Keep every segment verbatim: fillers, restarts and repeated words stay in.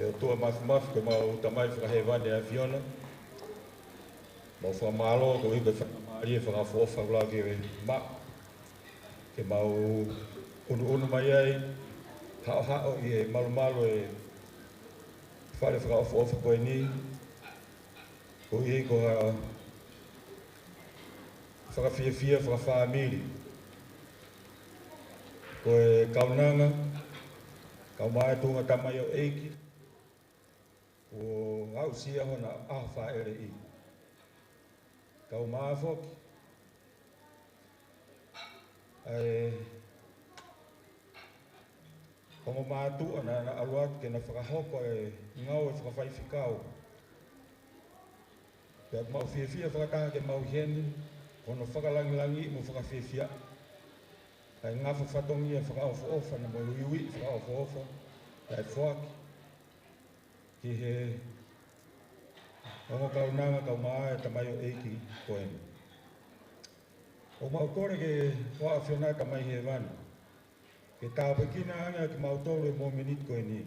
ʻE ʻOtua Māfimafi, ko ʻemau Tamai fakahēvani ʻa e ʻAfiona, mau fakamālō koeʻuhi ko e faingamālie fakaʻofoʻofa ʻoku lava ke maʻu, ke mau ʻunuʻunu mai ai, haʻohaʻo ʻi he malumalu ʻo e fale fakaʻofoʻofa ko eni, koeʻuhi ko ha fakafiefia fakafāmili. Ko e kaunanga, kau mai tuʻunga tamaioʻeiki, kuo aʻusia hona ʻaho fāʻeleʻi. Kau mai foki ʻa e ongo mātuʻa naʻa na ʻalu atu ke na fakahoko e ngāue fakafaifekau. Pea ʻoku mau fiefia fakataha ke mau ʻi heni, ko hono fakalangilangiʻi mo fakafiefia ʻa e ngafa fatongia fakaʻofoʻofa naʻa mo e uiuiʻi fakaʻofoʻofa naʻe foaki ki he ongo kaunanga kau mai ʻa e tamaioʻeiki ko eni. ʻOku mau kole ki he ʻAfiona Tamai Hēvani ke tāpuekina ange ʻa kimautolu he mōmeniti ko eni,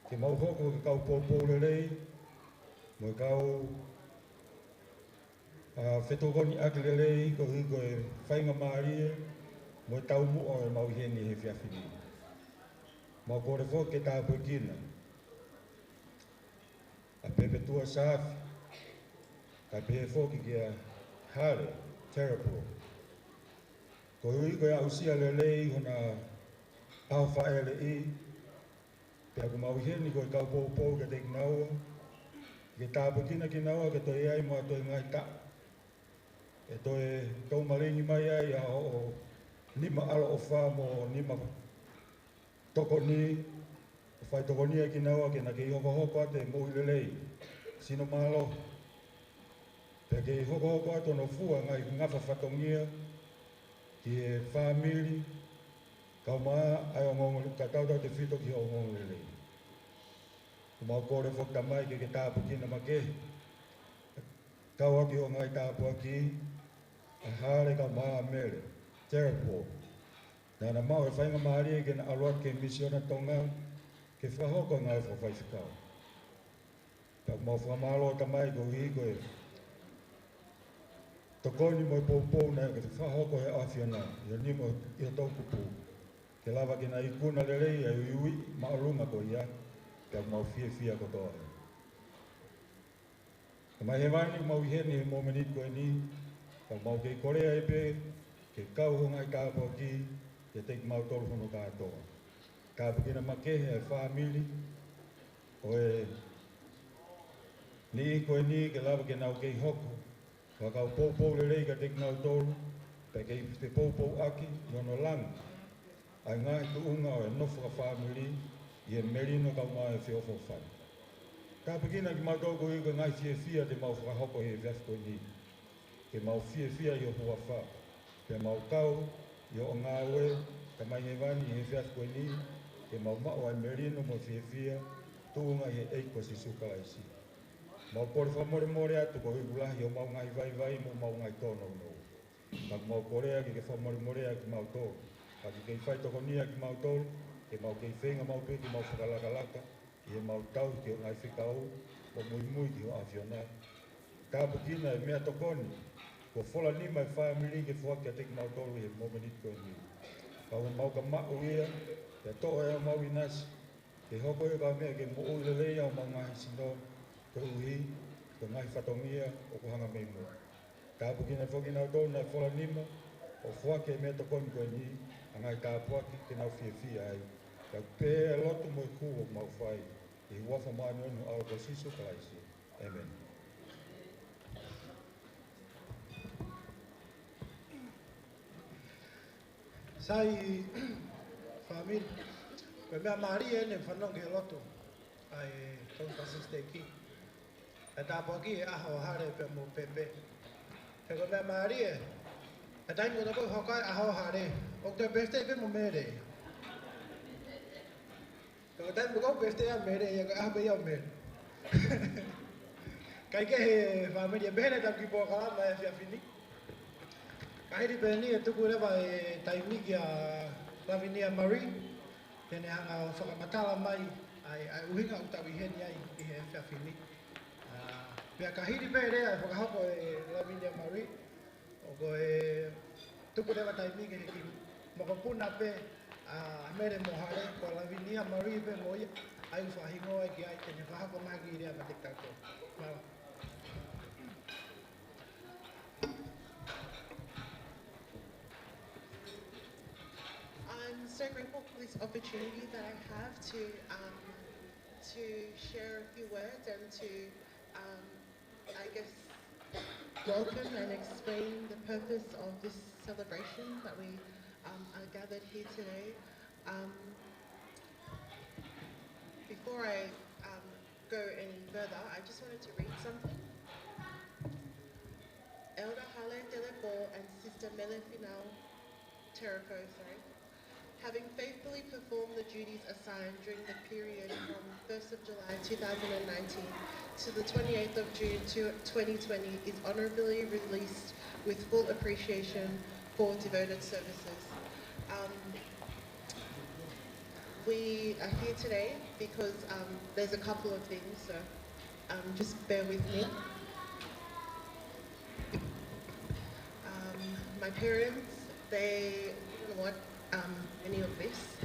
ke mau hoko ko e kau poupou lelei, mo e kau, ʻa, fetokoniʻaki lelei, koeʻuhi ko e faingamālie mo e taumuʻa ʻo ʻemau ʻi heni he efiafi ni. Mau kole foki ke tāpuekina ʻa Pepetua Saafi, kae pehē foki kia Hale Terepolo, koeʻuhi ko e aʻusia lelei hona ʻaho fāʻeleʻi. Pea ʻoku mau ʻi heni ko e kau poupou kiate kinaua, ke tāpuekina kinaua ke toe ʻi ai mo ha toe ngaahi taʻu ʻe toe toumalingi mai ai ʻa hoʻo nima ʻaloʻofa mo nima tokoni, ʻo faitokoniʻi kinaua ke na kei hokohoko atu e moʻui lelei, sino mālohi, pea kei hokohoko atu hono fua e ngaahi ngafa fatongia ki he fāmili, kau mai ʻa e ongoongo, ka tautautefito ki he ongoongolelei. ʻOku mau kole foki Tamai ke ke tāpuekina makehe, kau ʻaki hoʻo ngaahi tāpuaki, ʻa Hale kau mai ʻa Mele Terepolo, naʻa na maʻu e faingamālie ke na ʻalu atu ki he Misiona Tonga ke fakahoko e ngāue fakafaifekau. Pea ʻoku mau fakamālō Tamai koeʻuhi ko e tokoni mo e poupou naʻe fakahoko ʻe he ʻAfiona ʻi ho nima, ʻi ho toʻukupu, ke lava ke na ikuna lelei ʻa e uiuiʻi māʻolunga ko ia, pea ʻoku mau fiefia kotoa ai. Tamai Hēvani, ʻoku mau ʻi heni he mōmeniti ko eni, ka ʻoku mau kei kole ai pē ke kau hoʻo ngaahi tāpuaki kiate kimautolu hono kātoa. Tāpuekina makehe e fāmili ʻo e niʻihi ko eni ke lava ke nau kei hoko ko ha kau poupou lelei kiate kinautolu, pea kei fepoupouʻaki ʻi hono langi ʻa e ngaahi tuʻunga ʻo e nofo fakafāmili ʻi he melino kau mai ʻo e feʻofoʻofani. Tāpuekina kimautolu koeʻuhi ko e ngaahi fiefia te mau fakahoko he efiafi ko eni, ke mau fiefia ʻi ho huafa, pea mau kau ʻi hoʻo ngāue, Tamai Hēvani, he efiafi ko eni, ke mau maʻu ʻa e melino mo e fiefia, tuʻunga ʻi he ʻEiki ko Sīsū Kalaisi. Mau kole fakamolemole atu koeʻuhi ʻoku lahi homau ngaahi vaivai mo homau ngaahi tōnounou. Ka ʻoku mau kole ke ke fakamolemoleʻi kimautolu, ka ke kei faitokoniʻi kimautolu, ke mau kei feinga maʻu pē ke mau fakalakalaka ʻi heʻemau tauhi ki hoʻo ngaahi fekau, mo muimui ki ho ʻAfiona. Tāpuekina e meʻatokoni kuo fola nima e fāmili ke foaki kiate kimautolu he mōmeniti ko eni. Ka ʻoku mau ka maʻu ia, pea toʻo ʻe homau ʻinasi, ke hoko ia ko ha meʻa ke moʻui lelei ʻa homau ngaahi sino, koeʻuhi ko e ngaahi fatongia ʻoku hanga mei muʻa. Tāpuekina foki kinautolu naʻe fola nima ʻo foaki e meʻatokoni ko eni, ʻa e ngaahi tāpuaki ke nau fiefia ai. Ka ʻoku pehē ʻa e lotu mo e hū ʻoku mau fai ʻi he huafa māʻoniʻoni ho ʻAlo ko Sīsū Kalaisi. ʻĒmeni. Sai, fāmili, ko e meʻa mālie eni ʻoku fanongo ki he lotu ʻa e Tonga Sisiteki, ʻa e tāpuaki e ʻaho ʻo Hale pea mo Pepe. He ko e meʻa mālie, ʻa e taimi ko ē ʻoku hoko ai e ʻaho ʻo Hale, ʻoku toe birthday pē mo Mele. Ka ko e taimi ko ē ʻoku birthday ʻa Mele, ia ko e ʻaho pē ia ʻo Mele. Kae kehe, fāmili, ʻe pehē ʻetau kiʻi polokalama he efiafi ni. Ka hili pē eni ʻe tuku leva e taimi kia Lavinia Marie, ke ne hanga ʻo fakamatala mai ʻA e, ʻa e ʻuhinga ʻoku tau ʻi heni ai ʻi he efiafi ni. ʻA, pea ka hili pē lea ʻe fakahoko ʻe Lavinia Marie, ʻoku ou tuku leva taimi ki he kiʻi mokopuna pē ʻa Mele mo Hale, ko Lavinia Marie pē mo ia, ʻa ia ʻoku fakahingoa ki ai, te ne fakahoko mai e kiʻi lea maʻa kitautolu. Mālō. I'm so grateful for this opportunity that I have to, um, to share a few words and to, um, I guess, welcome and explain the purpose of this celebration that we, um, are gathered here today. Um, before I, um, go any further, I just wanted to read something. Elder Hale Telepo and Sister Mele Finau Terefo, sorry, having faithfully performed the duties assigned during the period from first of July two thousand and nineteen to the twenty-eighth of June to twenty twenty, is honorably released with full appreciation for devoted services. Um, we are here today because, um, there's a couple of things, so, um, just bear with me. Um, my parents, they didn't want, um, any of this,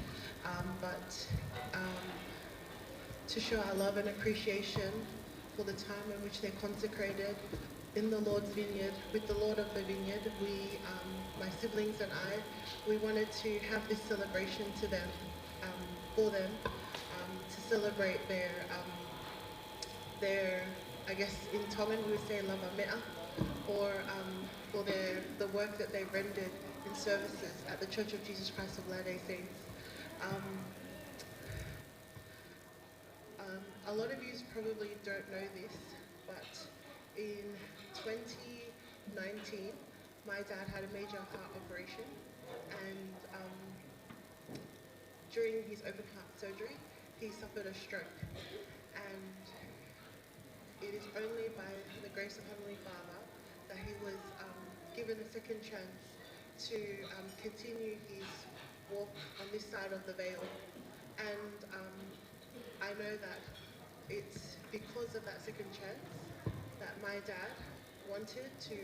um, but, um, to show our love and appreciation for the time in which they consecrated in the Lord's vineyard, with the Lord of the vineyard, we, um, my siblings and I, we wanted to have this celebration to them, um, for them, um, to celebrate their, um, their, I guess in Tongan we would say lavameʻa, or, um, for their, the work that they rendered in services at the Church of Jesus Christ of Latter-day Saints. Um, um, a lot of you probably don't know this, but in twenty nineteen, my dad had a major heart operation, and, um, during his open heart surgery, he suffered a stroke. And it is only by the grace of Heavenly Father that he was, um, given a second chance to, um, continue his walk on this side of the veil. And, um, I know that it's because of that second chance that my dad wanted to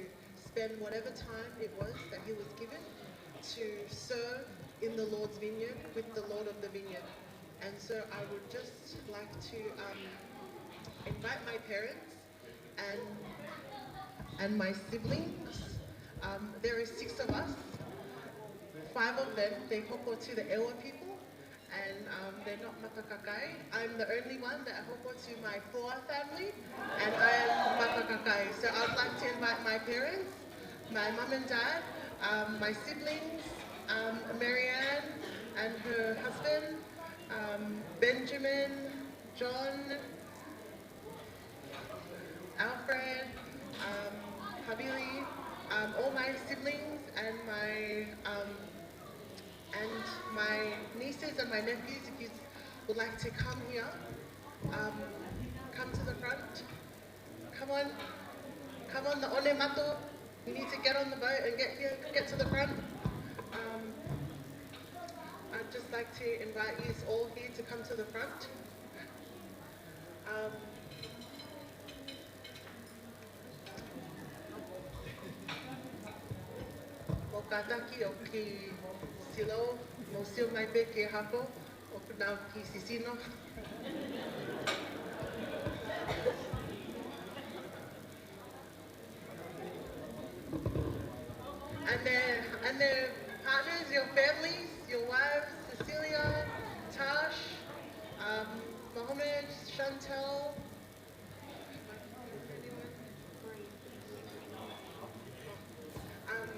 spend whatever time it was that he was given to serve in the Lord's vineyard with the Lord of the vineyard. And so I would just like to, um, invite my parents and, and my siblings. Um, there are six of us. Five of them, they hoko to the Ewa people, and, um, they're not Matakakai. I'm the only one that hoko to my Hoa family, and I am Matakakai. So I'd like to invite my parents, my mum and dad, um, my siblings, um, Marianne and her husband, um, Benjamin, John, Alfred, um, Havili, um, all my siblings and my, um, and my nieces and my nephews, if you would like to come here, um, come to the front. Come on, come on, the ʻOnemato. You need to get on the boat and get here, get to the front. Um, I'd just like to invite you all here to come to the front. Um, mou kātaki ʻo kei sio, mou sio mai pē ki he hako, ʻoku nau kei sisino. And their, and their partners, your families, your wives, Cecilia, Tash, um, Mohammed, Chantel, um,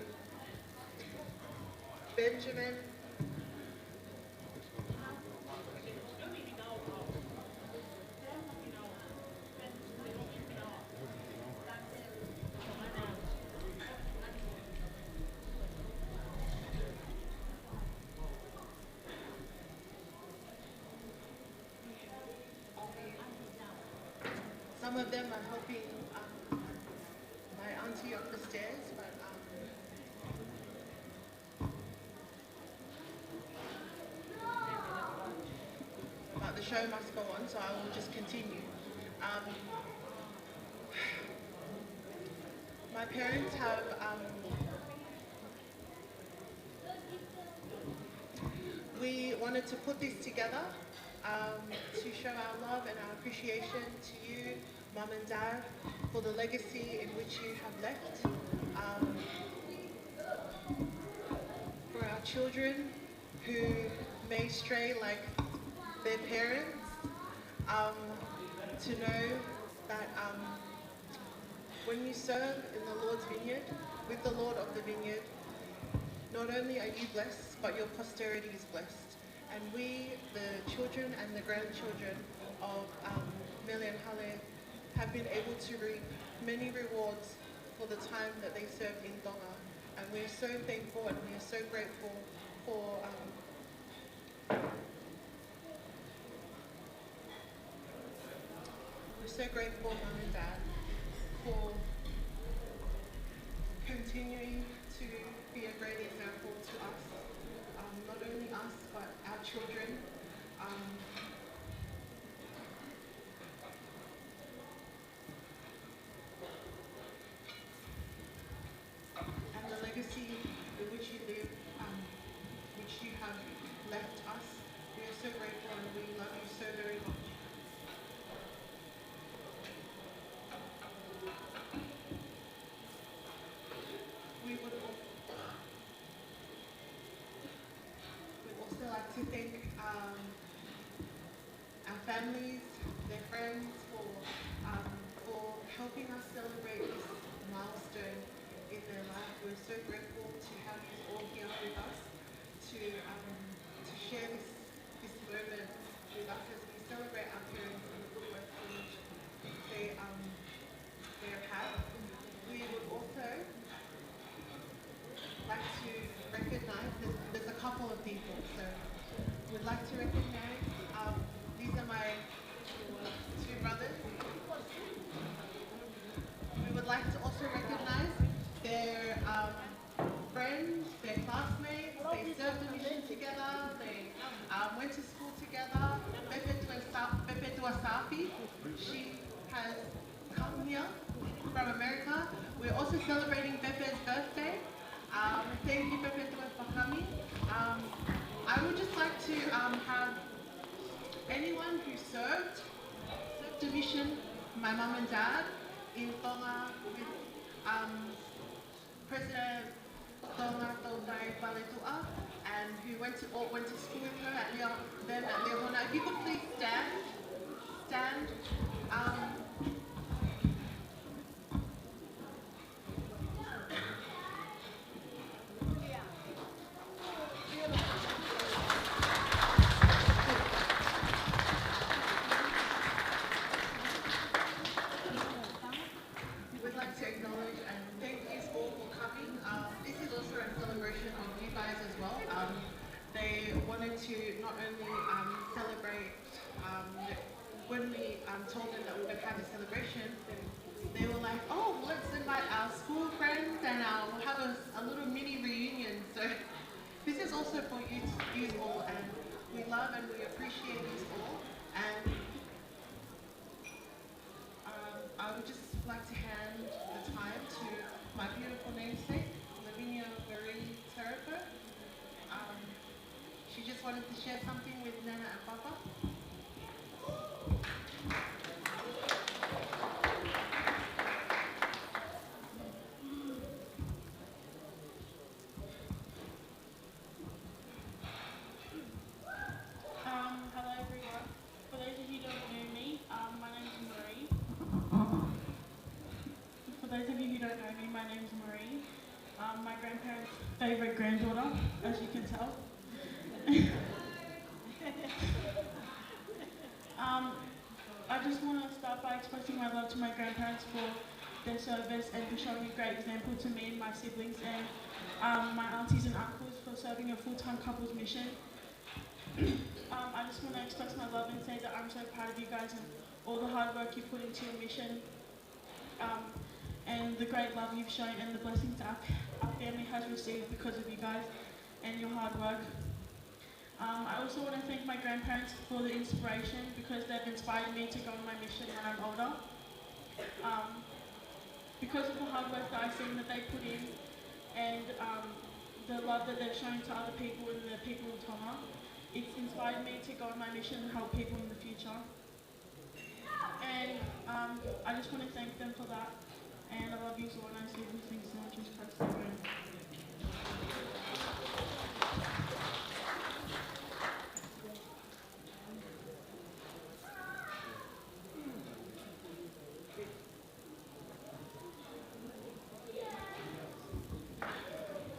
Benjamin. Some of them are helping, um, my auntie up the stairs, but, um, about the show must go on, so I will just continue. Um, my parents have, um, we wanted to put this together, um, to show our love and our appreciation to you, Mum and Dad, for the legacy in which you have left, um, for our children who may stray like their parents, um, to know that, um, when you serve in the Lord's vineyard, with the Lord of the vineyard, not only are you blessed, but your posterity is blessed. And we, the children and the grandchildren of, um, Mele and Hale, have been able to reap many rewards for the time that they served in Tonga. And we are so thankful and we are so grateful for, um, we're so grateful, Mum and Dad, for continuing to be a great example to us, um, not only us, but our children. Um, and the legacy in which you live, um, which you have left us. We are so grateful and we love you so very much. We would al- we'd also like to thank, um, our families, their friends, for, um, for helping us celebrate this milestone in their life. We're so grateful to have you all here with us to, um, to share this, this moment with us as we celebrate our parents and the good work they, um, they have had. We would also like to recognize, there's, there's a couple of people, so we'd like to recognize, um, these are my two brothers. We would like to also recognize their, um, friends, their classmates. They served the mission together. They, um, went to school together. Pepe Tuasa-, Pepe Tuasafi, she has come here from America. We're also celebrating Pepe's birthday. Um, thank you, Pepe Tua, for coming. Um, I would just like to, um, have anyone who served, served the mission, my mum and dad, in Tonga with, um, President Tonga Toutai Faletuʻa, and who went to, or went to school with her at Leo, then at Liahona. If you could please stand, stand. Um, We'd like to acknowledge and thank you all for coming. Um, this is also a celebration of you guys as well. Um, they wanted to not only, um, celebrate, um, the, when we, um, told them that we were gonna have a celebration, they were like, "Oh, let's invite our school friends and our, we'll have a, a little mini reunion." So this is also for you, you all, and we love and we appreciate you all. And Um, I would just like to hand the time to my beautiful namesake, Lavinia Marie Terrico. Um, she just wanted to share something with Nana and Papa. Um, hello everyone. For those of you who don't know me, um, my name is Marie. For those of you who don't know me, my name is Marie. Um, my grandparents' favourite granddaughter, as you can tell. Um, I just wanna start by expressing my love to my grandparents for their service and for showing a great example to me and my siblings and, um, my aunties and uncles for serving a full-time couples mission. Um, I just wanna express my love and say that I'm so proud of you guys and all the hard work you put into your mission, um, and the great love you've shown and the blessings our, our family has received because of you guys and your hard work. Um, I also want to thank my grandparents for the inspiration because they've inspired me to go on my mission when I'm older. Um, because of the hard work that I've seen that they put in and um, the love that they've shown to other people and the people of Tonga, it's inspired me to go on my mission and help people in the future. And um, I just want to thank them for that. And I love you all, and I say these things in the name of Jesus Christ. Amen.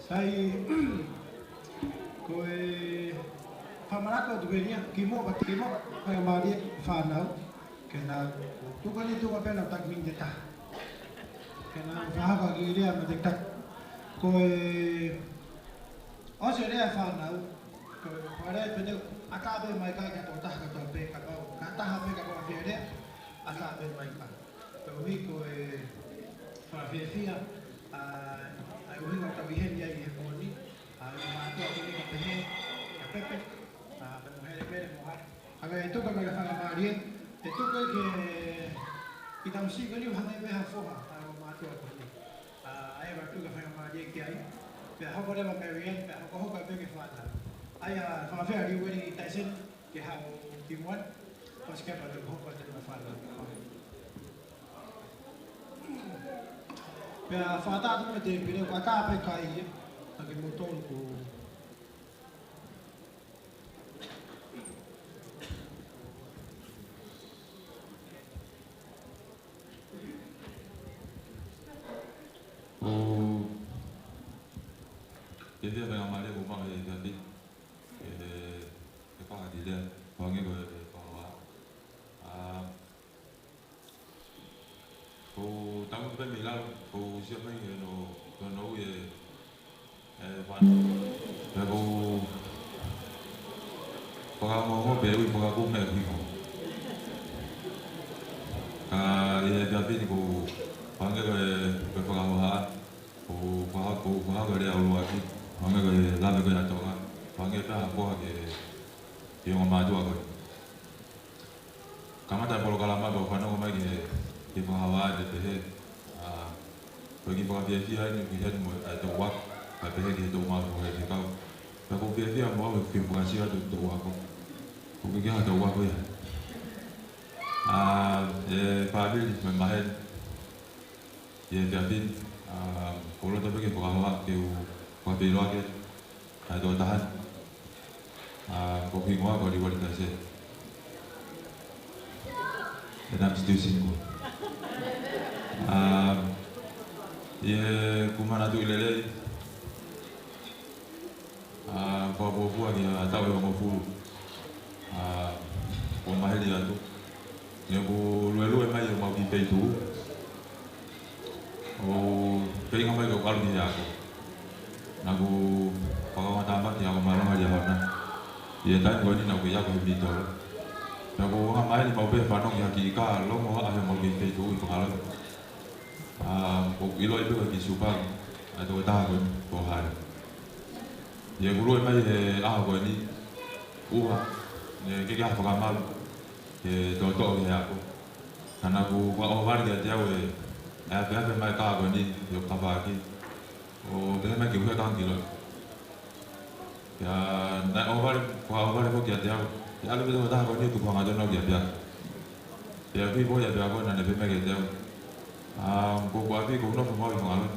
Sai, ko e fakamanatu atu pē eni ia, kimuʻa, kimuʻa, faingamālie fānau, ke na tuku ni tuku pē na taki miniti ʻe taha. Ke na fakahoko ʻaki e lea mo e takitaki. Ko e ʻosi e lea fānau, ko e fakalea pē eni, ʻatā pē mai ka ki ha tokotaha kotoa pē kapau, ka taha pē kapau ʻoku fiefia, ʻatā pē mai ka. Tau hiko e fakafiefia, ʻa, ʻa e ʻuhinga ʻoku tau ʻi heni ai he pō ni, ʻa, ʻi he mātuʻa ko eni ka pehē, ka Pepe, ʻa, pea mo Hele Mele mo Hale. ʻA, ʻe tuku mai ka faingamālie, ʻe tuku ke ʻi tau sī ko eni hangē pē ha foha, ʻa, ʻo mātuʻa ko eni. ʻA, ʻa e ʻe tuku ka faingamālie ki ai, pea hoko leva Mary Ann, pea hokohoko pē ki he fānau. ʻA ia, fakafeʻao Liueli Taiseni, ke haʻu ki muʻa, ʻosi ke pau te u hoko atu ki he fānau. Pea fakataha atu mei he tēpile, ʻoku ʻatā pē kai ia, ka ke mo tonu ko. ʻOku fiefia faingamālie ʻoku ou maʻu he efiafi ni. ʻE, ʻe fakahā ki he lea, ʻo hangē ko e, e fakahā. ʻA, ʻoku ou tangutu pē mei lalo, ʻoku ou sio mai ki hono, ki hono ui e, e fānau. Pea ʻoku ou fakaongoongo pē ʻoku ou fakakū mei he hingoa. Ka ʻi he efiafi ni ʻoku ou hangē ko e, ko e fakahoha. ʻOku ou faha-, ʻoku ou fakahoko e lea ʻuluaki, hangē ko e lave ko ia ʻa Tonga, hangē pē ha foha ki he, ki he ongo mātuʻa ko ē. Kamata e polokalama pea u fanongo mai ki he, ki he fakahoha ʻe pehē, ʻa, ko e kiʻi fakafiefia eni ki heni mo e toʻu ako, kae pehē ki he toʻu maʻu fohe fekau. Pea ʻoku ou fiefia mo au he kiʻi fakasio atu ki he toʻu ako. ʻOku ʻikai ke ʻi ai ha toʻu ako ia. ʻA, e fāmili mo e maheni. ʻI he efiafi ni, ʻa, ʻoku ou loto pē ke fakahoha ke u fakafeʻiloaki ʻa e tokotaha ni. ʻA, ko hoku hingoa ko Liueli Taiseni. And I'm still single. ʻA, ʻi heʻeku manatuʻi lelei, ʻa, fakafuofua ki ha taʻu ʻe hongofulu. ʻA, ʻoku maheli atu. Naʻá ku luelue mai ʻi homau kiʻi feituʻu. ʻO feinga mai ke u ʻalu ki he ako. Naʻá ku fakaongoʻi tāmaki ako mālohi ʻi Liahona. ʻI he taimi ko eni naʻá ku ako he Mītolo. Pea ʻoku ou hanga mai ni mau pē fanongo ki ha kiʻi kā longo ʻa homau kiʻi feituʻu ʻi Fangaloto. ʻA, ʻoku ou ʻiloʻi pē ko e kiʻi supa, ʻa e tokotaha ko eni, ko Hale. ʻI heʻeku lue mai he ʻaho ko eni, ʻuha, naʻe ʻikai ke ʻi ai ha fakamalu ke toʻotoʻo ki he ako. Ka naʻá ku fakaʻohovale kiate au e, e afeafe mai e kā ko eni, ʻi hoku tafaʻaki. ʻO pehē mai ke u heka ange ki loto. Pea naʻe ʻohovale, fakaʻohovale foki kiate au. Ke ʻalu pē tokotaha ko eni ʻo tuku hangatonu au ki ʻapiako. Pea ʻoku ʻi ai e ʻapiako naʻá ne pehē mai kiate au, ʻa, ko ʻeku ʻapi ʻoku ou nofo mo au ʻi Fangaloto.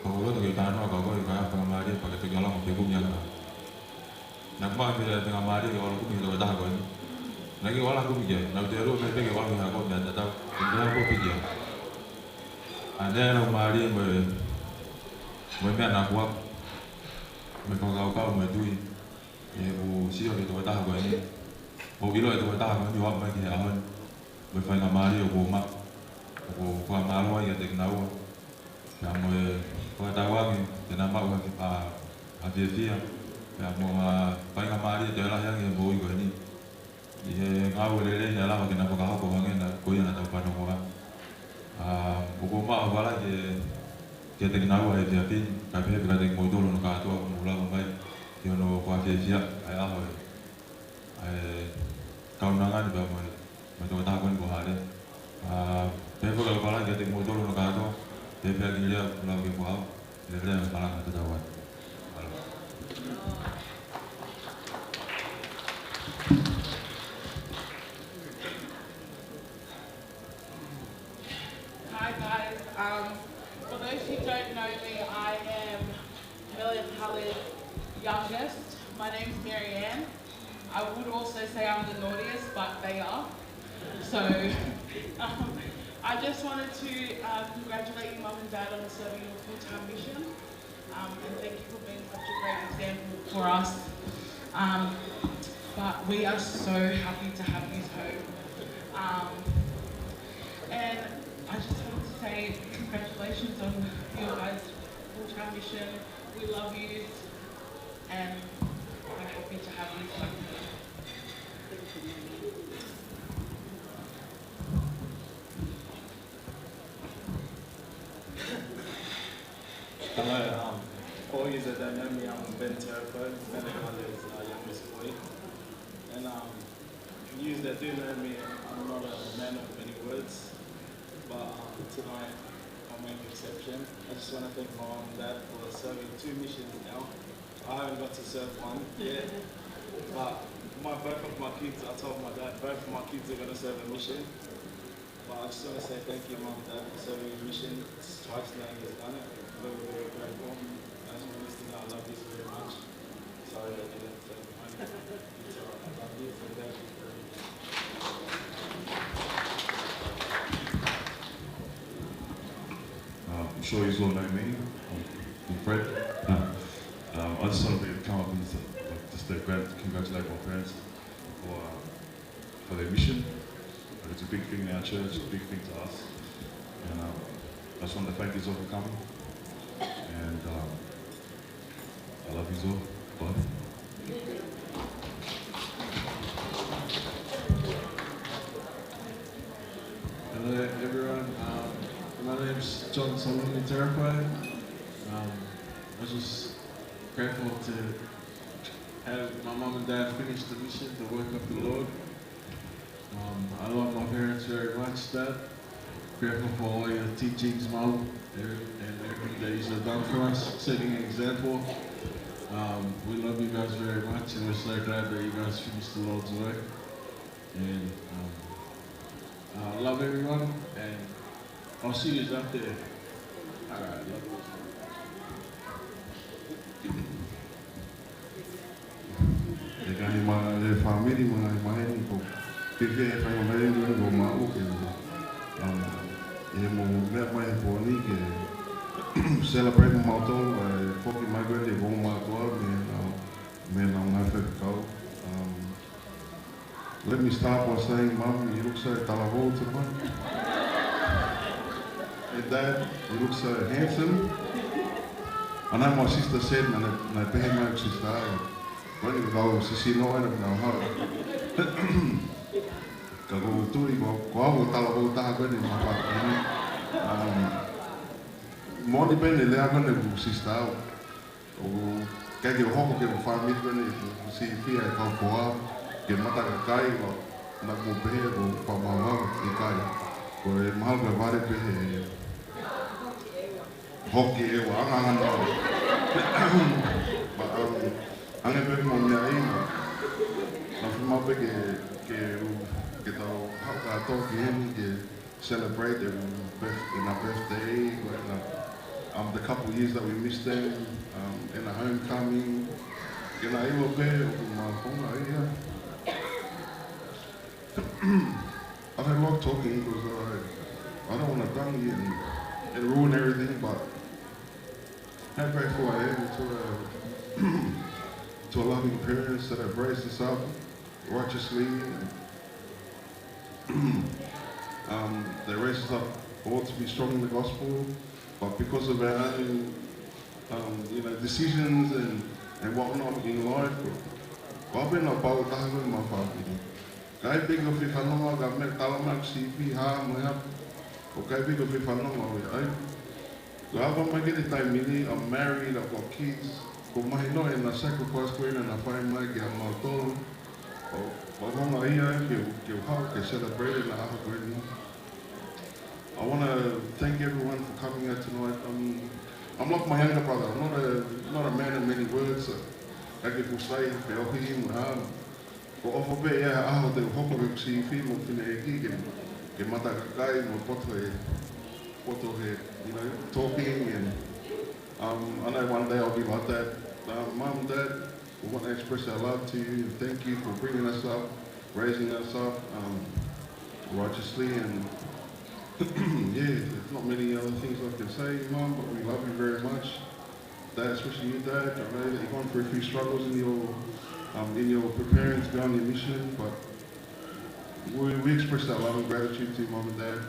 Ka ʻoku ou loto ke u talanoa kia koe, ka ʻi ai ha faingamālie pea ke toki ʻalu ange ʻo fekumi ange. Naʻá ku maʻu pē e faingamālie ke u ʻalu ʻo kumi ki he tokotaha ko eni. Naʻe ʻikai ke u ʻalu ʻo kumi ki ai, naʻá ku toe lue mai pē ke u ʻalu ki he ako meʻa tatau, ko e meʻa ko ē piki au. ʻA, naʻe laumālie mo e, mo e meʻa naʻá ku ako, mo e fakakaukau mo e tui. ʻI heʻeku sio ki he tokotaha ko eni. ʻOku ou ʻilo e tokotaha ko eni ʻo aʻu mai ki he ʻaho ni. Mo e faingamālie ʻoku ou maʻu. ʻOku ou fakamālō ai kiate kinaua. Pea mo e fakatauange ke na maʻu ha kiʻi, ʻa, ha fiefia. Pea mo ha faingamālie toe lahi ange he moʻui ko eni. ʻI he ngāue lelei naʻe lava ke na fakahoko hangē ko ia naʻa tau fanongo ai. ʻA, ʻoku ou maʻu ʻohovale ki he, kiate kinaua he efiafi ni, kae pehē pē kiate kimoutolu hono kātoa ʻoku mou lava mai ki hono fakafiefia ʻa e ʻaho ē. ʻE, kaunanga ni pea mo e, mo e tokotaha ko eni ko Hale. ʻA, pea foki ʻa e palani kiate kimoutolu hono kātoa, pea pea ki lea, lau ke pau, lea lea palanga te tau atu. Alo. Hi guys, um, for those who don't know me, I am Mel and Hale's youngest. My name's Mary Ann. I would also say I'm the naughtiest, but they are. So, um, I just wanted to uh, congratulate you, Mum and Dad, on serving your full-time mission. Um, and thank you for being such a great example for us. Um, but we are so happy to have you home. Um, and I just wanted to say congratulations on your guys' full-time mission. We love you. And we're happy to have you back. Hello, um, for all you that don't know me, I'm Ben Terpo, Ben Aguilar's uh, youngest boy. And um, you that do know me, I'm not a man of many words, but um, tonight I'll make an exception. I just want to thank my mom and dad for serving two missions now. I haven't got to serve one yet, but my both of my kids, I told my dad, both of my kids are going to serve a mission. But I just want to say thank you, Mum and Dad, for serving a mission. It's twice now you've done it. Very, very grateful. As Minister, I love you very much. Sorry I didn't say the money. It's all right. I love you, so thank you very much. Uh, I'm sure you all know me. I'm, I'm Fred. Uh, um, I just wanted to come up and just, like, just to gra- congratulate my parents for, um, for their mission. Like, it's a big thing in our church, a big thing to us. And um, I just wanted to thank you all for coming. And um, I love you all. Bye. Hello, everyone. Um, my name's John Solomon Terafue. Um, I was just grateful to have my mum and dad finish the mission to work of the Lord. Um, I love my parents very much, Dad. Grateful for all your teachings, Mum, and everything that you have done for us, setting an example. Um, we love you guys very much, and we're so glad that you guys finished the Lord's work. And um, I love everyone, and I'll see you out there. All right, love you. E kahi ma e family ma e maheni ko. Ke ke e fai ma e maheni ko ma o ke. Um, e mo mea mai he pō ni ke celebrate mo mautolu, e foki mai ko e te ko ma toa me na, me na ngā fekau. Um, Let me start by saying, Mum, you look so talavou tonight. And Dad, you look so handsome. I know my sister said, and I, and I pay my sister, but it was all she, she know I don't know how. Ka ko tui ko, ko au talavou taha ko eni ma pa. Um, moni pene lea ko eni sister. ʻO ke ke hoko ke fāmili ko eni, ʻoku siʻi fia e kau koa, ke mata kakai, ko na mo pehē ko pamama i kai. Ko e mahalo ko e vale pehē. Hoki e wa, anga anga na. But, um, ange pē mo mea i ma. Na fuma pē ke, ke, ke tau haka toki heni ke celebrate their birth-, in our birthday, in our, um, the couple of years that we missed them, um, in our homecoming. Ke na iwa pē, ʻoku ma konga ia. I had a lot of talking because I, I don't wanna tongue you and, and ruin everything, but how grateful I am to a, to a loving parents that have raised us up righteously. Um, they raised us up all to be strong in the gospel, but because of our own, um, you know, decisions and, and whatnot in life, ʻoku pau pē na pau taha ko e ma fāmili. Ka ʻi ai pē ko e fie fanongo ka me tala ma siʻi fie ha mo ha, ʻoku ʻi ai pē ko e fie fanongo ʻi ai. Ko e ʻalu mai ki he taimi ni, I'm married, I've got kids. Ko e mahino e na sacrifice ko ena na fai mai kia mautolu. ʻO, ʻo hanga ia ke, ke u haʻu ke celebrate ʻena ʻaho ko eni. I wanna thank everyone for coming out tonight. Um, I'm like my younger brother. I'm not a, not a man of many words, so ʻoku ʻikai ke u sai he feohi mo e hā. Ko e ʻofa pē ia he ʻaho te u hoko he kusi fi mo fineʻeiki ke, ke mata kakai mo poto he, poto he, you know, talking and, um, I know one day I'll be like that. Um, Mum, Dad, we want to express our love to you and thank you for bringing us up, raising us up, um, righteously and, yeah, there's not many other things I can say, Mum, but we love you very much. Dad, especially you, Dad, I know that you've gone through a few struggles in your, um, in your preparing to go on your mission, but we, we express our love and gratitude to you, Mum and Dad,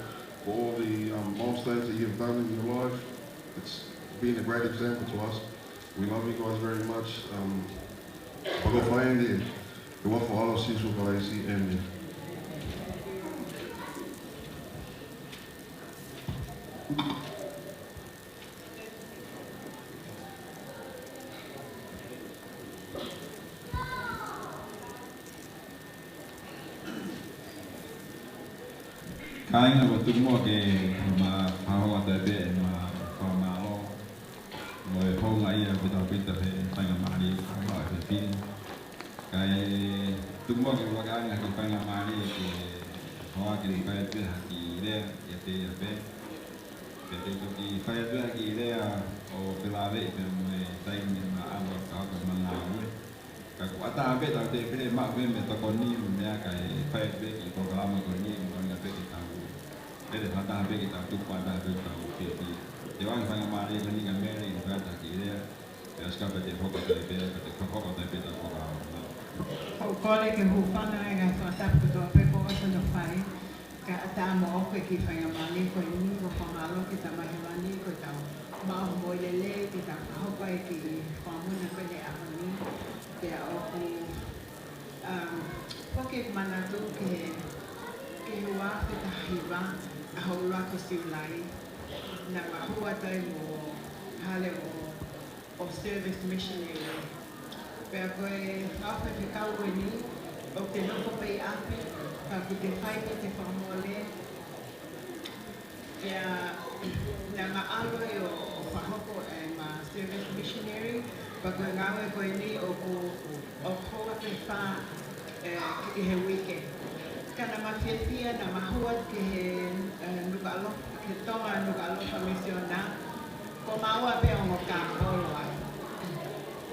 for all the, um, milestones that you've done in your life. It's been a great example to us. We love you guys very much. Um, ʻoku ou fai eni he huafa ʻo Sīsū Kalaisi, ʻēmeni. Kāinga, ʻoku ou tuku muʻa ke ma fakahoa atu pē ʻema fakamālō mo e houngaʻia ʻaupito ʻaupito he faingamālie ʻoku mau maʻu he efiafi ni. Kae tuku muʻa ke u laka ange ha kiʻi faingamālie ke hoʻatā ke u fai atu ha kiʻi lea ʻiate ia pē. Pea te u toki fai atu ha kiʻi lea ʻo felāveʻi pē mo e taimi ʻema ʻalu ʻo fakahoko ʻema ngāue. Ka ʻoku ʻatā pē ʻetau tefito maʻu pē mei he tokoni mo e meʻa kae fai atu pē kiʻi polokalama ko eni, ʻoku ʻikai pē ke tau lele fakataha pē ke tau tuku fakataha pē ʻetau fiefia. Te u ʻoange faingamālie ko eni kia Mele ke fai atu ha kiʻi lea. Pea ʻosi ka pea te u hoko atu ai pē, pea te u hoko atu ai pē ʻetau polokalama. ʻOku ou kole ke u hūfanga he ngaahi fakatapu kotoa pē kuo ʻosi hono fai. Kae ʻatā mo ʻoku ʻi ai e kiʻi faingamālie ko eni, ʻoku ou fakamālō ki he Tamai Hēvani ko ʻetau maʻu homou lelei ke tau fakahoko e kiʻi fakamuna ko eni he ʻaho ni. Pea ʻoku, um, foki ʻeku manatu ki he, ki he ua afe taha hiva, ʻaho ʻuluaki ʻo Siulai, naʻá ma hū atu ai mo Hale ʻo ʻo service missionary. Pea ko e ngāue faifekau ko eni, ʻoku te nofo pē ʻi ʻapi, ka ʻoku te fai pē ʻete fakamole. Pea naʻá ma ʻalu ai ʻo, ʻo fakahoko ʻema service missionary, pea ko e ngāue ko eni ʻoku, ʻoku houa pē fā ē, ʻi he uike. Ka naʻá ma fiefia, naʻá ma hū atu ki he, ē, Nukuʻalofa, ki he Tonga Nukuʻalofa Misiona, ko maua pē ʻa e ongo kāpolo ai.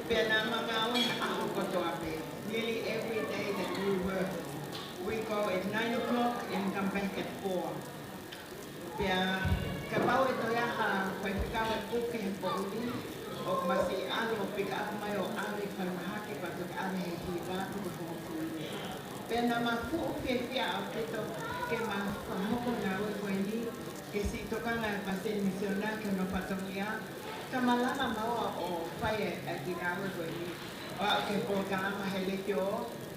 Pea naʻá ma ngāue he ʻaho kotoa pē. Nearly every day that we work, we go at nine o'clock and come back at four. Pea kapau ʻe toe ʻi ai ha faifekau ʻe puke he poʻuli, ʻoku ma siʻi ʻalu ʻo pick up mai ʻo ʻave ki falemahaki pea toki ʻave he hiva pe ko e hongofulu. Pea naʻá ma fuʻu fiefia ʻaupito ke ma fakahoko e ngāue ko eni, ke siʻi tokanga e palesiteni misiona ki hono fatongia, ka malava maua ʻo fai e, e kiʻi ngāue ko eni. ʻO aʻu ki he polokalama he letiō,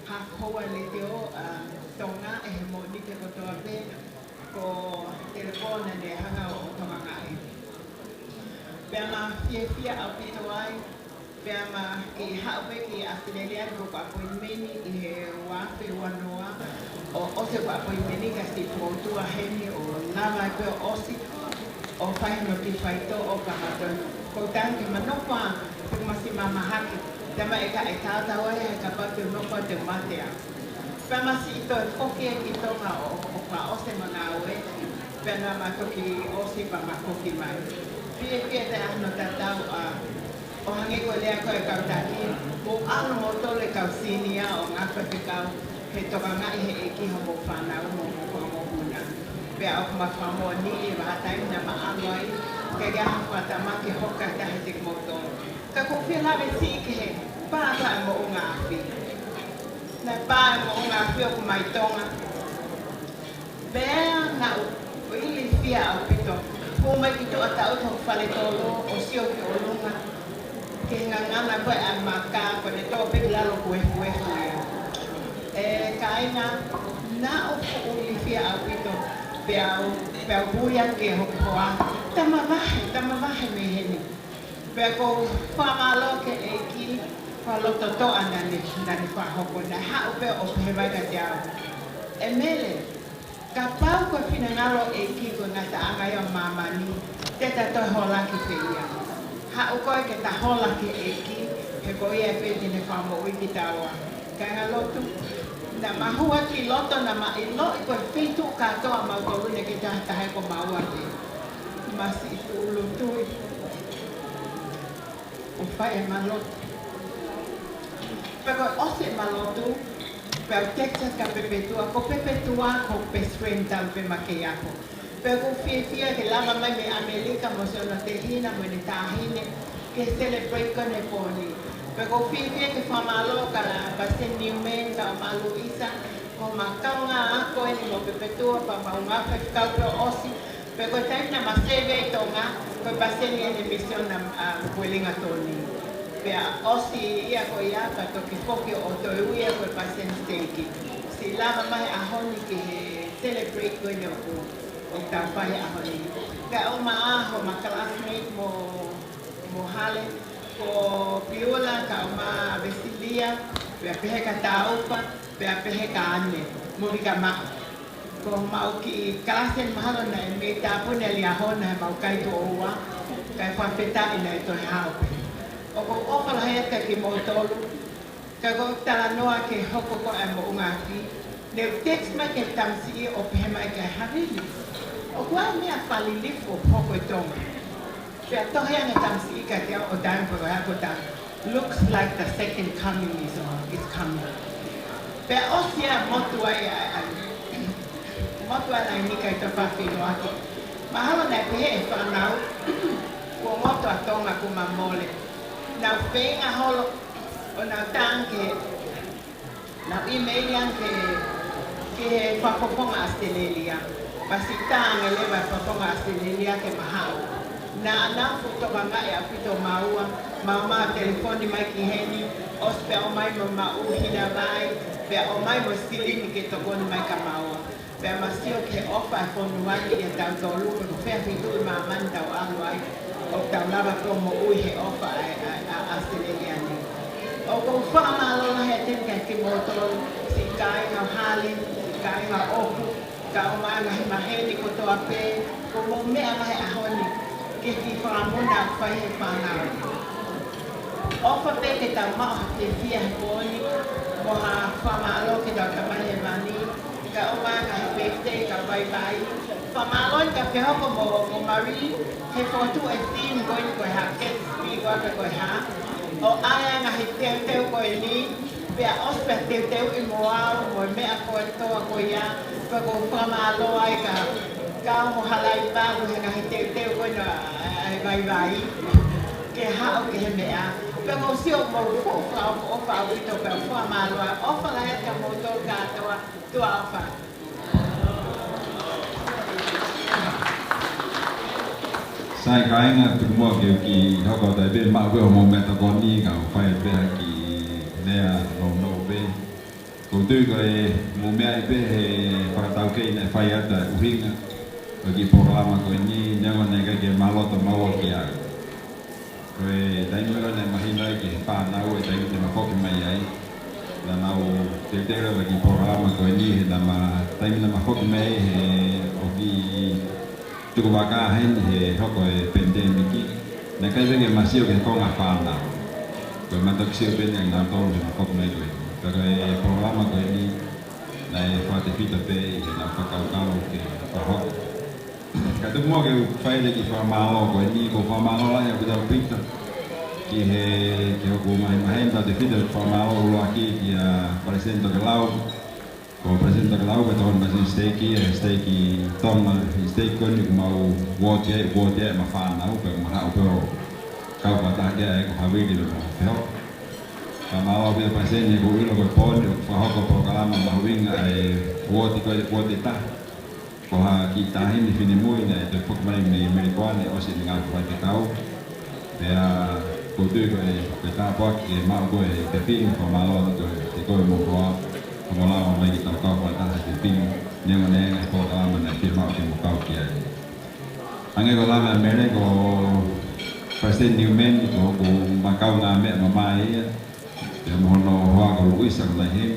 hako ua letiō, um, Tonga ʻi he Mōnite kotoa pē, ko Telepō naʻá ne hanga ʻo tokangaʻi. Pea ma fiefia ʻaupito ai, pea ma kiʻi haʻu pē ki ʻAositelēlia ko ʻeku appointment ʻi he ua afe ua noa, ʻo ʻosi ʻeku appointment ka siʻi fokotuʻu heni ʻo lava ai pē ʻo ʻosi, ʻo fai hono kiʻi faitoʻo ka ma toe. Ko u tangi ke ma nofo ā, pe ko ma siʻi mamahaki, taimi ʻe ka ʻe tautau ai he kapau te u nofo ā te u mate ā. Pea ma siʻi toe foki ki Tonga ʻo, ʻo fakaʻosi ʻema ngāue, pea naʻá ma toki ʻosi pea ma foki mai. Fiefia ʻi he ʻaho tatau ā, ʻo hangē ko e lea ko ē ʻa e kau taki, mou ʻalu moutolu e kau senior ʻo ngāue faifekau, he tokangaʻi ʻe he ʻEiki hoʻomou fānau mo hoʻomou mokopuna. Pea ʻoku ma fakamoʻoni ʻi he vahaʻa taimi naʻá ma ʻalu ai, ʻikai ke ʻi ai ha fakatamaki hoko atu kiate kimoutolu. Ka ʻoku ou fie lave siʻi ki he pā ʻa e moʻunga afi. Naʻe pā e moʻunga afi ʻo aʻu mai Tonga. Pea naʻá ku ilifia ʻaupito. Hū mai ki tuʻa taʻu ʻi hoku fale tolo ʻo sio ki ʻolunga ki he ngangana ko ē ʻa e maka, ko ʻene tō pē ki lalo kuo efuefu ia. ʻE kāinga, naʻá ku fuʻu ilifia ʻaupito. Pea u, pea u ui atu ki hoku hoa. Ta mavahe, ta mavahe mei heni. Pea ʻoku ou fakamālō ki he ʻEiki, Fakalototoʻa naʻa ne, naʻa ne fakahoko, naʻe haʻu pē ʻo pehē mai kiate au, ʻE Mele, kapau ko e finangalo ʻo e ʻEiki ko e ngataʻanga ia ʻo māmani, te ta toe holaki pē ia. Haʻu koe ke ta hola ki he ʻEiki, he ko ia pē te ne fakamoʻui kitaua. Kāinga lotu, naʻa ma hū hake ki loto, naʻa ma ʻiloʻi ko e feituʻu kātoa ʻamautolu ne ke tahataha ko maua pē. Ma siʻi tūʻulutui ʻo fai ʻema lotu. Pea ko e ʻosi ʻema lotu, pea u text kia Pepetua, ko Pepetua ko e best friend talu pē maʻa Keiako. Pea ʻoku ou fiefia ke lava mai mei ʻAmelika mo siʻono tehina mo ʻene taʻahine ke celebrate ko eni he pō ni. Pea ʻoku ou fiefia ke fakamālō kia Palesiteni Newman, kau Maluisa, ko homa kaungā ako eni mo Pepetua, pea mau ngāue fakafaifekau pē ʻo ʻosi, pea ko e taimi naʻa ma save ai Tonga, ko e Palesiteni ʻene misiona, ʻa, Uelingatoni. Pea ʻosi ia ko ia, pea toki foki ʻo toe ui ia ko e Palesiteni Siteiki. Siʻi lava mai he ʻaho ni ki he celebrate ko eni ʻoku, ʻoku tau fai he ʻaho ni. Kae ʻumaʻā homa classmate mo, mo Hale, ko Piula, kae ʻumaʻā Vesilia, pea pehē kia Taufa, pea pehē kia Ane, mo Vika Maʻa. Ko homau kiʻi kalasi eni mahalo naʻe mei tāpuni ʻa Liahona heʻemau kai tuʻo ua, kae fakafetaʻi naʻe toe hao pē. ʻOku ou ʻofa lahi atu kiate kimoutolu, ka ko e talanoa ke hoko ko ē ʻa e moʻunga afi, ne u text mai ki he tamasiʻi ʻo pehē mai kia Havili, ʻoku ʻi ai e meʻa fakalilifu ʻoku hoko ʻi Tonga. Pea tohi ange e tamasiʻi kiate au ʻo taimi pē ko ia ko e tā, looks like the second coming is, uh, is coming. Pea ʻosi ia motu ai ʻa, ʻa, motu ai ʻa e ʻikai toe fakafeʻiloaki. Mahalo naʻe pehē ʻe he fānau, kuo ngoto ʻa Tonga, kuo ma mole. Naʻa ku feinga holo ʻo nau tangi, naʻa ku ʻīmeili ange ki he, ki he fakafofonga ʻAositelēlia. Pea siʻi tangi leva e fakafofonga ʻAositelēlia ke ma haʻu. Naʻa nau fuʻu tokangaʻi ʻaupito maua, ma ō mai ʻo telefoni mai ki heni, ʻosi pea ō mai mo e maʻu hina vai, pea ō mai mo e silini ke tokoni mai kia maua. Pea ma sio ki he ʻofa ʻa e fonua ni ʻiate kitautolu, pe ko fē feituʻu ʻi māmani te tau ʻalu ai, ʻoku tau lava pē ʻo moʻui he ʻofa ʻa, ʻa, ʻa, ʻAositelēlia ni. ʻOku ou fakamālō lahi atu kiate kimoutolu, siʻi kāinga ʻo Hale, siʻi kāinga ʻoku, kae ʻumaʻā e ngaahi maheni kotoa pē, kuo mou meʻa mai he ʻaho ni, ki he kiʻi fakamonū naʻa ku fai he fānau. ʻOfa pē ke tau maʻu ha fiefia he pō ni, mo ha fakamālō ki heʻetau Tamai Hēvani, kae ʻumaʻā e ngaahi birthday, kau vaivai. Fakamālō eni kia Fehoko mo, mo Marie, he fokotuʻu e theme ko eni ko e hā, Gatsby ko ē pe ko e hā. ʻO ʻai e ngaahi teuteu ko eni, pea ʻosi pea teuteuʻi mo au, mo e meʻa kotoa ko ia, pea ʻoku ou fakamālō ai kia, kia Mo Halaivalu he ngaahi teuteu ko ena ʻa e vaivai, ke haʻu ki he meʻa. Pea ʻoku ou sio mo fuʻu fakaʻofoʻofa ʻaupito pea fakamālō ai, ʻofa lahi atu kiate kimoutolu kātoa, tuʻa ʻofa. Sai kāinga, tuku muʻa ke u kiʻi hoko atu ai pē, maʻu pē hoʻomou meʻatokoni, kau fai pē ha kiʻi lea nounou pē. ʻOku ou tui ko e mou meaʻi pē he fakataukei naʻe fai atu e ʻuhinga ʻo e kiʻi polokalama ko eni, neongo naʻe ʻikai ke ma loto maua ki ai. Ko e taimi ko ē naʻe mahino ai ki he fānau e taimi te ma foki mai ai. Naʻa nau teuteu leva e kiʻi polokalama ko eni he naʻa ma, taimi naʻa ma foki mai ai he ʻoku tukuvakā heni he hoko e pandemic. Naʻe ʻikai pē ke ma sio ki he konga fānau. Ko e mataʻi sio pē eni ʻa kinautolu he naʻa ma foki mai ko eni. Ka ko e polokalama ko eni naʻe fakatefito pē ʻi heʻenau fakakaukau ke fakahoko. Ka tuku muʻa ke u fai e kiʻi fakamālō ko eni, ʻoku ou fakamālō lahi ʻaupito ki he, ki hoku ngaahi maheni, tautefito e fakamālō ʻuluaki kia Palesiteni Tokelau. Ko Palesiteni Tokelau, ko e tokoni palesiteni siteiki, he siteiki Tonga, he siteiki ko eni ʻoku mau uooti ai, uooti ai ʻema fānau, pea ma haʻu pē ʻo kau fakataha ki ai ko Havili mo Fehoko. Fakamālō ʻaupito Palesiteni, he ʻoku ou ʻilo ko e pō ni ʻoku fakahoko e polokalama mahuʻinga ʻa e uooti ko ē, uooti ʻe taha. Ko ha kiʻi taʻahine finemui naʻe toe foki mai mei Melika ni ʻosi ʻene ngāue fakafaifekau. Pea ʻoku ou tui ko e, ko e tāpuaki ke maʻu ko ē he efiafi ni, fakamālō atu ko ē, ke ko e mou hoa, ka mou lava mai ke tau kau fakataha he efiafi ni, neongo naʻe ʻi ai e ngaahi polokalama naʻe fiemaʻu ke mou kau ki ai. Hangē ko e lave ʻa Mele, ko Palesiteni Newman, ko hoku kaungāmeʻa mamae ia. Pea mo hono hoa ko Luisa ko Laiheni.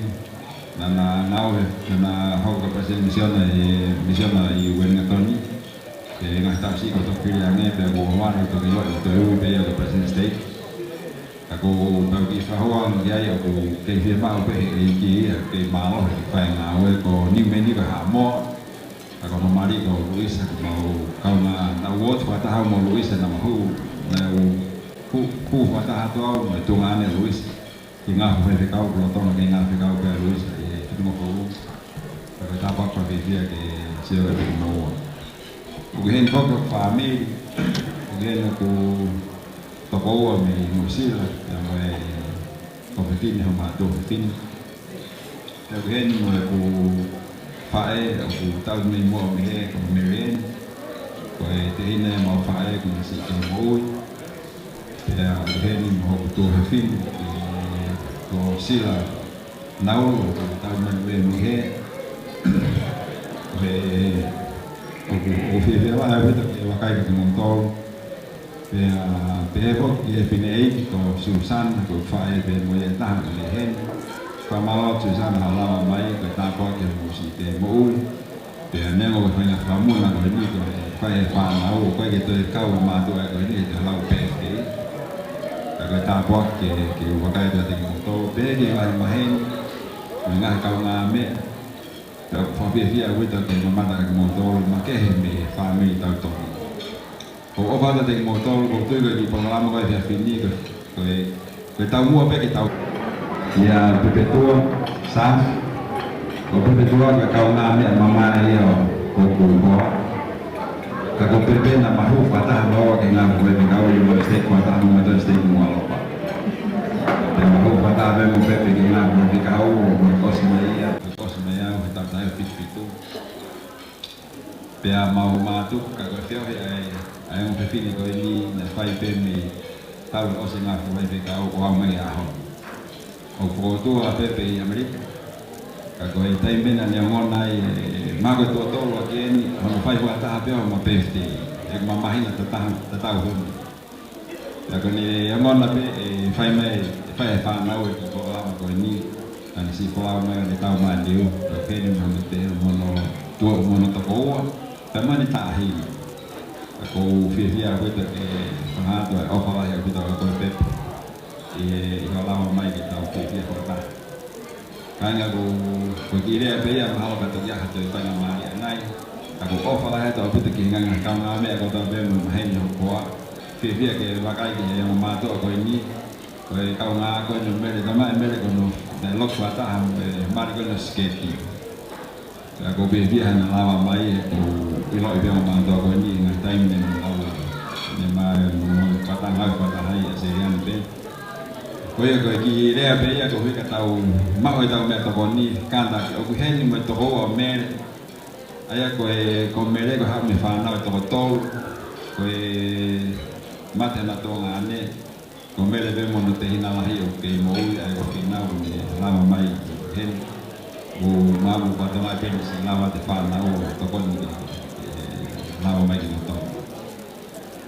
Naʻa na ngāue, naʻa na hoko ko e palesiteni misiona ʻi, misiona ʻi Uelingatoni. Pea ngaahi taʻu siʻi ko e tokili ange pea mo hono hoa naʻe toki ʻilo ʻe toe ui pē ia ko e palesiteni siteiki. Ka ko e tau kiʻi fakahoa ange ki ai ʻoku kei fiemaʻu pē ʻe he ʻEiki ia, kei mālohi ke fai e ngāue ko Niumeni ko Haʻamoa. Ka ko hono mali ko Luisa, ko mau kaungā naʻa ku ō atu fakataha mo Luisa naʻa mau hū, naʻa ku hū, hū fakataha atu au mo e tuongaʻane Luisa. Ki he ngāue fakafaifekau, lolotonga ki he ngāue fakafaifekau pē ʻa Luisa ʻi he Fitunga Foʻou. Ka ko e tāpuaki fakafiefia ke sio ki he Fitunga Foʻou. ʻOku ʻi heni foki hoku fāmili, ʻoku ʻi heni hoku tokoua mei Nuʻusila, pea mo e kau fefine, homau tuofefine. Pea ʻoku ʻi heni mo ʻeku faʻē, ʻoku tau mei muʻa mei hē, ko Mary Ann. Ko e tehina ia ʻemau faʻē, kuo ne siʻi kei moʻui. Pea ʻoku ʻi heni mo hoku tuofefine, ko Sila Naulu, ʻoku tau mei muʻa mei hē. Ko e, ʻoku, ʻoku fiefia lahi ʻaupito ke vakai kia kimoutolu. Pea, pehē foki ki he fineʻeiki ko Susana, ko e faʻē pē mo ia ʻe taha ʻoku ʻi heni. Fakamālō Susana hoʻo lava mai, ko e tāpuaki ki hoʻomou siʻi kei moʻui. Pea neongo ko e faʻahinga fakamuna ko eni ko e fai ʻe he fānau, ʻoku ʻikai ke toe kau e mātuʻa ko eni he toe lau pē ke. Ka ko e tāpuaki ke, ke u vakai atu kiate kimoutolu. Pehē ki he ngaahi maheni, mo e ngaahi kaungāmeʻa. Pea ʻoku ou fakafiefia ʻaupito ke mamata kia kimoutolu, makehe mei he fāmili tau tokoni. ʻOku ou ʻofa atu kiate kimoutolu, ʻoku ou tui ko e kiʻi polokalama ko e efiafi ni, ko, ko e, ko e taumuʻa pē ke tau. ʻIa Pepetua, Saf, ko Pepetua ko e kaungāmeʻa mamae ia ʻo hoku hoa. Ka ko Pepe naʻa ma hū fakataha mo ia ki he ngāue fakafaifekau ʻi he siteiki fakataha mo e siteiki Nukuʻalofa. Pea ma hū fakataha pē mo Pepe ki he ngāue fakafaifekau, ʻo ma ʻosi mai ia, ʻosi mai au he taʻu taha hiva fitu fitu. Pea mau mātuku, ka ko e feohi ʻa e, ʻa e ongo fefine ko eni naʻe fai pē mei he taʻu ʻosi e ngāue fakafaifekau ʻo aʻu mai ki he ʻaho ni. ʻOku fokotuʻu ʻa Pepe ʻi ʻAmelika. Ka ko e taimi naʻa ne ongona ai, ʻe, mahalo ko e tuʻo tolu ʻaki eni, hono fai fakataha pē ʻo ma birthday. ʻE ma māhina tatau, tatau hono. Pea ko ʻene ongona pē ʻe fai mai, ʻe fai ʻe he fānau e kiʻi polokalama ko eni, naʻa ne siʻi folau mai ʻo ne tau mai liu, pea pehē ni mo hono te, mo hono tuʻo, mo hono tokoua, pea mo ʻene taʻahine. Ka ʻoku ou fiefia ʻaupito ke fakahā atu e ʻofa lahi ʻaupito kia koe Pepe. ʻI he, ʻi hoʻo lava mai ke tau fiefia fakataha. Kāinga, ko, ko e kiʻi lea pē ia mahalo ka toki ʻi ai ha toe faingamālie ʻanai. Ka ʻoku ou ʻofa lahi atu ʻaupito ki he ngaahi kaungāmeʻa kotoa pē mo e maheni hoku hoa. Fiefia ke vakai ki he ongo mātuʻa ko eni. Ko e kaungā ako eni ʻo Mele, tamaʻi Mele ko hono, naʻe lotu fakataha mo e mali ko eni ʻo siketi. Pea ʻoku ou fiefia he naʻa na lava mai, he ʻoku ou ʻiloʻi pē ʻa e ongo mātuʻa ko eni he ngaahi taimi naʻa ne lau, ne ma, mo e fakataha, ngāue fakataha ai ʻa Seliani pē. Ko ia ko e kiʻi lea pē ia koeʻuhi ka tau maʻu ʻetau meʻatokoni, kātaki ʻoku ʻi heni mo e tokoua ʻo Mele. ʻA ia ko e, ko Mele ko e haʻu mei he fānau ʻe toko tolu, ko e mate ʻa hono tuongaʻane, ko Mele pē mo hono tehina lahi ʻoku kei moʻui, ʻa ia ko Finau, ne lava mai ki heni. ʻOku mau mo Patonga pē naʻe siʻi lava ʻa e fānau ʻo tokoni ke, ke lava mai ki loto.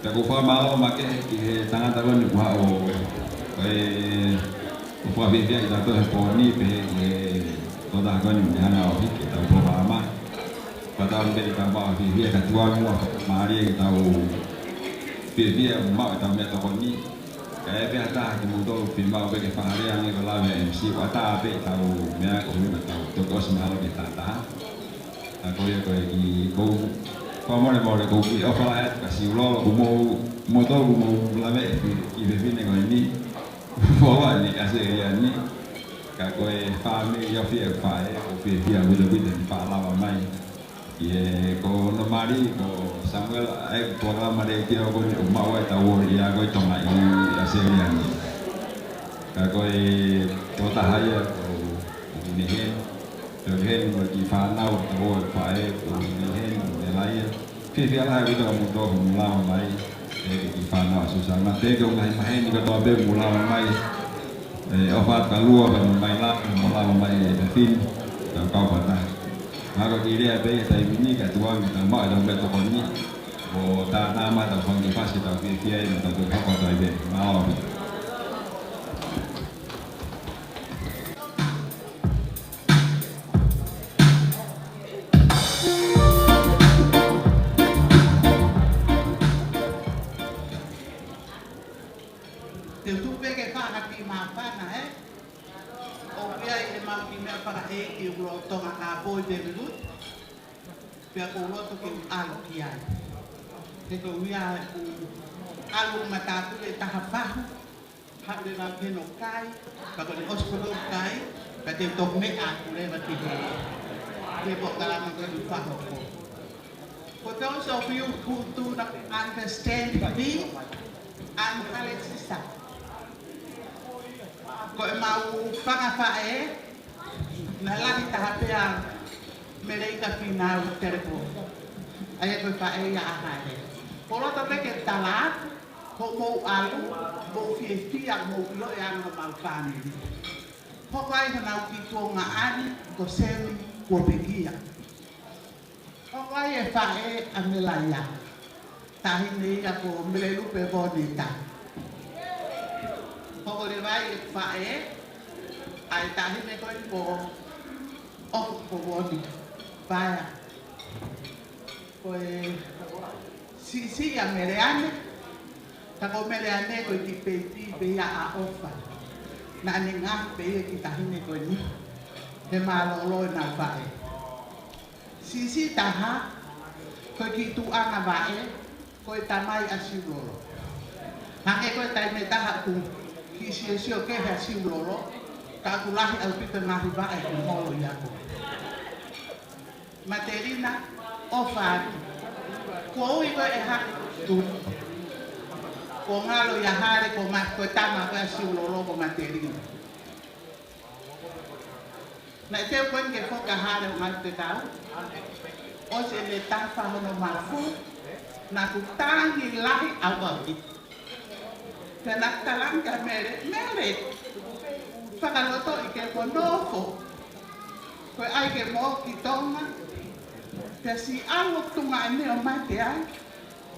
Pea ʻoku ou fakamālō makehe ki he tangata ko eni kuo haʻu ʻo, ʻo, ʻo fakafiefia kitautolu he pō ni, pehē ki he tokotaha ko eni naʻe hanga ʻo hiki ʻetau polokalama. Pea tau pē ke tau maʻu fiefia ka tuʻa muʻa fakamālie ke tau fiefia maʻu ʻetau meʻatokoni. Ka ʻi ai pē ha taha kimoutolu ʻoku fiemaʻu pē ke fakahā ange ko e lave ʻa e M C, ʻoku ʻatā pē ʻetau meʻa koeʻuhi ka tau toki ʻosi mahalo ki he taha taha. Ka ko ia ko e kiʻi, ʻoku ou fakamolemole, ʻoku ou kiʻi ʻofa lahi atu kia Siulolo, ko mou, moutolu ko mou lave e kiʻi fefine ko eni. Foloa ni ʻa Seliani. Ka ko e fāmili ʻo fie faʻē, ʻoku ou fiefia ʻaupito ʻaupito ʻene faʻa lava mai. ʻI he ko hono mali, ko Samuela, ʻa e polokalama letiō ko eni ʻoku maʻu ai ʻetau ʻoli ia ko e Tonga ʻi ʻa Seliani. Ka ko e tokotaha ia ko, ko Neheni. Pea ʻoku ʻi heni mo e kiʻi fānau, ko e faʻē, ko Neheni, mo Nelaia. Fiefia lahi ʻaupito kia moutolu hoʻomou lava mai, ʻe kiʻi fānau ʻa Susana. Pea ko e ngaahi maheni kotoa pē hoʻomou lava mai, ʻe, ʻofa atu kia Lua, pea mo Maila, hoʻomou lava mai ʻe fefine, tau kau fakataha. Mahalo ko e kiʻi lea pē ia he taimi ni, kae tuku ange ke tau maʻu ʻetau meʻatokoni, ʻo tātā mai ʻetau fanga kiʻi fasi, tau fiefia ai, mo tau toki hoko atu ai pē. Mālō ʻaupito. ʻAi ʻemau kiʻi meʻa fakaʻeiki ʻoku lolotonga kāpoi pē ʻi Beirut, pea ʻoku ou loto ke u ʻalu ki ai. He ko ia ʻoku ʻalu matāpule taha fahu, haʻu leva ke nau kai, pea ko ʻene ʻosi ko ē kai, pea te u toki meʻa atu leva ki he, ki he polokalama ko eni ʻoku fakahoko. For those of you who do not understand me, I'm Hale Sisa. Ko ʻemau fanga faʻē, naʻe lahi taha pē ʻa Meleika Fīnau Telepō. ʻA ia ko e faʻē ia ʻa Hale. ʻOku ou loto pē ke tala atu, hoʻomou ʻalu, mou fiefia, mou ʻilo e anga homau fāmili. Hoko ai honau kiʻi tuongaʻane, ko Semi, kuo pekia. Hoko ai e faʻē ʻa Melaia. Taʻahine ia ko Melelupe Voneta. Hoko leva ai e faʻē ʻa e taʻahine ko eni ko ʻOfa ko Voni Paea. Ko e siʻisiʻi ʻa Meleane. Ka ko Meleane ko e kiʻi pēpi pē ia ʻa ʻOfa. Naʻa ne ngaohi pē ia e kiʻi taʻahine ko eni. He mālōlō ʻenau faʻē. Siʻisiʻi taha, ko e kiʻi tuʻunga vaʻe, ko e tamai ʻa Siulolo. Hangē ko e taimi ʻe taha ʻoku kiʻi siosio kehe ʻa Siulolo, ka ʻoku lahi ʻaupito e ngaahi vaʻe ʻoku holo ʻi ako. Matelina, ʻOfa atu. Kuo ui ko ē ʻe Hale tu. Kuo ngalo ia Hale ko ma-, ko e tama ko ē ʻa Siulolo ko Matelina. Naʻe teu ko eni ke foki ʻa Hale ʻo ngaahi fekau. ʻOsi ʻene tafa hono mafu, naʻa ku tangi lahi ʻaupito. Pea naʻa ku talaange kia Mele, Mele, fakalotoʻi ke mo nofo. Ko e ʻai ke mo ō ki Tonga. Pea siʻi ʻalu ʻo tuʻunga ʻene ʻo mate ai.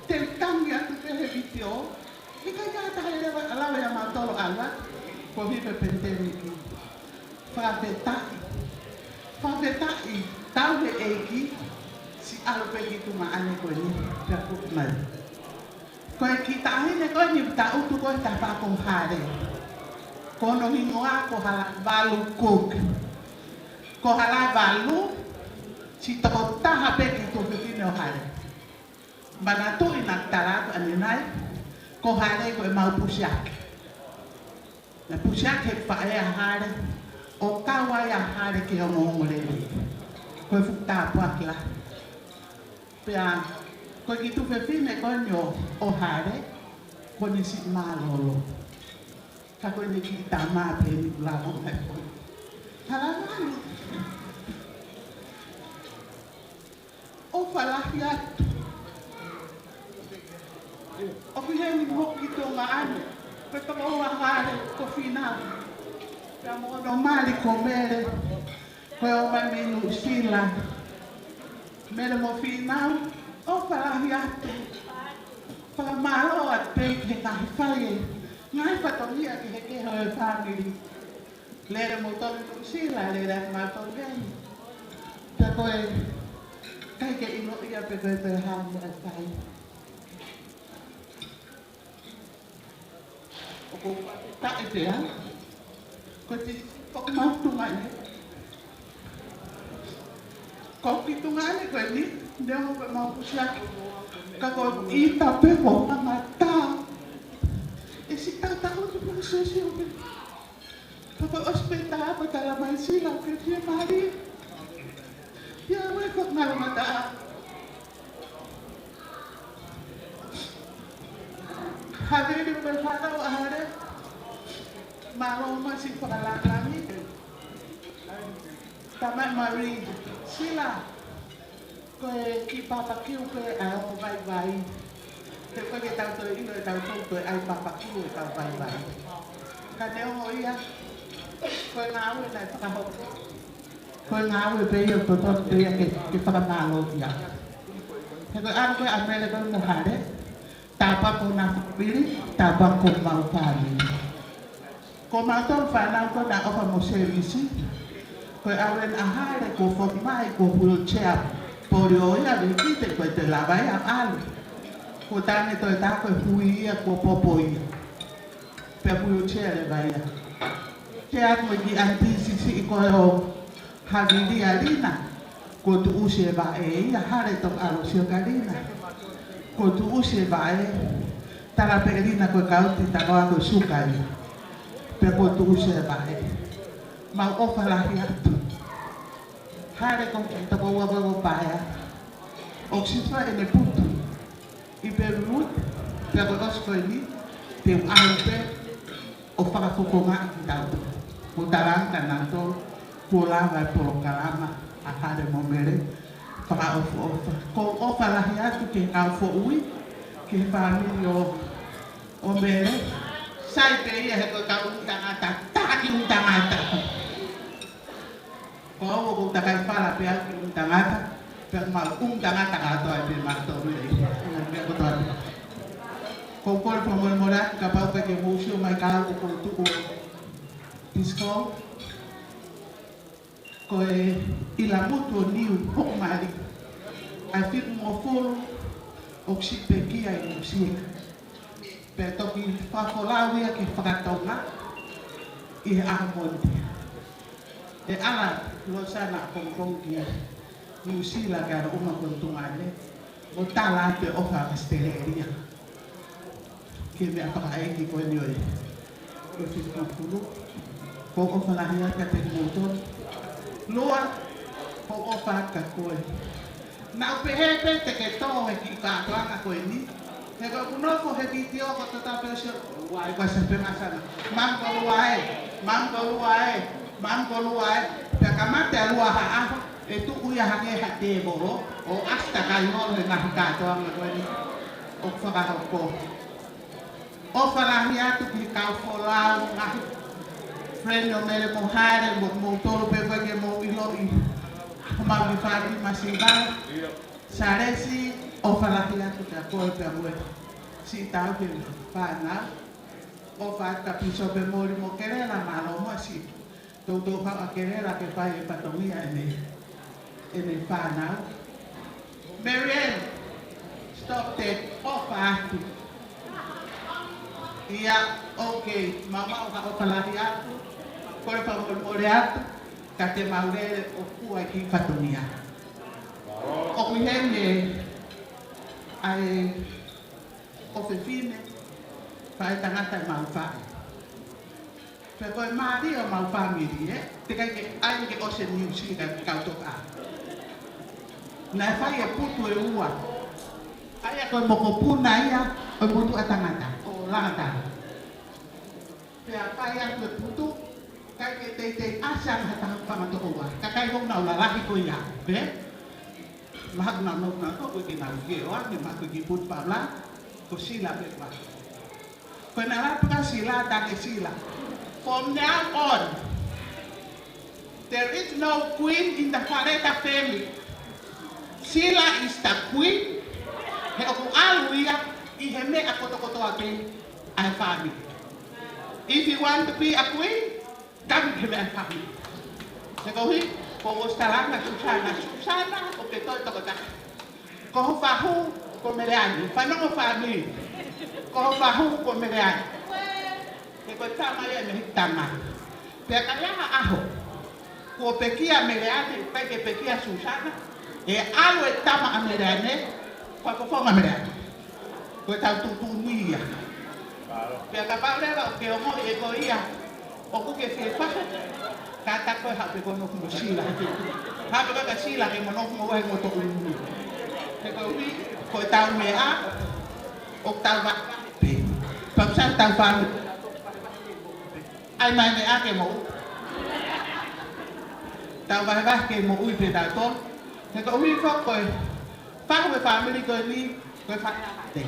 Te u tangi atu pē he vitiō. ʻIkai ke ʻi ai ha taha ʻe lava, lava ia mautolu ʻalu atu. Ko e hā pē peniteni ki. Fakafetaʻi. Fakafetaʻi. Tau he ʻEiki. Siʻi ʻalu pē ki tuʻunga ʻane ko eni. Pea kuki mai. Ko e kiʻi taʻahine ko eni ʻoku ta ʻutu ko e tafa ko Hale. Ko hono hingoa ko Halavalu Cook. Ko Halavalu, siʻi tokotaha pē kiʻi tuofefine ʻo Hale. Manatuʻi naʻa ku tala atu ʻanenai, ko Hale ko ʻemau pusiaki. Naʻe pusiaki he faʻē ʻa Hale, ʻo kau ai ʻa Hale ki he ongoongolelei. Ko e fuʻu tāpuaki lahi. Pea, ko e kiʻi tuofefine ko eni ʻo, ʻo Hale, ko ʻene siʻi mālōlō. Ka ko ʻene kiʻi tama pē eni ʻoku lava mai ko ē. Halavalu. ʻOfa lahi atu. ʻOku ʻi heni mo ki Tonga ʻane. Ko e toko ua Hale ko Fīnau. Pea mo hono mali ko Mele. Ko e ō mai mei Nuʻusila. Mele mo Fīnau. ʻOfa lahi atu. Fakamālō atu pē ki he ngaahi fai e ngaahi fatongia kehekehe ʻo e fāmili. Lele moutolu Nuʻusila, lele atu mautolu heni. Pea ko e, ʻikai ke ʻilo ia pe ko e toe hā mo e fai. ʻOku ou fakafetaʻi pea, ko e ti, ko ʻemau tuʻunga ʻane. Ko e kiʻi tuʻunga ʻane ko eni, neongo ko ʻemau pusiaki. Ka ko e ʻita pē ko e kamata. ʻE siʻi tautaha tu pē siosio pē. Ka ko e ʻosi pē tā ko e tala mai Sila ke fiemālie. Ia ue ko ngalo mata. Haveli ko e fānau ʻa Hale. Mālō masi fakalāngilangi. Tamai Mari, Sila. Ko e kiʻi papakiu pē ʻa e ongo vaivai. He ʻoku ʻikai ke tau toe ʻilo ʻe tautolu ko e ʻai papakiu ʻetau vaivai. Ka neongo ia, ko e ngāue naʻe fakahoko. Ko e ngāue pē ia ʻoku totonu pē ia ke, ke fakamālōʻia. He ko e ʻalu ko ē ʻa Mele ko ē mo Hale. Tāpuaki honau fāmili, tāpuaki homau fāmili. Ko mautolu fānau ko ena ʻa ʻOfa mo Sēmisi, ko e ʻalu ena ʻa Hale kuo foki mai, kuo wheelchair polio ia, vekite ko e toe lava ia ʻalu. Kuo taʻane toe tā ko e hui ia kuo popo ia. Pea wheelchair leva ia. Ke aku e kiʻi ʻaniti siʻisiʻi ko ē ʻo Havili ʻa Lina, kuo tuʻusi e vaʻe ia, Hale Tokaʻalosi ʻo ka Lina. Kuo tuʻusi e vaʻe, tala pē ʻe Lina ko e kauti taloa ko e suka ia. Pea kuo tuʻusi e vaʻe. Mau ʻofa lahi atu. Hale ko e tokoua ko e paea. ʻOku sio ʻene putu ʻi Beirut, pea ko e ʻosi ko eni, te u ʻalu pē ʻo fakafofongaʻi kitautolu. Mo tala ange kia nautolu, kuo lava e polokalama ʻa Hale mo Mele, fakaʻofoʻofa. Ko e ʻofa lahi atu ki he kau foʻui, ki he fāmili ʻo, ʻo Mele, sai pē ia he ko e kau ʻū tangata, taki ʻū tangata. Ko au ʻoku ou takai fala pē au ki ʻū tangata, pea mau ʻū tangata kātoa pē mautolu ē. Ko e meʻa kotoa pē. Ko e kole fakamolemole atu kapau ʻoku ʻikai ke mou sio mai kia au ʻoku ou tuʻu ʻo disco. Ko e ʻilamutu ʻo Niu hoku mali. ʻA e fitungofulu ʻoku siʻi pekia ʻi Nuʻu Sila. Pea toki fakafolau ia ki he fakatonga ʻi he ʻaho Mōnite. ʻE ʻalu ʻa Losana ʻapongipongi ki Nuʻu Sila ke ʻalu ʻo ʻuma ko e tuongaʻane, ʻo tala atu e ʻofa ʻa ʻAositelēlia ki he meʻa fakaʻeiki ko eni ʻo e, ʻo e fitungofulu. Ko e ʻofa lahi atu kiate kimoutolu. Lua, ko e ʻofa atu kia koe. Naʻa ku pehē pē te ke tō he kiʻi kātoanga ko eni. He ko ʻeku nofo he vitiō ko e tō tape ʻo sio, ʻoua ʻe, ko e sā pē masana. Mami ko Lua ē, mami ko Lua ē, mami ko Lua ē. Pea kamata ʻa Lua ha ʻaho, ʻe tuʻu ia hake ha tēvolo, ʻo ʻasi takai holo he ngaahi kātoanga ko eni ʻoku fakahoko. ʻOfa lahi atu ki he kau folau, ngaahi friend ʻo Mele mo Hale, mo, moutolu pē ʻoku ʻikai ke mou ʻiloʻi. Ko mau ki fāmili masiva. Salesi, ʻofa lahi atu kia koe pea mo e siʻi tauhi e fānau. ʻOfa atu kia Pīsope Moli mo Kelela, mālō muʻa siʻi toutou haʻu ʻa Kelela ke fai e fatongia ʻene, ʻene fānau. Mary Ann, stop that. ʻOfa atu. ʻIa, okay, maumau ha ʻofa lahi atu. Kole fakamolemole atu kiate mautolu ʻoku ʻi ai e kiʻi fatongia. ʻOku ʻi heni ʻa e ʻofefine, faʻētangata ʻemau faʻē. Pea ko e mālie ʻo ʻemau fāmili, ē? Teʻeki ai ke, ʻai ke ʻosi e niusi ka kau toka. Naʻe fai e putu ʻe ua. ʻA ia ko e mokopuna ia ʻo e motuʻa tangata, ʻo Langatala. Pea fai atu e putu, ʻikai ke teitei ʻasi ange ha taha fanga tokoua. Kakai ʻoku nau lalahi ko ia, ē? Mahalo naʻa nau, nau, nau, ko e ke nau ke o ane, mahalo ko e kiʻi putu pala, ko Sila pē ʻoku ʻasi. Ko e naʻe lava pē kia Sila, tā ke Sila. From now on, there is no queen in the Faleta family. Sila is the queen. He ʻoku ʻalu ia ʻi he meʻa kotokotoa pē ʻa e fāmili. If you want to be a queen, come to my family. He koeʻuhi, ko ʻosi tala ange ʻa Susana, Susana, ʻoku ke toe tokotaha. Ko ho fahu ko Meleane, fanongo fāmili. Ko ho fahu ko Meleane. He ko e tama ia mei Tama. Pea ka ʻi ai ha ʻaho kuo pekia Meleane, ʻikai ke pekia Susana, ʻe ʻalu e tama ʻa Meleane, ko e fofonga Meleane. Ko e tau tuʻutuʻuni ia. Pea kapau leva ʻoku ke ongoʻi ʻe koe ia ʻoku ke fie fahu, kātaki koe haʻu pē koe ʻo nofo mo Sila. Haʻu pē koe kia Sila ke mo nofo mo ʻeku motuʻa ʻunuʻunu. He koeʻuhi, ko e tau meʻa, ʻoku tau vahevahe pē. Pea ʻoku sai tau fāmili. ʻAi mai meʻa ke moʻui. Tau vahevahe ke moʻui pē tautolu. He koeʻuhi foki ko e fahu e fāmili ko eni, ko e fale ʻa Hale.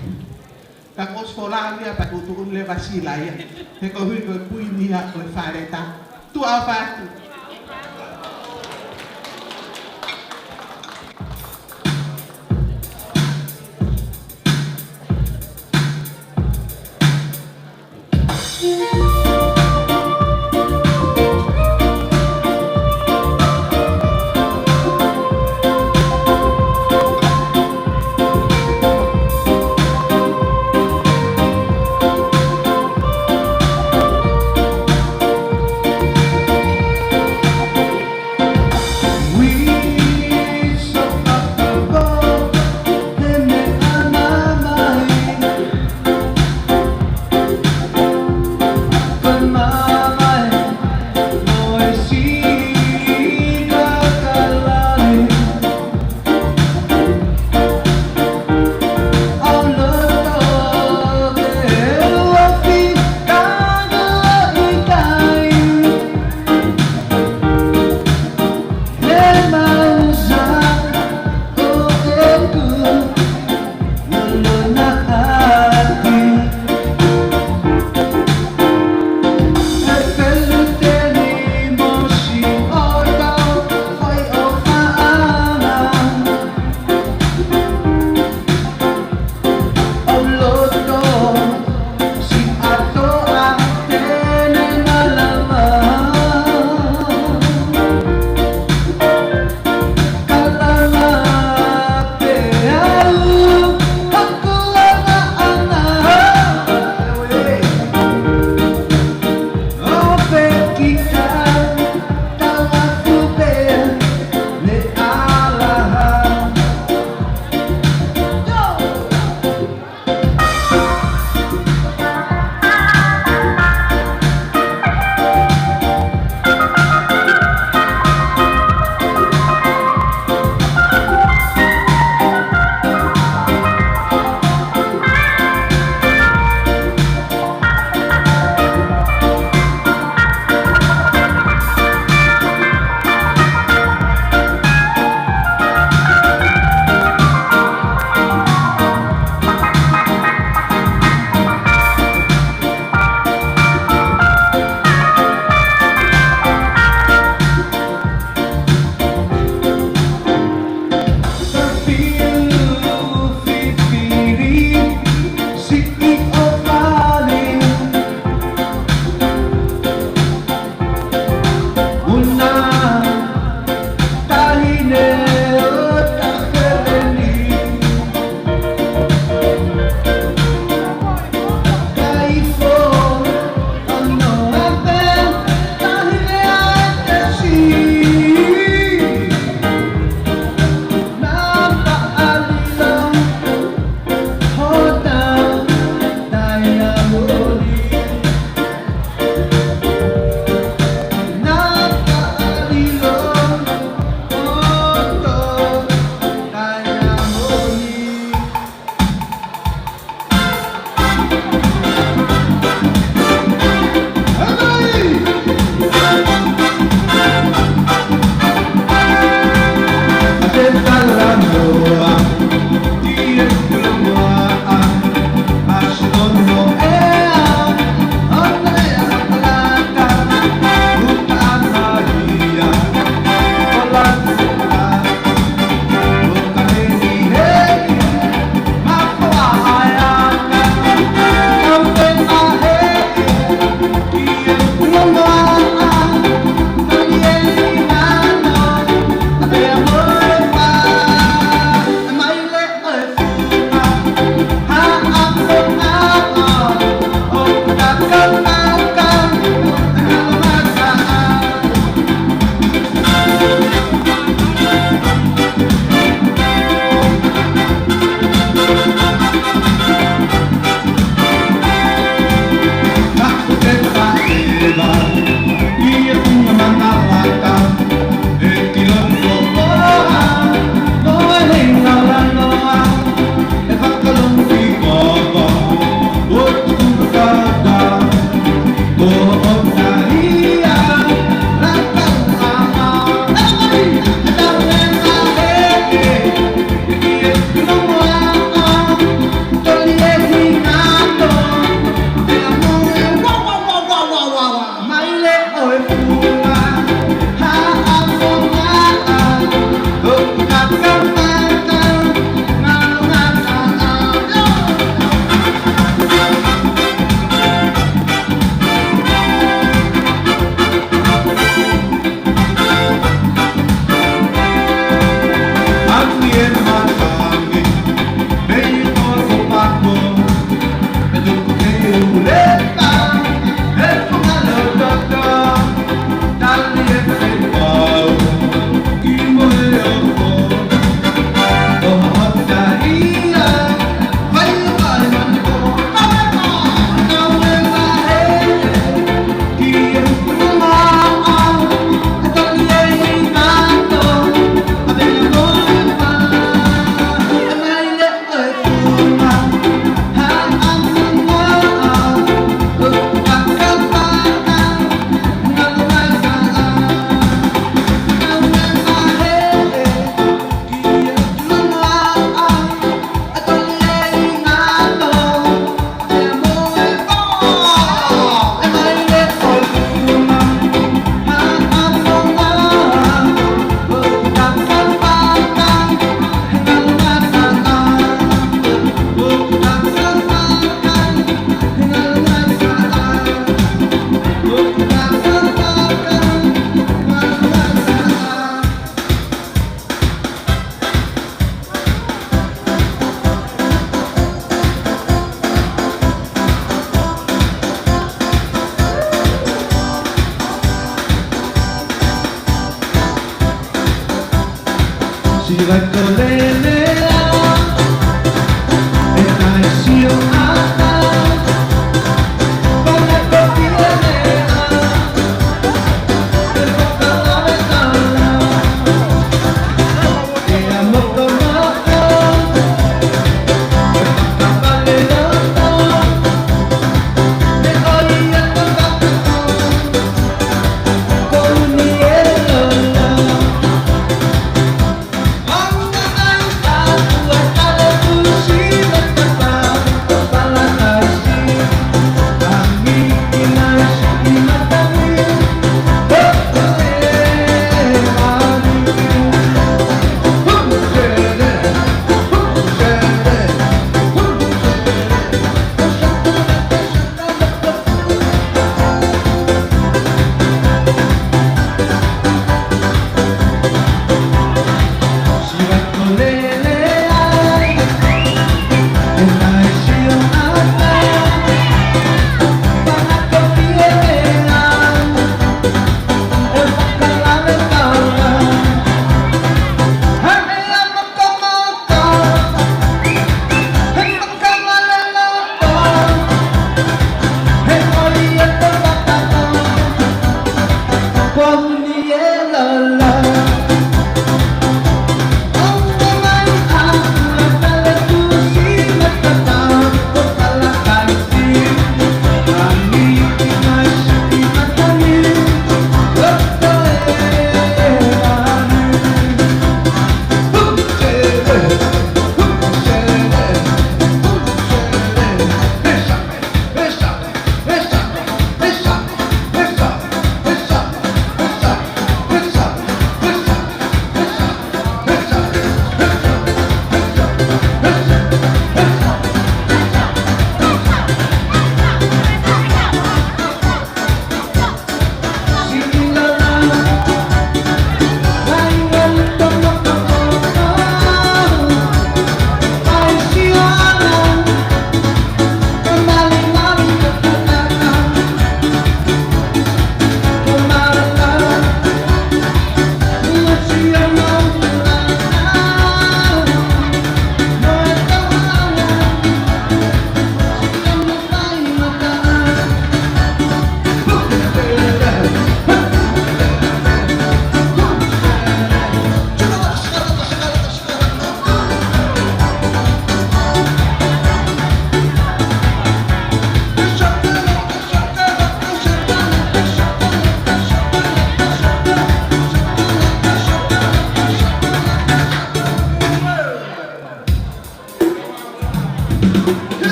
Ka kuo ʻosi folau ia pea tuʻutuʻuni leva ʻe Sila ia. He koeʻuhi ko e kuini ia ʻo e Faleta. Tuʻa ʻofa atu.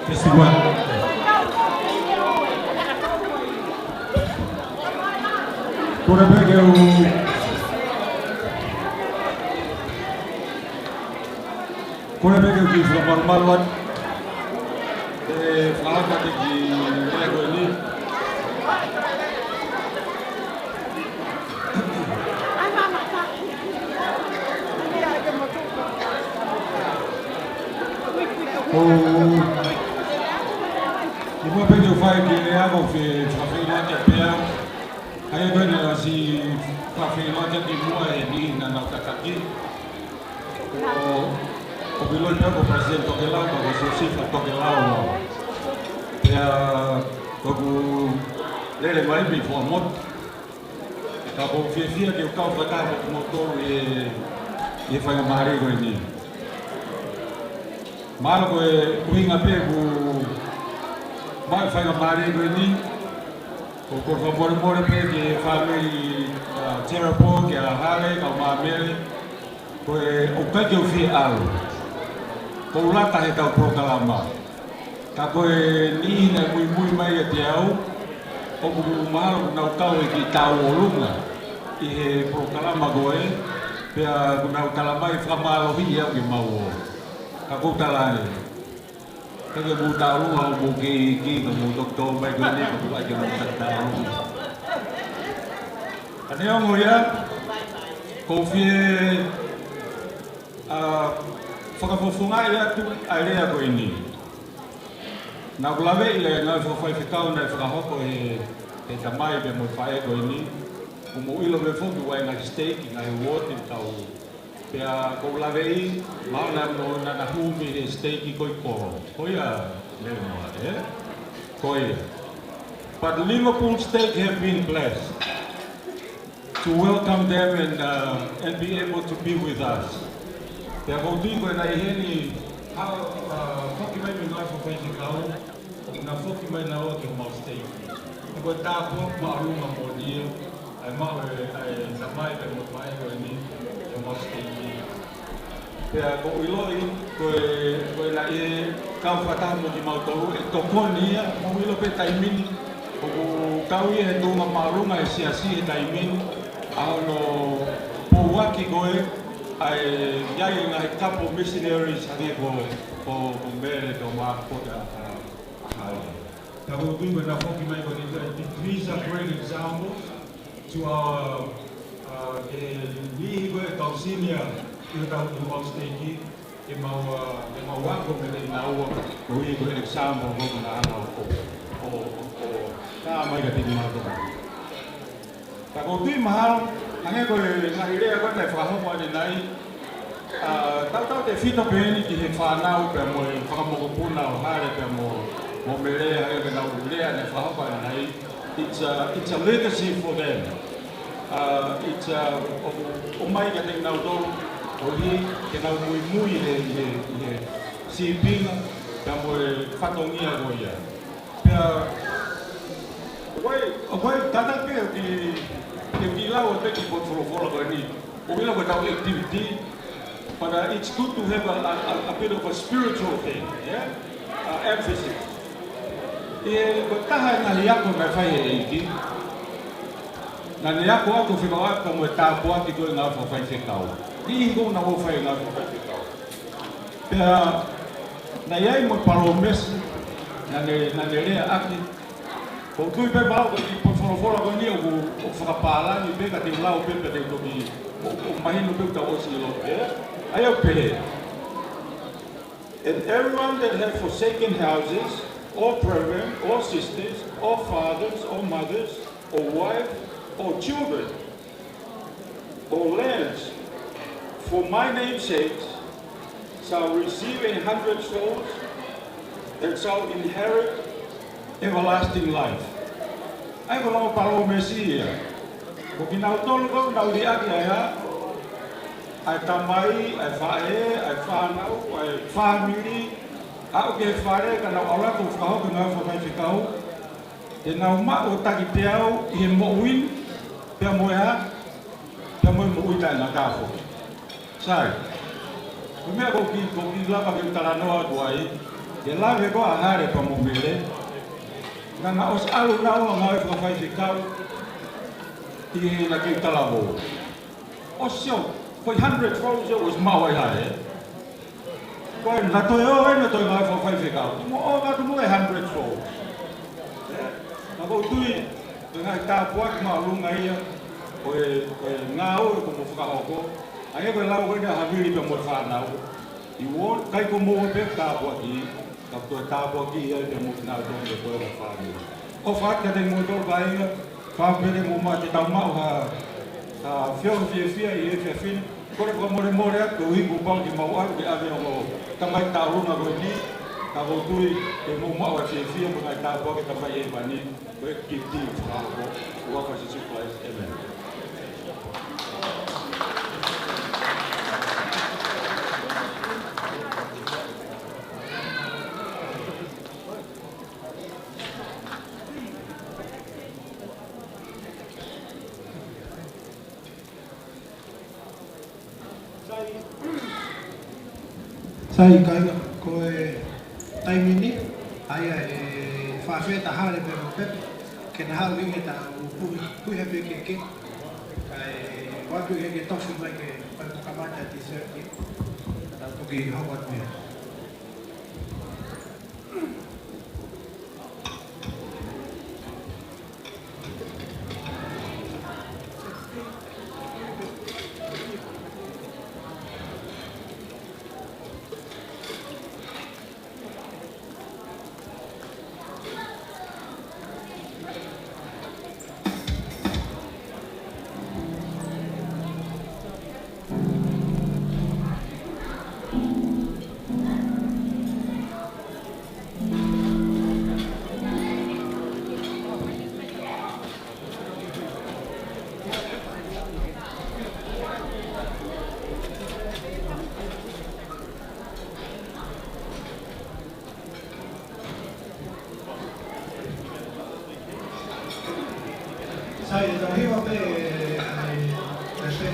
Testing one. Kole pē ke u, kole pē ke u kiʻi fakamalumalu atu e fakahoko atu e kiʻi lea ko eni. ʻOku, ʻi muʻa pē ke u fai e kiʻi lea, ʻoku ou fie fakafeʻiloaki pē au. ʻA ia ko eni naʻe ʻosi fakafeʻiloaki ʻi muʻa ʻe he niʻihi naʻa nau tataki. ʻOku, ʻoku ou ʻiloʻi pē au ko Palesiteni Tokelau, ka ko Siosifa Tokelau. Pea ʻoku ou lele mai mei Fuaʻamotu. Ka ʻoku ou fiefia ke u kau fakataha mo kimoutolu ʻi he, ʻi he faingamālie ko eni. Mahalo ko e ʻuhinga pē ʻoku maʻu e faingamālie ko eni, ʻoku ou fakamolemole pē ki he fāmili, ʻa, Terapō, kia Hale, kau māmele, ko e ʻoku ʻikai ke u fie ʻalu. ʻOku ou lata he ʻetau polokalama. Ka ko e niʻihi naʻe muimui mai kiate au, ʻoku mahalo kuo nau kau he kiʻi tauʻolunga ʻi he polokalama ko ē, pea kuo nau tala mai fakamālohiʻi au ke mau ō. Ka ʻoku ou tala ange, ʻikai ke mou tauʻolunga hoʻomou kei iiki, ka mou toki tō mai ko eni, ka ʻoku ʻikai ke mou taki tauʻolunga. Ka neongo ia, ʻoku ou fie, ʻa, fakafofongaʻi atu ʻa e lea ko eni. Naʻa ku laveʻi e ngaahi fakafaifekau naʻe fakahoko ʻe he, he tamai pea mo e faʻē ko eni. ʻOku mou ʻilo pē foki ʻoku ʻi ai e ngaahi siteiki, ngaahi uooti ʻoku tau. Pea ʻoku ou laveʻi, mahalo naʻa nau, naʻa nau hū mei he siteiki ko ē ʻi Kolo. Ko ia, Lelemaʻa, ē? Ko ia. But Liverpool Stake have been blessed to welcome them and, uh, and be able to be with us. Pea ʻoku ou tui ko e naʻe ʻi heni, ha, uh, foki mai mei he ngaahi fakafaifekau, naʻa nau foki mai naua ki homau siteiki. Ko e tāpuaki māʻolunga moʻoni ia, ʻa e maʻu ʻe, ʻa e tamai pea mo e faʻē ko eni, ki homau siteiki. Pea ʻoku ou ʻiloʻi, ko e, ko e naʻe kau fakataha mo kimautolu, ʻe tokoni ia, mou ʻilo pē taimi ni, ʻoku kau ia he tuʻunga māʻolunga he siasi he taimi ni, ʻa hono pouaki ko ē, ʻa e, ʻi ai e ngaahi kapo missionaries hangē ko, ko, ko Mele, ko Mark, ko, ʻa, ʻa, ʻa, Ka ʻoku ou tui ko e naʻa nau foki mai ko eni, it is a great example to our, uh, e niʻihi ko ē ʻoku tau senior ʻi hotau, ʻi homau siteiki, ke mau, uh, ke mau ako mei he ʻenau, koeʻuhi ko e example ko ē naʻa nau ō, ō, ō, ō, ka mai ka tini mātou. Ka ʻoku ou tui mahalo, hangē ko e ngaahi lea ko ē naʻe fakahoko ʻanenai, ʻa, tautautefito pē eni ki he fānau pea mo e fanga mokopuna ʻo Hale pea mo, Mo Mele, ʻa ia ko e lea naʻe fakahoko ʻanenai. It's a, it's a legacy for them. Uh, it's a, ʻo, ʻomai kiate kinautolu, ʻo hili ke nau muimui he, he, he sīpinga, pea mo e fatongia ko ia. Pea, ʻoku ʻi ai, ʻoku ʻi ai tata pē ki, ki, ki lau atu ki he potu folofola ko eni. ʻOku ʻi ai ko ʻetau activity, but, uh, it's good to have a, a, a, a bit of a spiritual thing, yeah? Uh, emphasis. ʻI he ko e taha e ngaahi ako naʻe fai ʻe he ʻEiki, naʻa ne ako atu fekauʻaki mo e tāpuaki ko e ngāue fakafaifekau. Niʻihi ko ē naʻa nau fai e ngāue fakafaifekau. Pea, naʻe ʻi ai mo e palōmesi, naʻa ne, naʻa ne lea ʻaki. ʻOku ou tui pē mahalo ko e kiʻi potu folofola ko eni ʻoku, ʻoku fakapālangi pē ka te u lau pē pea te u toki, ʻo, ʻo mahino pē ʻoku tau ʻosi ʻilo pē. ʻA ia ʻoku pehē. And everyone that have forsaken houses, or brethren, or sisters, or fathers, or mothers, or wife, or children, or lands, for my name's sake, shall receive a hundredfold, and shall inherit everlasting life. ʻA ia ko e ongo palōmesi ia. Ko kinautolu ko ē naʻa nau liʻaki ʻa e, ʻa e tamai, ʻa e faʻē, ʻa e fānau, ʻa e fāmili, aʻu ki he fale ka nau ʻalu atu ʻo fakahoko e ngāue fakafaifekau, te nau maʻu ʻo taki peau ʻi he moʻui ni, pea mo e hā, pea mo e moʻui taʻengata foki. Sai. Ko e meʻa ko ē ʻoku ou kiʻi, ʻoku ou kiʻi lava ke u talanoa atu ai, ke lave ko ē ʻa Hale pea mo Mele, naʻa nau ʻosi ʻalu naua ʻo ngāue fakafaifekau ʻi he, naʻa ke talavou. ʻOsi ʻo, ko e hundredfold ʻosi maʻu ai ʻe Hale. Ko e naʻe toe ō eni ʻo toe ngāue fakafaifekau. Mo ō atu mo e hundredfold. Naʻa ʻoku ou tui, ko e ngaahi tāpuaki māʻolunga ia, ko e, ko e ngāue ʻoku mo fakahoko. ʻA ia ko e lau ko eni ʻa Havili pea mo e fānau. ʻIo, ʻikai ko moua pē e tāpuaki, ka ko e tāpuaki ia pea mo kinautolu mo e fānau. ʻOfa atu kiate kimoutolu kāinga, fāpele mo mate tau maʻu ha, ha feohi fiefia ʻi he efiafi ni. Kole fakamolemole atu, ʻoku ou pau ke mau ʻalu ke ʻave ʻa e ongo tamai taʻolunga ko eni, ka ʻoku ou tui ke mou maʻu ʻa e fiefia mo e ngaahi tāpuaki ʻa e Tamai ʻi hēvani, ko e kiʻi tī fakahoko, ʻi he huafa ʻo Sīsū Kalaisi, ʻēmeni. Sai, kāinga, ko e taimi ni, ʻa ia ʻe fakaafeʻi atu ʻa Hale pea mo Pepe, ke na haʻu ki he ʻetau puhi, puhi pē ke ke, kae ʻoatu ke ke tofi mai ke, kae kamata dessert ni, tau toki hoko atu ia. Sai, ʻe tau hiva pē, ʻa e, ʻa e pēpē.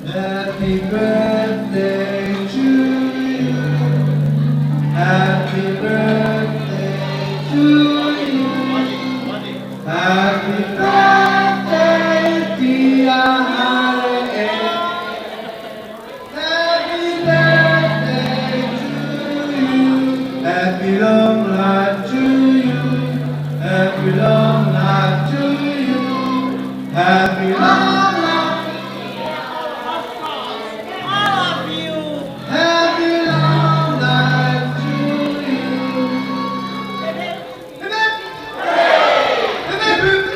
Happy birthday to you. Happy birthday to you. Happy birthday, dear Hale. Happy birthday to you. Happy long life to you. Happy long life to you. Happy long life. All of you. Happy long life to you. Hip, hip. Hip, hip. Hip, hip.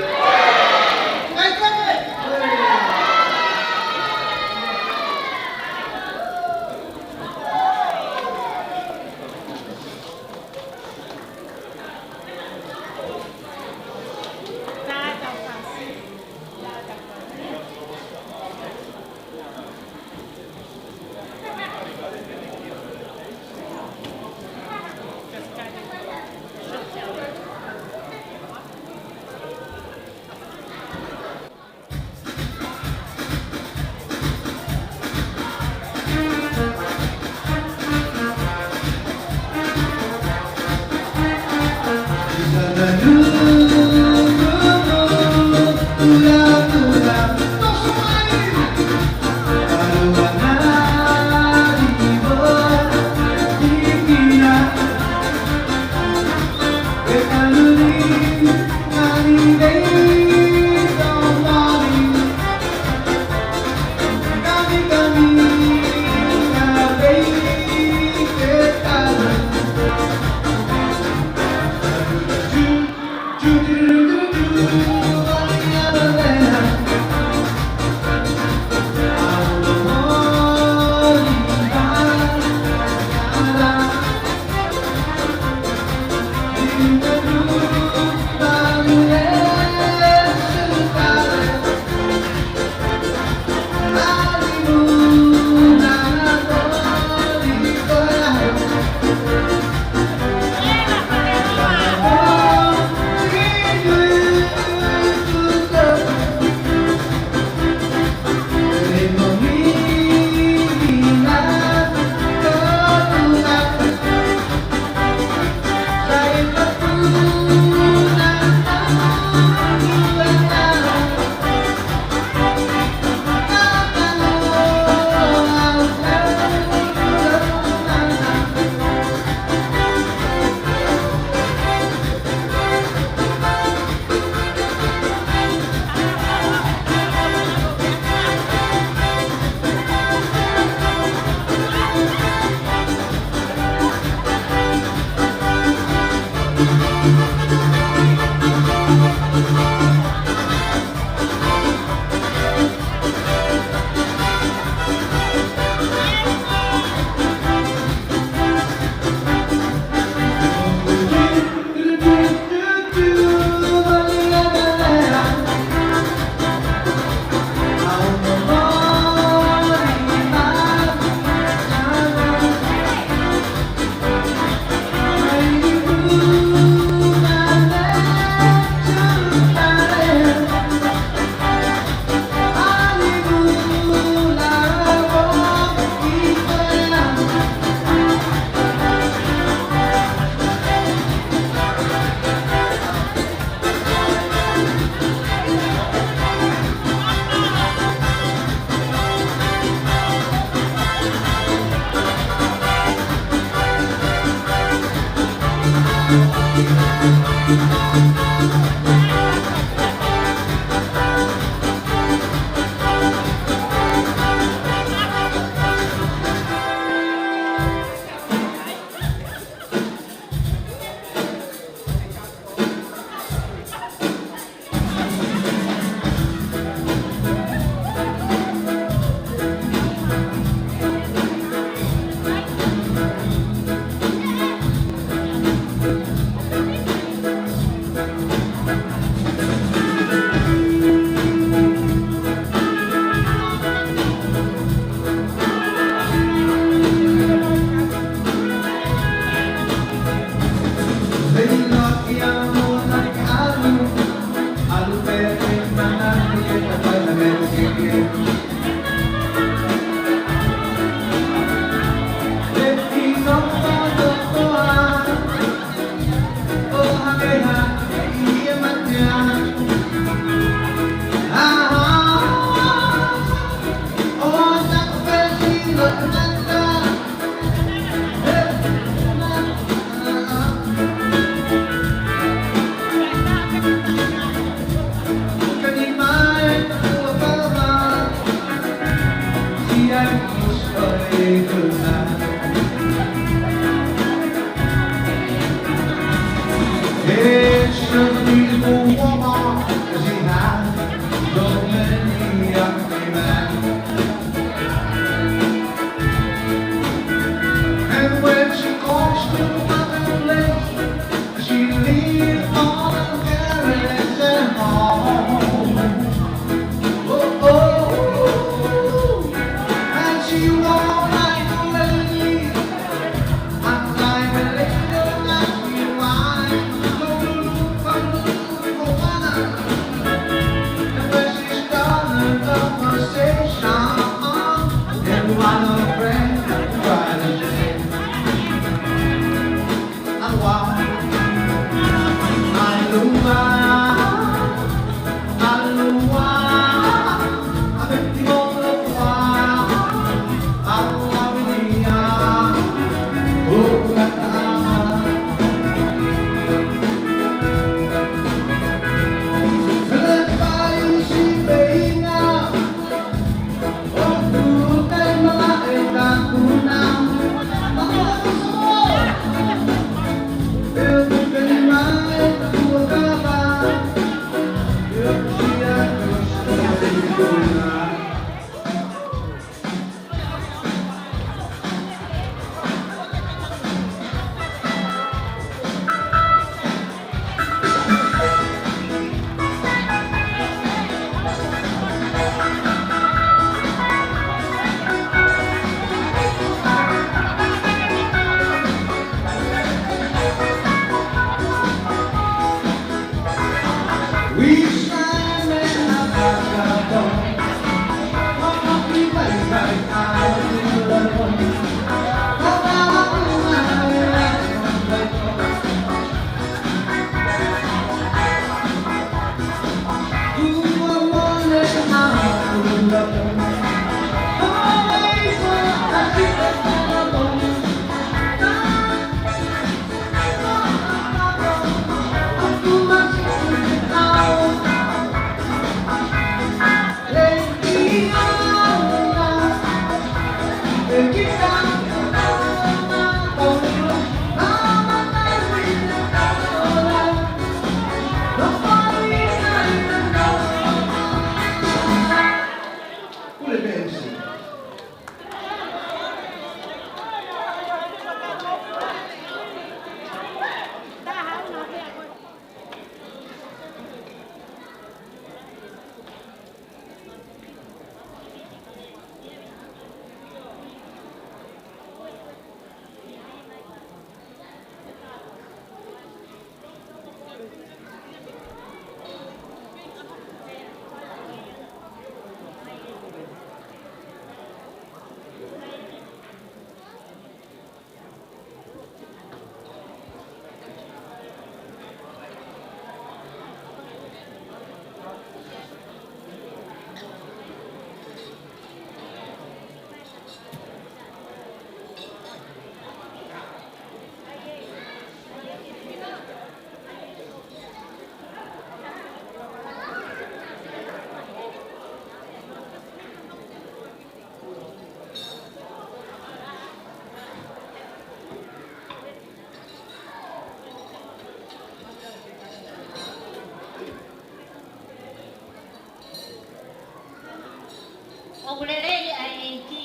ʻOku lelei ʻa e ʻEiki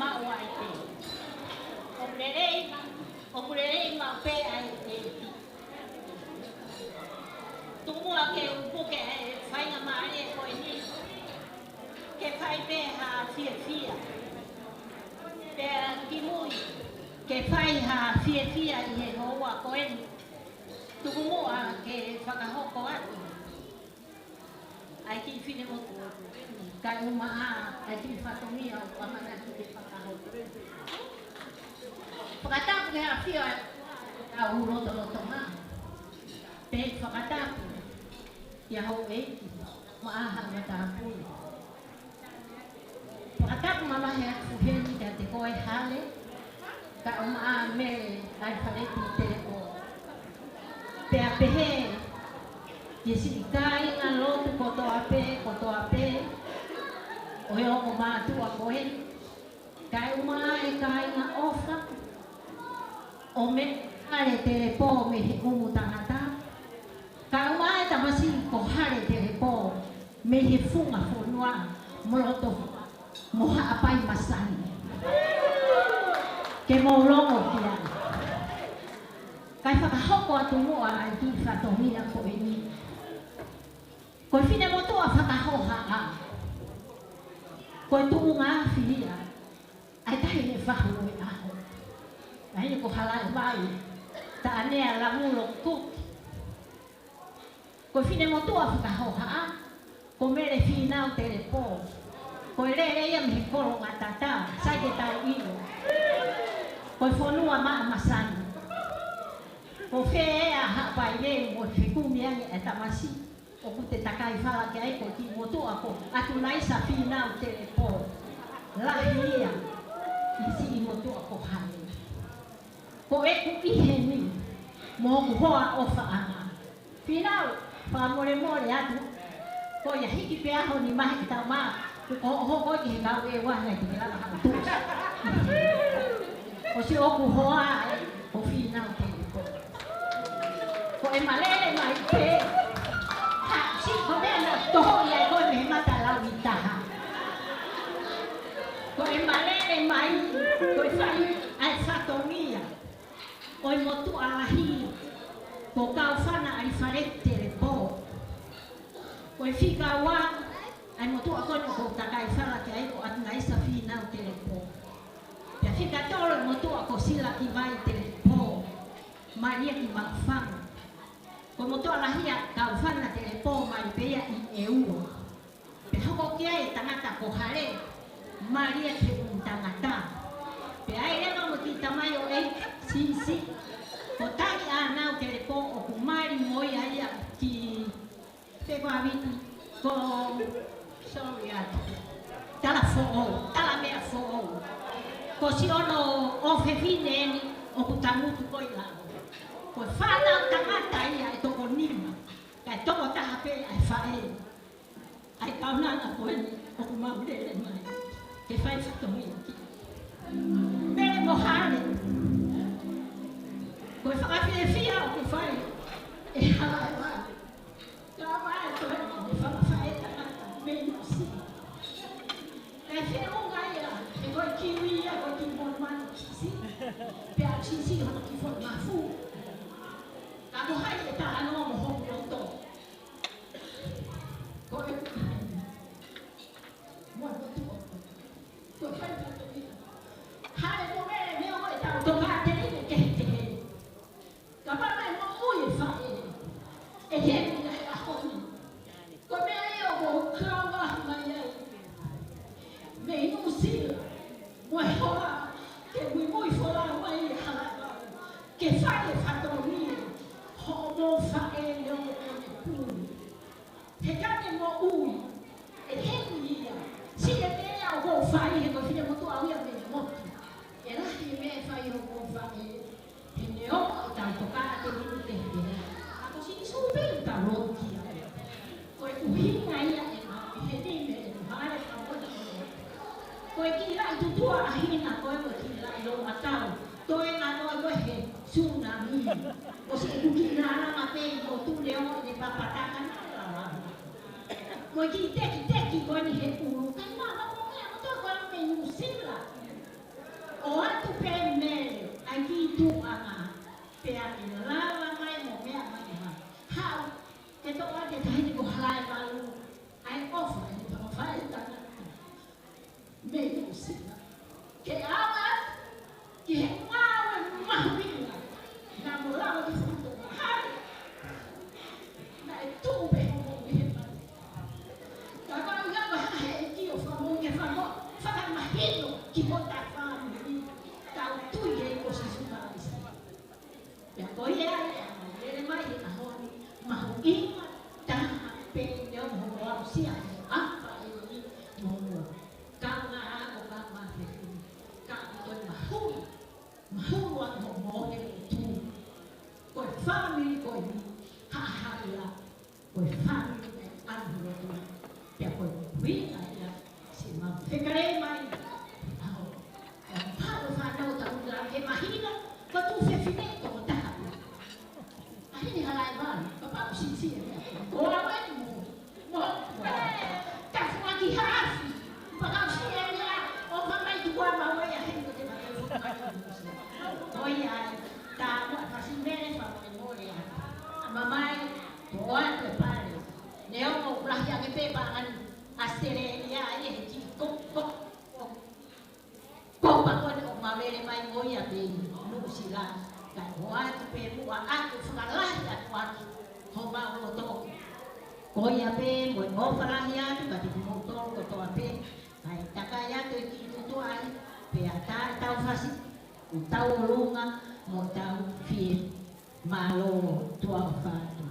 maʻu ai pē. ʻOku lelei, ʻoku lelei maʻu pē ʻa e ʻEiki. Tuku muʻa ke u puke ʻa e faingamālie ko eni ke fai pē ha fiefia. Pea kimui ke fai ha fiefia ʻi he houa ko eni, tuku muʻa ke fakahoko atu ʻa e kiʻi finemotuʻa, kae ʻumaʻā ʻa e kiʻi fatongia ʻoku ʻamanaki ke fakahoko. Fakatapu ki he ʻafio ʻa e ʻOtua ʻi hotau lotolotonga. Pea fakatapu kia houʻeiki, maʻa ha matāpule. Fakatapu mamahi atu heni kiate koe Hale, kae ʻumaʻā Mele ʻAlisaleti Telepō. Pea pehē ki he siʻi kāingalotu kotoa pē, kotoa pē ʻo e ongo mātuʻa ko ē, kae ʻumaʻā e kāinga ʻofa ʻo Mele Telepō mei he ʻumu tangata, kae ʻumaʻā e tamasiʻi ko Hale Telepō mei he funga fonua mo loto mo Haʻapai Masani. Ke mou longo ki ai. Kae fakahoko atu muʻa ʻa e kiʻi fatongia ko eni. Ko e finemotuʻa fakahohaʻa, ko e tuʻunga afi ia ʻa e taʻahine fahu ʻo e ʻaho, ʻa ia ko Halaevalu Taʻanea Lamulo Kuki. Ko e finemotuʻa fakahohaʻa ko Mele Fīnau Telepō. Ko e lele ia mei he Kolongatata, Saiketai ʻIlo. Ko e fonua maʻa Masani. Ko fē ʻa Haʻapai Leu mo e fekumi ange e tamasiʻi ʻoku te takai fala ki ai, ko e kiʻi motuʻa ko ʻAtunaisa Fīnau Telepō. Lahi ia ʻi he siʻi motuʻa ko Hale. Ko ʻeku ʻi heni mo hoku hoa ʻofaʻanga. Fīnau, fakamolemole atu. Ko ia hiki pē ʻaho ni mahe ki tama, ko hoʻo hoko ki he kau ʻEua ngai te ke lava haʻu tuʻu. Ko siʻi ʻoku hoa ē, ko Fīnau Telepō. Ko e malele mai pē. Ha, siʻi ko e meʻa naʻa ku toho ia ko e meʻa mata lau ʻi taha. Ko e malele mai, ko e fai ʻa e fatongia ʻo e motuʻa lahi ko Kaufana ʻAlisaleti Telepō. Ko e fika ua ʻa e motuʻa ko eni ʻoku ou takai fala ki ai ko ʻAtunaisa Fīnau Telepō. Pea fika tolu e motuʻa ko Silakivai Telepō, Malia ki Maʻufanga. Ko e motuʻa lahi ʻa Kaufana Telepō mai pē ia ʻi ʻEua. Pea hoko ki ai e tangata ko Hale, mali ia ki he ʻumu tangata. Pea ʻi ai e ongo kiʻi tamai ʻo e siʻisiʻi ko Tani ʻAnau Telepō ʻoku mali mo ia ia ki Fekaviti, ko, sorry atu. Talafoʻou, Talameafoʻou. Ko siʻono ʻofefine eni ʻoku tangutu ko ē ʻi lalo. Ko e fānau tangata ia ʻe toko nima, kae toko taha pē ʻa e faʻē. ʻA e kaunanga ko eni ʻoku mau lele mai ke fai fatongia ki ai. Mele mo Hale. Ko e fakafiefia ʻoku fai ʻe Halaevalu. Ka ʻoku ʻi ai ko ē ʻa e fanga faʻē tangata mei Nuʻusila. Kae feʻunga ia he ko e kiwi ia ko e kiʻi monumanu siʻisiʻi. Pea siʻisiʻi hono kiʻi foʻi mafu. Ka ko hai ʻe talanoa mo hoku loto? Ko e mo e motuʻa. Ko e fai fatongia. Hale mo Mele, meʻa ʻoku tau tokāteline kehekehe. Kapau naʻe moʻui e faʻē ʻe heni ʻi he ʻaho ni, ko e meʻa ia ʻoku ou kau ʻaho mai ai mei Nuʻusila mo e hoa ke muimui folau mai ʻe Halaevalu ke fai e fatongia hoʻomou faʻē ʻoku ne puli. He ka ne moʻui ʻe heni ia, siʻi e meʻa ʻoku ou fai he ko e finemotuʻa au ia mei he motu. ʻE lahi e meʻa ʻe fai hoku faʻē, he neongo ʻetau tokāteline kehekehe, ka ko Sīsū pē ʻoku tau lotu ki ai. Ko e ʻuhinga ia ʻeku ʻi heni mei he Hale ka motu. Ko e kiʻi laʻi tutuʻa ʻa hina ko ē, ko e kiʻi laʻi loʻumatau, toe nganoa ko ē he sunami. ʻOsi ʻeku kiʻi nānanga pē ʻi motu, neongo ʻene papataka naʻa lava. Mo e kiʻi tekiteki ko eni he ʻulu, kae nānanga Nuʻusila. ʻOatu pē Mele, ʻai ki tuʻanga, pea ke lava mai mo meʻa mai ha. Haʻu, ke toʻo atu e taʻahine ko Halaevalu, ʻai ʻofa, ʻai ʻofa, ʻai tangata. Mei Nuʻusila. Ke ava, ki he ngāue mahuʻinga. Naʻa mo lava ki Fukutoka. Hai. Naʻe tuʻu pē homo ʻi he mate. Ka ko e ʻuhinga ha he ʻEiki ʻo fakamoʻui ke fakamoʻui, fakamahino ki hota fāmili. Tau tui he ko Sīsū Kalaisi. Pea ko ia ai, ʻa e lele mai he ʻaho ni, mahuʻinga taha pē ʻi he ongo aʻusia he ʻaho ni mo mua. Kaungā ako, kaungā fefine, ka ko e mahuʻi, mahuʻi ʻa e moʻui ʻo e motu. Ko e fāmili ko eni, haʻahaʻa ia, ko e fāmili ʻa e ʻAlo ʻOtua. Pea ko e ʻuhinga ia, siʻi mau fekalei mai. ʻAho, ʻa e palo fānau tau la ke mahino, ko e tuofefine ko e taha. ʻA heni Halaevalu, kapau sisi e mea. Ko au eni mo, mo, mo. Tafuaki hafi. Pakausi e mea, ʻo mamai tu kua mau e a heni ko te mate. Ko ia ai, tā mo e fasi Mele fa mo e mole a. Mamai, ko atu e pale. Neongo ʻoku lahi ange pē paʻanga ni ʻAositelēlia ʻi he kiʻi ko, ko, ko, ko pa ko eni ʻoku mau lele mai mo ia pē ʻi Nuʻusila. Kae ʻoatu pē muʻa atu fakalahi atu ʻaki homau loto. Ko ia pē mo e ʻofa lahi atu kiate kimoutolu kotoa pē. Kae takai atu e kiʻi tutuʻa ai, pea tā ʻetau fasi, ʻo tau ʻolunga, mo tau fie mālō. Tuʻa ʻofa atu.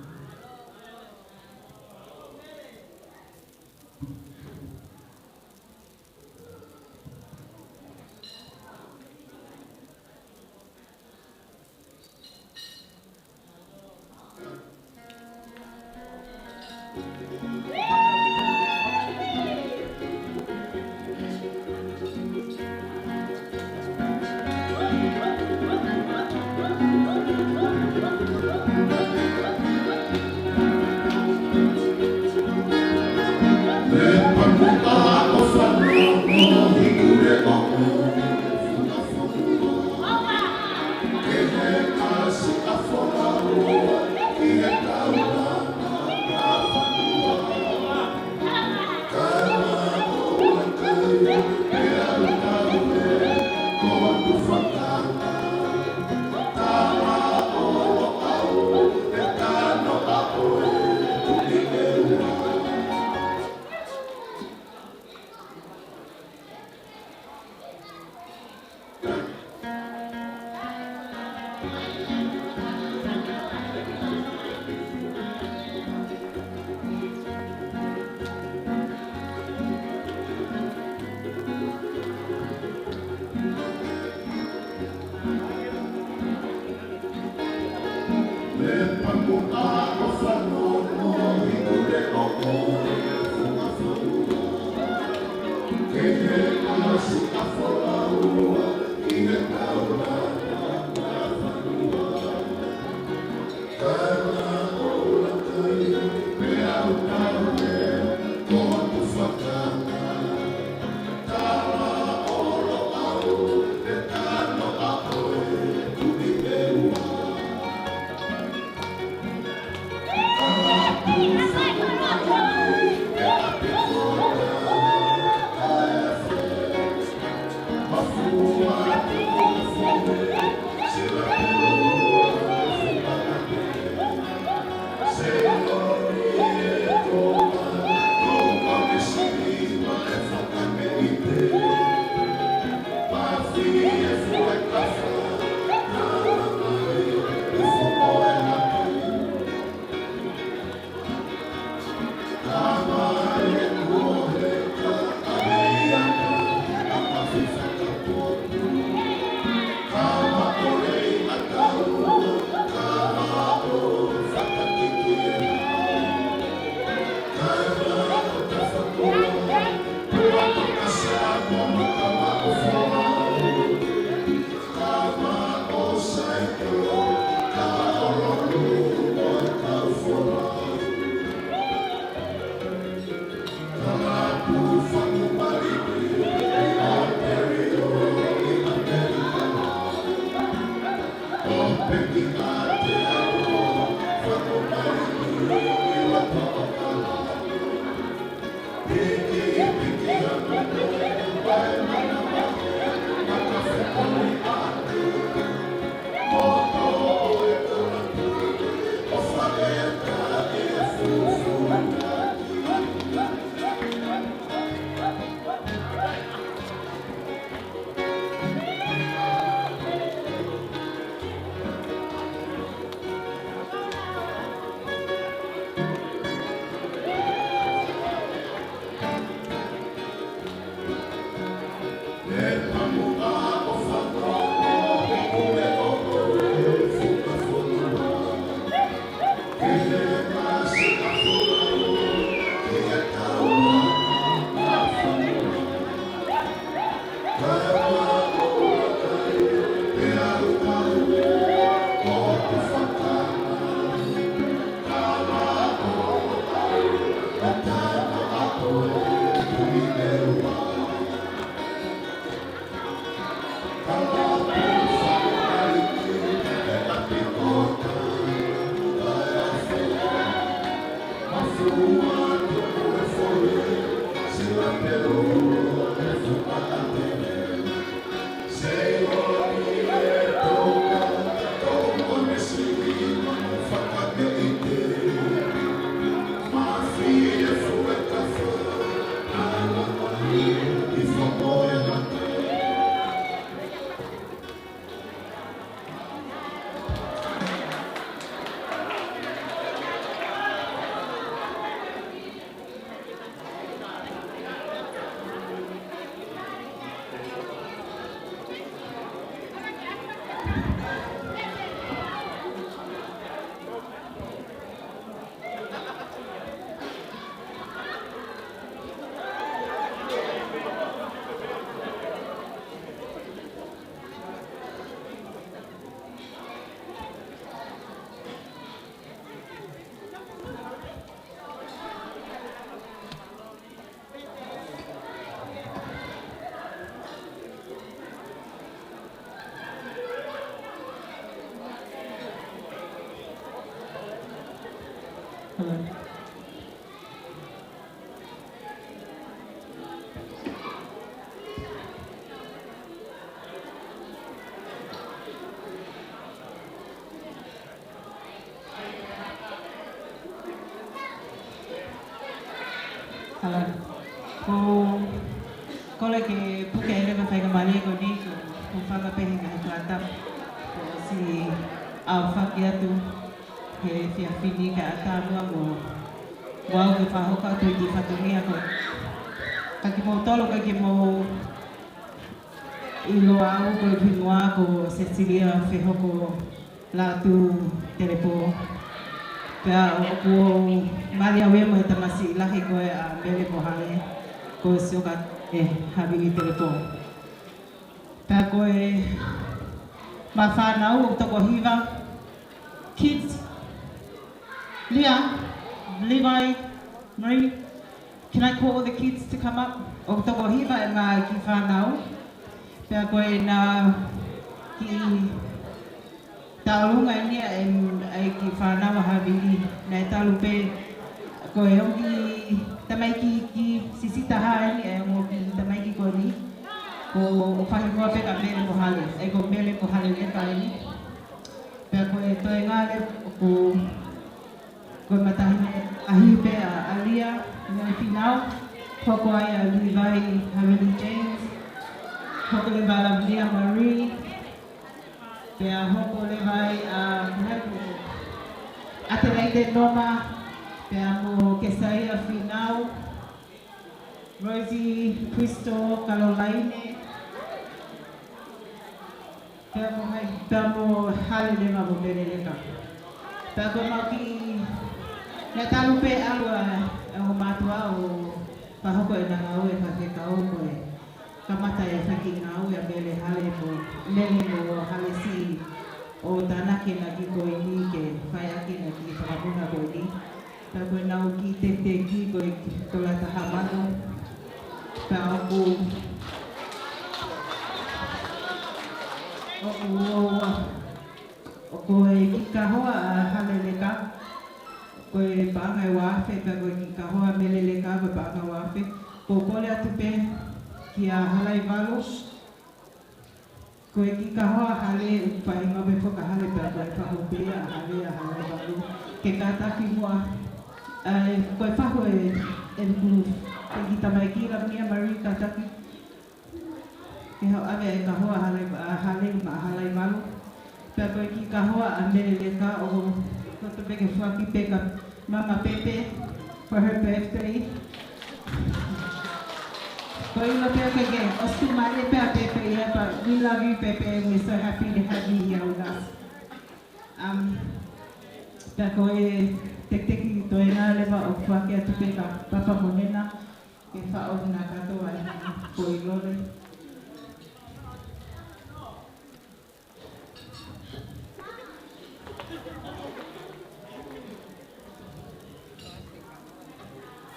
Ala. Ko, kole ke puke ʻa e leva faingamālie ko eni, ko, ko fanga pehe ngaahi plata. Ko si au faki atu he efiafi ni ka ʻatā muʻa mo, mo au ke fakahoko atu e kiʻi fatongia ko ē. Ka kimoutolu, ka kimoutolu ʻiloa au ko e hingoa ko Cecilia Fehoko Lātū Telepō. Pea ʻoku ou mali au ia mo e tamasiʻi lahi ko ē ʻa Mele mo Hale, ko Sioka, ē, Havili Telepō. Pea ko ʻema fānau ʻoku toko hiva, kids, Leah, Levi, Marie, can I call all the kids to come up? ʻOku toko hiva ʻema kiʻi fānau. Pea ko ʻena kiʻi tauʻolunga eni ʻa e, ʻa e kiʻi fānau ʻa Havili. Naʻe talu pē, ko e ongo kiʻi tamaiki kiʻi siʻisiʻi taha eni ʻa e ongo kiʻi tamaiki ko eni. Ko, ʻoku fakahingoa pē ka Mele mo Hale. ʻA ia ko Mele mo Hale Leka eni. Pea ko e toenga leva ʻoku, ko e matahine lahi pē ʻa Alia, ngaahi finau, hoko ai ʻa Levi Havili James, hoko leva ʻa Lavinia Marie, pea hoko leva ai ʻa, ko hai ko ē, Adelaide Noma, pea mo Kesaia Finau, Rosie Crystal Caroline, pea mo hai, pea mo Hale Leva mo Mele Leka. Pea ko ʻemau kiʻi, naʻe talu pē ʻalu ʻa, ʻa e ongo mātuʻa ʻo fakahoko ʻena ngāue fakafekau ko e kamata e faki ngāue ʻa Mele Hale mo, Mele mo Hale siʻi ʻo tānaki ʻena kiʻi koini ke fai ʻaki ʻena kiʻi fakapuna koini. Pea ko ʻenau kiʻi tekiteki ko e tola taha mano. Pea ʻoku, ʻoku ua, Ko e kiʻi kahoa ʻa Haleleka, ko e paʻanga ʻe ua afe, pea ko e kiʻi kahoa ʻa Meleleka, ko e paʻanga ua afe. Ko e kole atu pē kia Halaivalu. Ko e kiʻi kahoa ʻa Hale, ʻoku faʻahinga pē foki ʻa Hale pea ko e fahu pē ʻa Hale, ʻa Halaivalu. Ke kātaki muʻa, ʻa, ko e fahu ē, ʻe ku, ʻe ki tamai ki la mia Marie kātaki. Ke haʻu ʻave e kahoa ʻa Hale, ʻa Hale maʻa Halaivalu. Pea ko e kiʻi kahoa ʻa Meleleka ʻoku loto pē ke foaki pē kia Mama Pepe for her birthday. Ko e ʻilo pē ke ke ʻosi mai pē ʻa Pepe ia, but we love you, Pepe, and we're so happy to have you here with us. Um, pea ko e tekiteki toenga leva ʻoku foaki atu pē kia Papa Monena. Ke faʻo na kātoa ʻi ko i lole.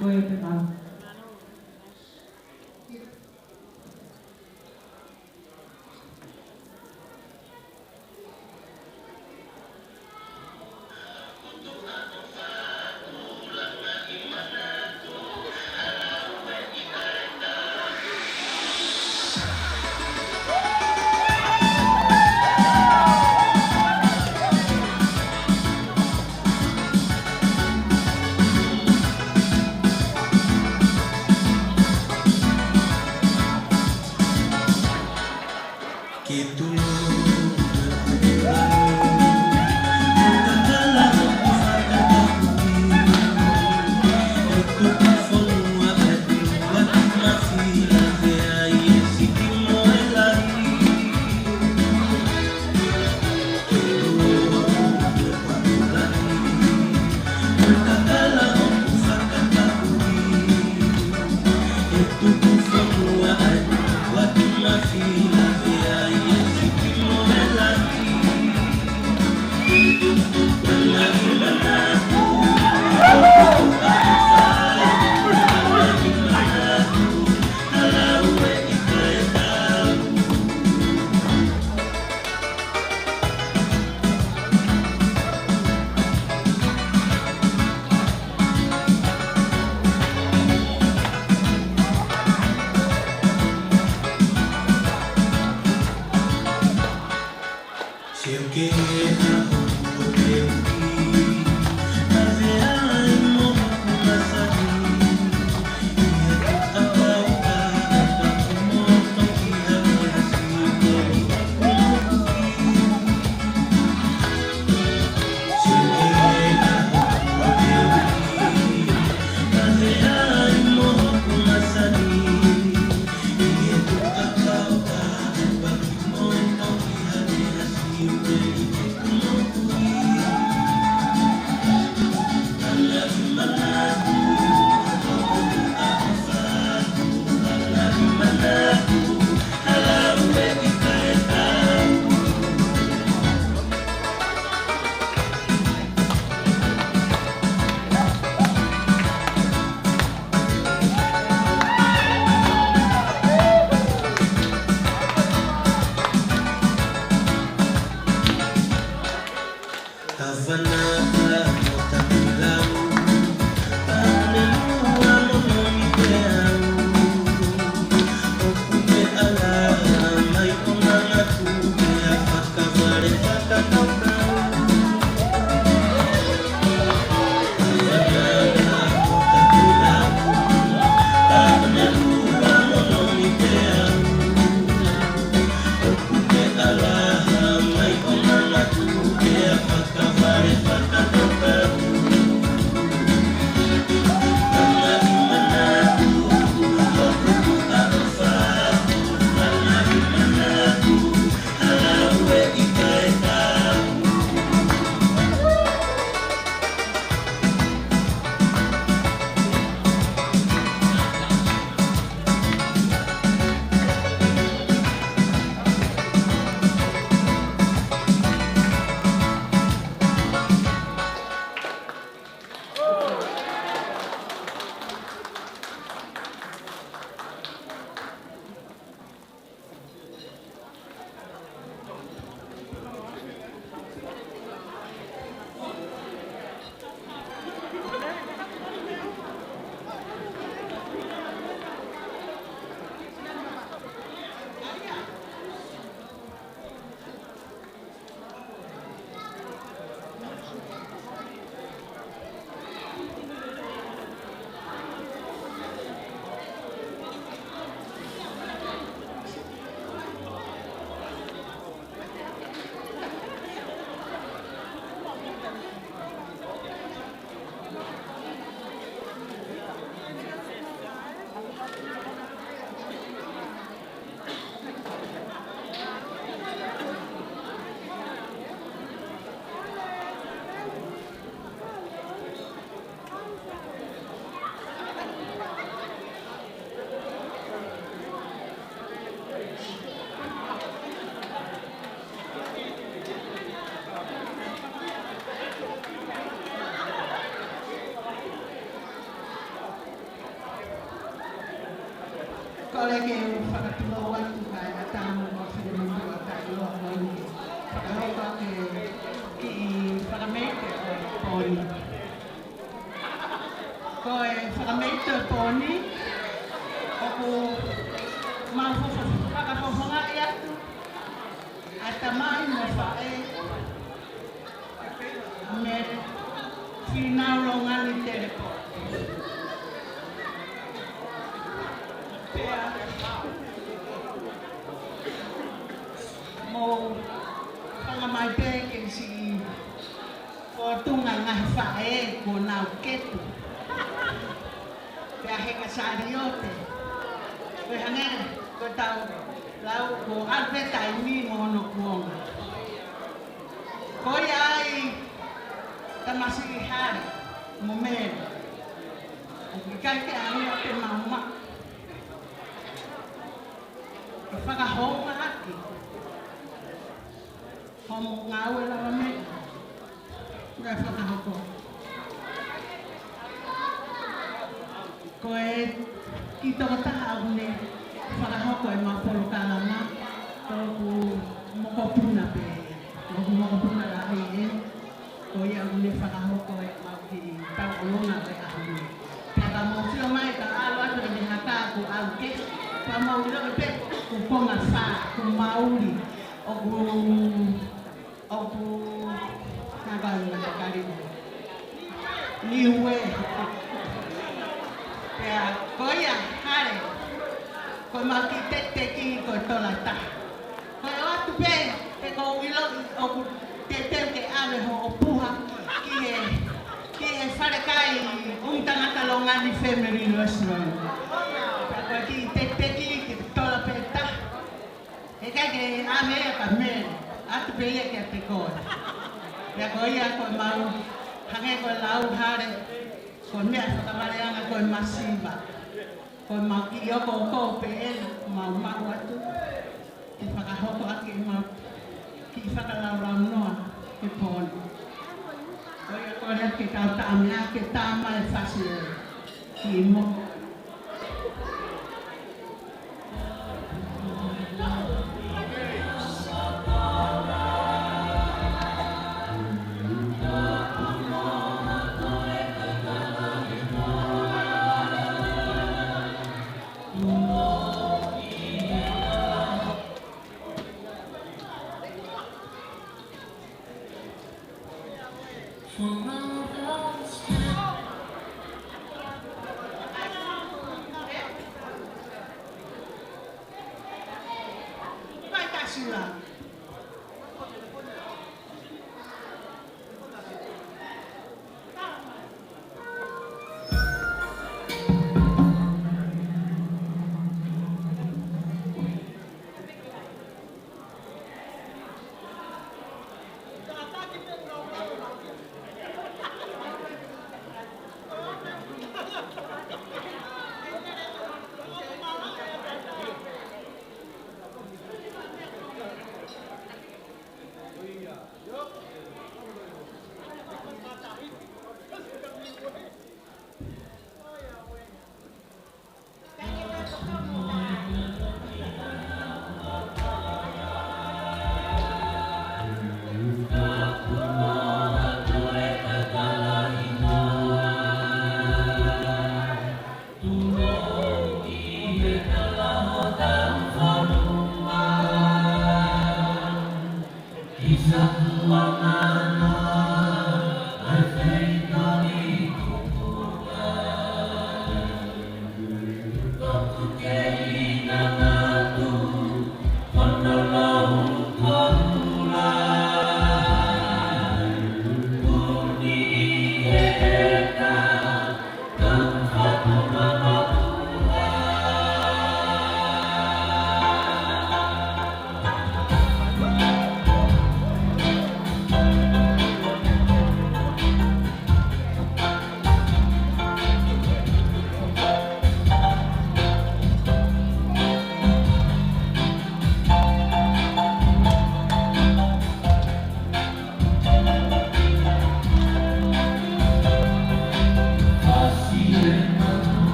Ko e te mau. Kole ke u fakatulou atu ki he ʻatā mo e finemotuʻa taʻeʻiloa ko eni. Fakahoko ʻaki e kiʻi fakameite ʻo e pō ni. Ko e fakameite ʻo e pō ni, ʻoku mau fakafofongaʻi atu ʻa e tamai mo e faʻē, Mele Fīnau Longani Telepo. Pea mou hanga mai pē ke siʻi fōtunga ngaahi faʻē kuo nau kepu. Pea heka saliote. Ko e hangē ko ʻetau lau, kuo ʻalu pē taimi mo hono kuonga. Ko ia ai, tamasiʻi Hale mo Mele, ʻoku ʻikai ke ʻalu ʻa e mauma. ʻE fakahoungaʻaki hoʻomo ngāue lavameʻa naʻe fakahoko. Ko e kiʻi tokotaha ʻoku ne fakahoko ʻemau polokalama, ko hoku mokopuna pē, ko hoku mokopuna lahi ē, ko ia ʻoku ne fakahoko ʻemau kiʻi tauʻolunga ʻo e ʻaho ni. Pea ka mou sio mai ka ʻalu atu ʻene haka kuo ʻalu kehe, pea mou ʻilo pē kuo konga fā, kuo mauli, ʻoku ʻoku hanga ʻi he kalimu Niue. Pea ko ia Hale, ko ʻemau kiʻi tekiteki ko e tola taha. Ko e ʻoatu pē, he ʻoku ou ʻiloʻi ʻoku teuteu ke ʻave hoʻo puha ki he, ki he falekai ʻū tangata Longani Family Restaurant. Pea ko e kiʻi tekiteki ke tola pē taha. He ʻikai ke ʻave ia kia Mele, ʻoatu pē ia kiate koe. Pea ko ia ko ʻemau, hangē ko e lau Hale, ko e meʻa fakavaleʻanga ko e masiva. Ko ʻemau kiʻi okooko pē ena, mau maʻu atu ke fakahoko ʻaki ʻemau kiʻi fakalaulaunoa he pō ni. Ko ia kole atu ke kau taʻamea ke tā mai e fasi ē. Kiʻi moko.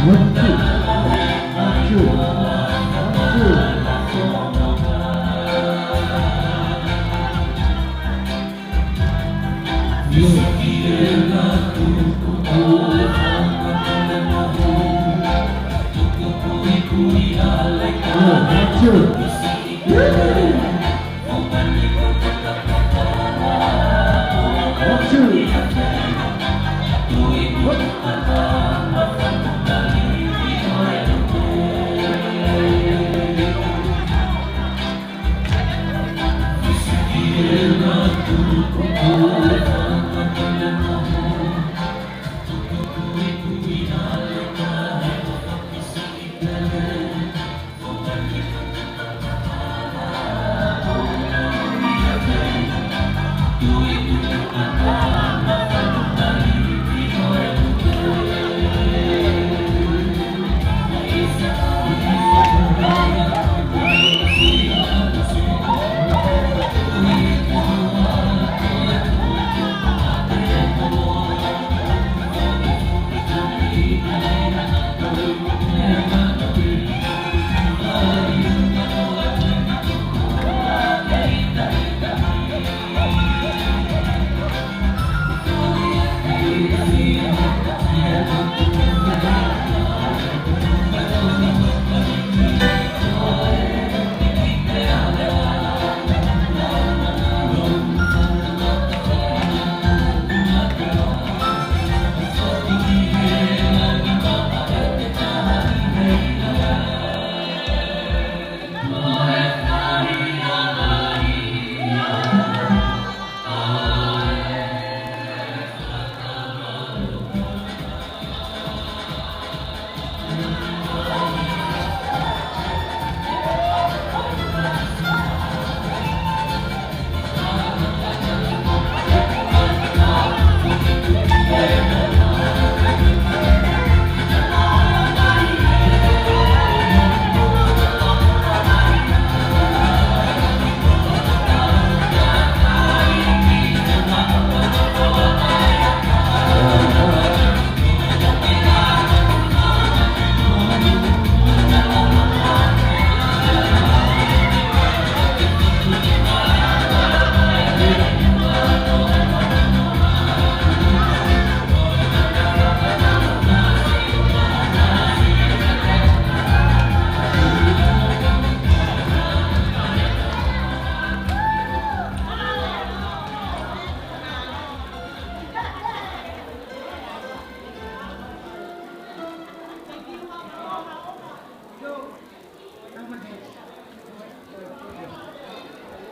One, two. One, two. One, two. Yeah. Yeah, one, two. Yeah. One, two.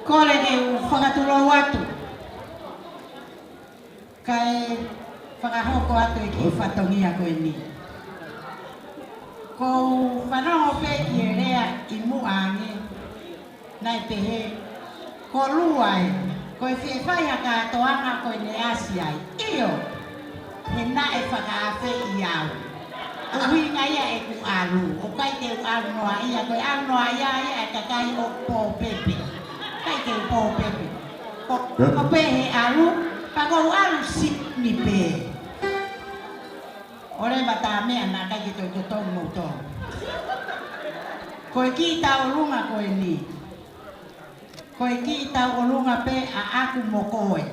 Kole ke u fakatulou atu, kae fakahoko atu e kiʻi fatongia ko eni. Ko u fanongo pē ki he lea ʻi muʻa ange, naʻe pehē, ko Lua ē, ko e fie fai ha kātoanga ko ʻene ʻasi ai. ʻIo, he naʻe fakaafeʻi au. ʻUhinga ia ʻeku ʻalu, ʻoku ʻikai te u ʻalu noaʻia, ko e ʻalu noaʻia ia ʻa e kakai ʻoku pōpepe. ʻIkai te u pōpepe. Ko, ko pē he ʻalu, ka ko u ʻalu sini pē. ʻOleva tā meʻa naʻa ʻikai ke toe totongi moutolu. Ko e kiʻi tauʻolunga ko eni. Ko e kiʻi tauʻolunga pē ʻaʻaku mo koe.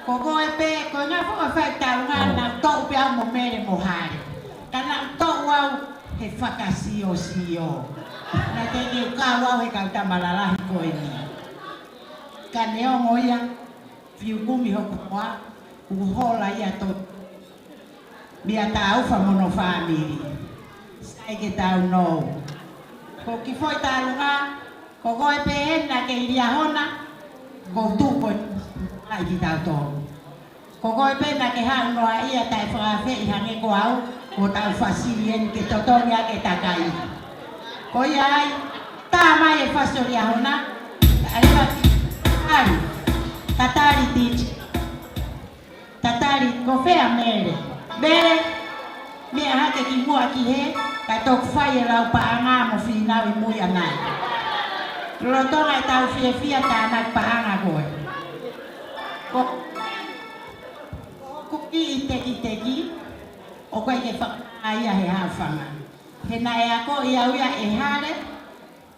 Ko koe pē, ko e ngaahi foʻi fai tauʻolunga, naʻa ku toʻu pē au mo Mele mo Hale. Ka naʻa ku toʻu au he fakasiosio. Naʻe teʻeki ke u kau au he kau tama lalahi ko eni. Ka neongo ia, fiu kumi hoku hoa, kuo hola ia to Mia Taufa mo hono fāmili. Sai ke tau nou. Ko e kiʻi foʻi tauʻolunga, ko koe pē ena ke ʻi Liahona, ko u tuʻu ko e ai ki tautolu. Ko koe pē naʻa ke haʻu noaʻia taʻe fakaafeʻi hangē ko au, ko tau fāsili eni ke totongi ʻaki e takai. Ko ia ai, tā mai e fasi ʻo Liahona, ʻa e fasi, tatali, tatali titi. Tatali, ko fē ʻa Mele? Mele, meʻa hake ki muʻa ki hē, kae toki fai e lau paʻanga mo Fīnau ʻi mui ʻanai. Lolotonga ʻetau fiefia tānaki paʻanga koe. Ko, ko kiʻi tekiteki, ʻOku ʻikai ke fakahā ia he hāfanga. He naʻe akoʻi au ia ʻe Hale,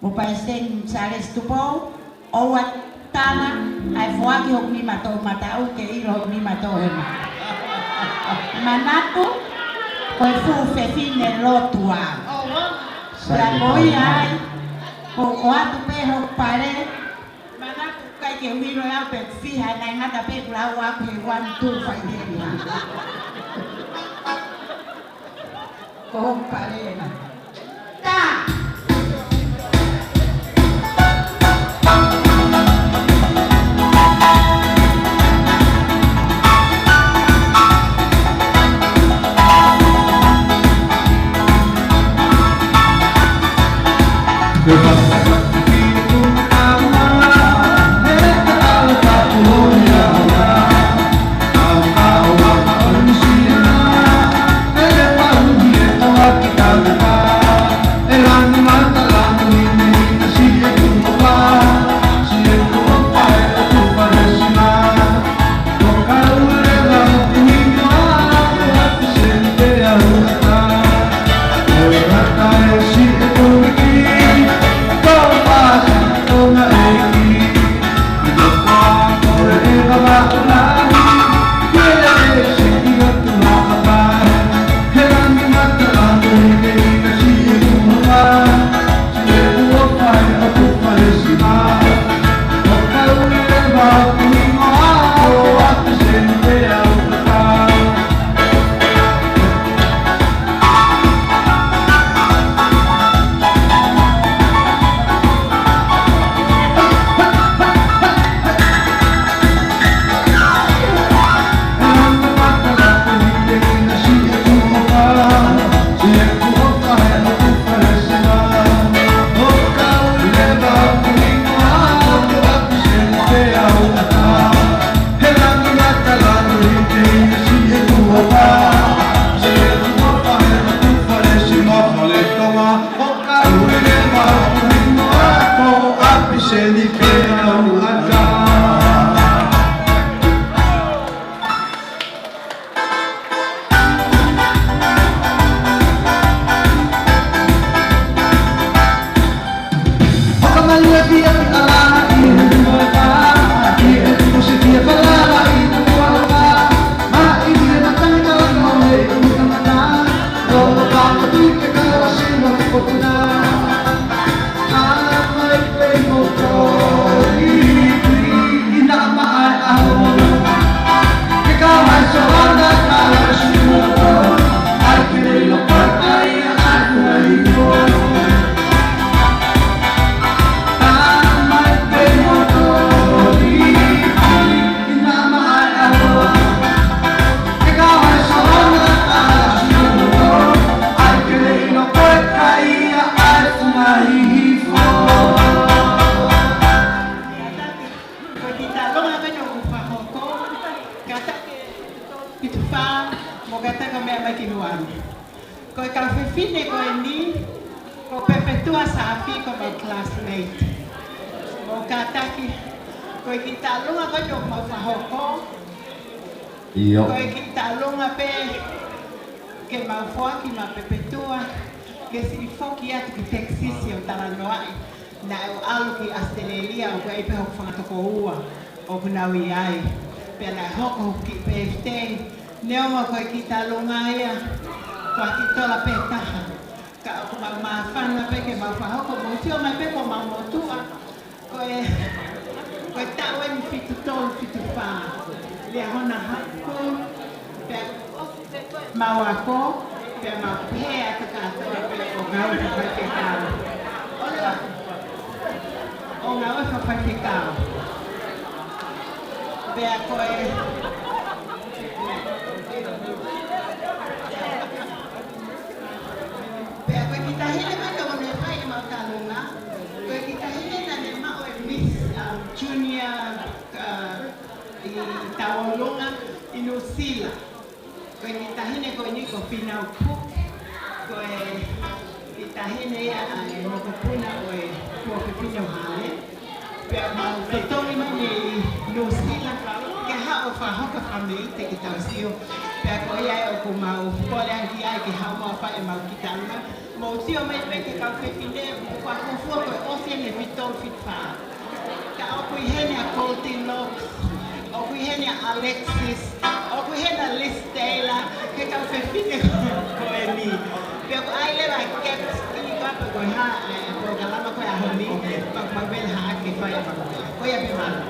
mo Palesiteni Sālesi Tupou, ʻoua tala, ʻa e foaki hoku nima toʻomataʻu ke ʻilo hoku nima toʻohema. Manatu, ko e fuʻu fefine lotu au. Pea ko ia ai, ko u ʻoatu pē hoku pale, manatu ʻikai ke u ʻilo ʻe au pe ʻoku fiha, naʻe ngata pē ʻeku lau ʻaʻaku he one, two, five, ʻe fiha. Ko hoku pale ena. Tā! Ko e kiʻi taʻalonga ko eni ʻoku fakahoko, kātaki Pitufā, mo kātaki ʻo meʻa mai ki Nuanu. Ko e kau fefine ko eni, ko Pepetua Saafi ko ʻemau classmate. Mo kātaki, ko e kiʻi taʻalonga ko eni ʻoku mau fakahoko. ʻIo. Ko e kiʻi taʻalonga pē ke mau foaki maʻa Pepetua, ke siʻi foki atu ki Texas ʻo talanoaʻi. Naʻá ku ʻalu ki ʻAositelēlia, ʻoku ʻi ai pē hoku fanga tokoua ʻoku nau ʻi ai. Pea naʻe hoko hoku kiʻi birthday, neongo ko e kiʻi taʻalonga ia, ko e kiʻi tola pē taha. Ka ʻoku mau māfana pē ke mau fakahoko, mou sio mai pē ko homau motuʻa. Ko e, ko e taʻu eni fitu tolu fitu fā. Liahona high school, pea mau ako, pea mau pehē atu kātoa pē ʻo ngāue fakafaifekau. ʻO ngāue fakafaifekau. Pea ko e, pea ko e kiʻi taʻahine mai ka ʻoku ne fai ʻemau taʻalonga. Ko e kiʻi taʻahine naʻá ne maʻu e Miss, um, Junior, uh, ʻi Taulunga ʻi Nuʻusila. Ko e kiʻi taʻahine ko eni ko Pinau Cook. Ko e kiʻi taʻahine ia ʻa e mokopuna ʻo e tuofefine ʻo Hale. Pea mau totongi mai mei Nuʻusila ke haʻu ʻo fakahoko ha meʻa ʻi he kiʻi taʻasio. Pea Ko ia ʻoku mau kole ʻaki ai ke haʻu mai ʻo fai ʻemau kiʻi talanoa. Mou sio mai pē ki he kau fefine, ʻoku ʻi ai e fuofua ko e ʻosi ʻeni ʻe fitu fitu fā. Ka ʻoku ʻi heni ʻa Goldilocks, ʻoku ʻi heni ʻa Alexis, ʻoku ʻi heni ʻa Liz Taylor, he kau fefine ko eni. Pea ʻoku ʻi ai leva ʻa Caps, ʻi ka pe ko e hā, ʻa e polokalama ko e ʻaho ni, ma, ma vela ha ke fai ʻa ma. Ko ia pē mālō.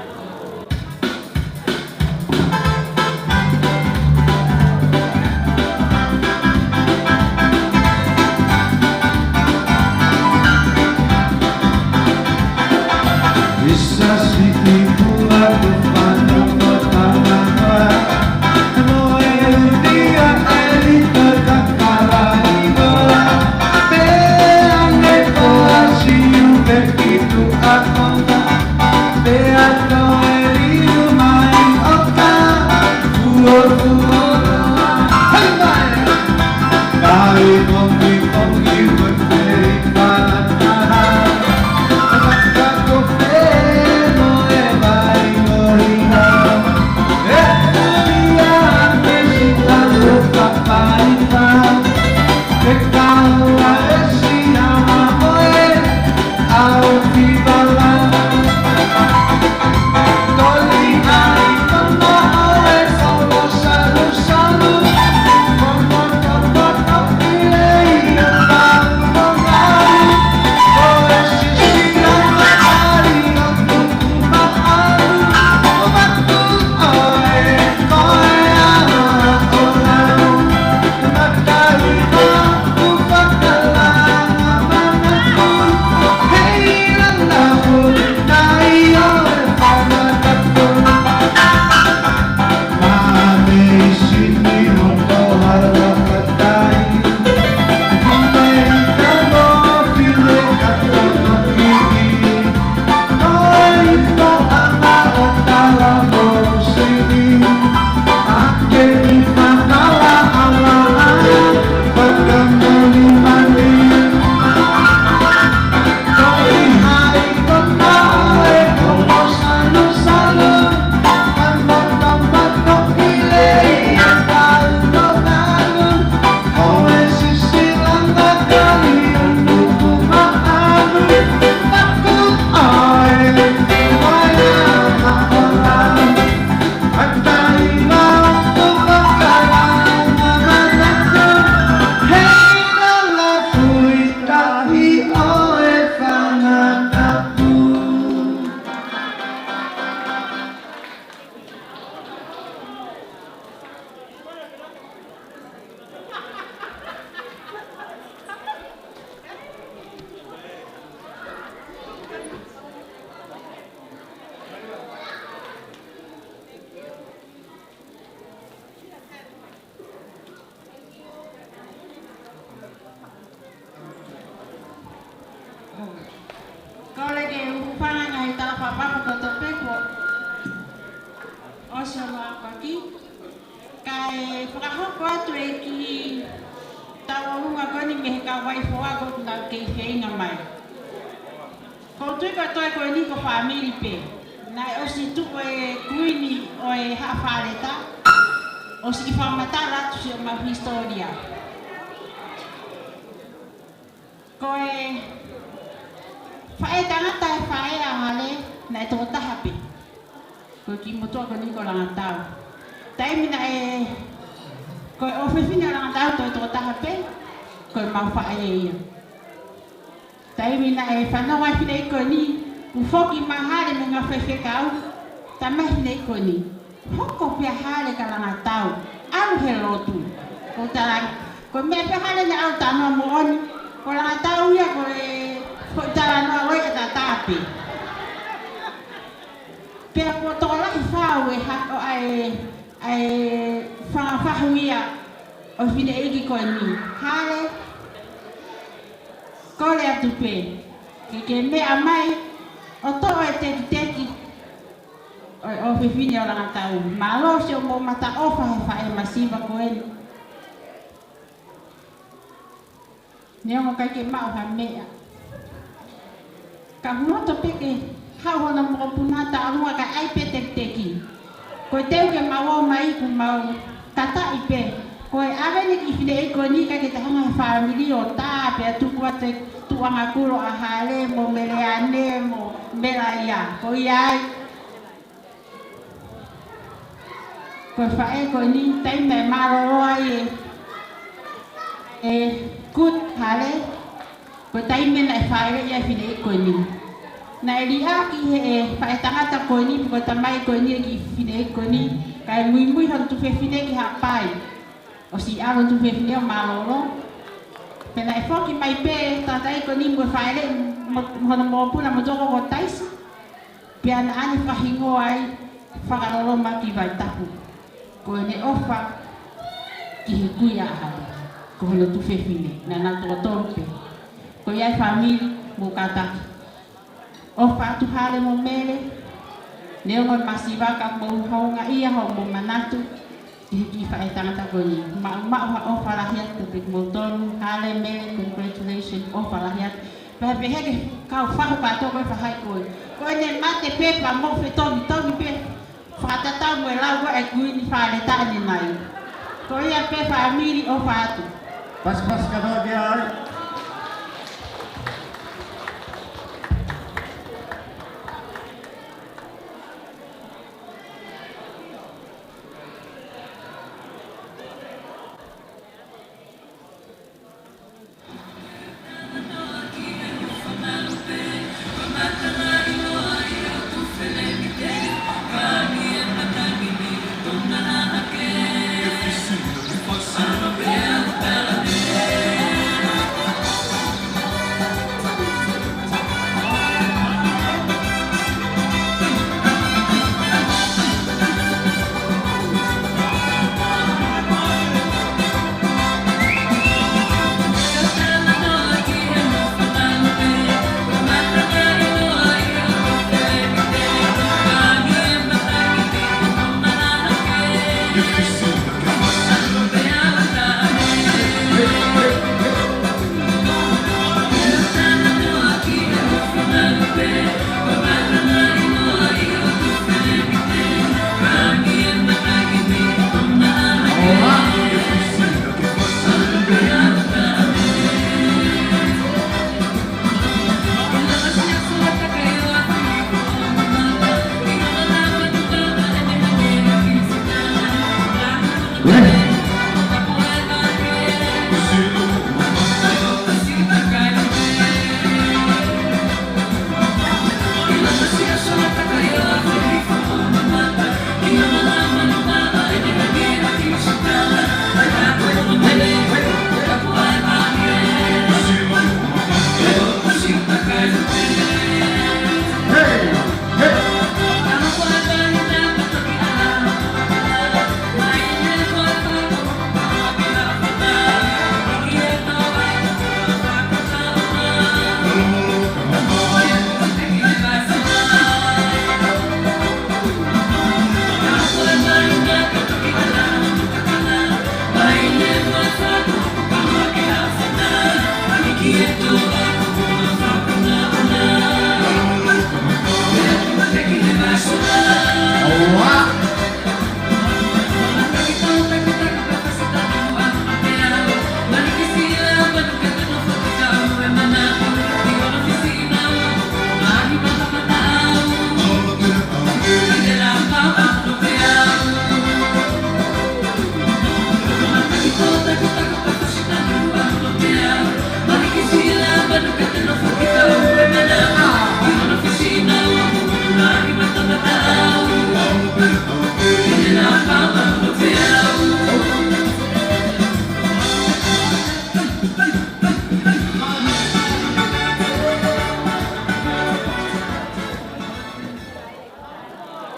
Kole ke u hūfanga he tala fakapapu kotoa pē kuo ʻosi hono akoʻaki. Kae fakahoko atu e kiʻi tauʻolunga ko eni mei he kau waifoa ko ē ʻoku nau kei feinga mai. Ko u tui ko e toe ko eni ko e fāmili pē. Naʻe ʻosi tuʻu e kuini ʻo e Haʻa Faleta, ʻosi fakamatala atu siʻomau hisitōlia. Ko e faʻē tangata e faʻē ʻa Hale, naʻe toko taha pē. Ko e kiʻi motuʻa ko eni ko Langatau. Taimi naʻe, ko e ʻofefine ʻo Langatau toe toko taha pē, ko ʻemau faʻē ia. Taimi naʻe fanongo ai e fineʻeiki ko eni, kuo foki mai Hale mei he ngaahi faifekau, talamai ʻe he fineʻeiki ko eni: Hoko pē ʻa Hale kia Langatau, ʻalu he lotu. Ko e tala, ko e meʻa pē ʻa Hale naʻe ʻalu talanoa moʻoni, ko Langatau ia ko e, ko e talanoa loi ʻataʻatā pē. Pea kuo tokolahi fau e ha-, ʻo ʻai, ʻai fakafahu ia ʻo e fineʻeiki ko eni. Hale, kole atu pē ke ke meʻa mai ʻo toʻo e tekiteki ʻo, ʻo e ʻofefine ʻo Langatau. Mālō siʻomou mataʻofa he faʻē masiva ko eni. Neongo ʻikai ke maʻu ha meʻa, ka ʻoku loto pē ke haʻu hono mokopuna tauʻolunga kae ʻai pē tekiteki. Ko e teu ke mau ō mai kuo mau kātaki pē. Ko e ʻave ʻeni e kiʻi fineʻeiki ko eni ʻikai ke toe hanga ʻe he fāmili ʻo tā pea tuku atu e tuʻunga kulo ʻa Hale mo Meleane mo Melaia. Ko ia ai. Ko e faʻē ko eni, taimi naʻe mālōlō ai e, e Good Hale, ko e taimi naʻe fāʻeleʻi ai e fineʻeiki ko eni. Naʻe liʻaki ʻe he faʻētangata ko eni, pe ko e tamai ko eni e kiʻi fineʻeiki ko eni, kae muimui hono tuofefine ki Haʻapai. ʻOsi ʻalu e tuofefine ʻo mālōlō. Pea naʻe foki mai pē e tangataʻeiki ko eni mo e fāʻeleʻi mo, mo hono mokopuna mo Toko ko Taisi. Pea naʻa ne fakahingoa ai Fakaloloma ki Vaitapu. Ko ʻene ʻofa ki he kui ʻa Hale, ko hono tuofefine, naʻa nau toko tolu pē. Ko ia ai fāmili, mou kātaki. ʻOfa atu Hale mo Mele, neongo e masiva ka mou houngaʻia hoʻomou manatu ki he kiʻi faʻētangata ko eni. Maʻu, maʻu ha ʻofa lahi atu kiate kimoutolu, Hale, Mele, congratulations, ʻofa lahi atu. Pea pehē ke kau fahu kātoa ko e faʻahi ko ē. Ko ʻene mate pē pea mou fetongitongi pē. Fakatatau mo e lau ko ē ʻa e Kuini Fale Taʻane mai. Ko ia pē fāmili, ʻofa atu. Pasipasi kātoa ki ai.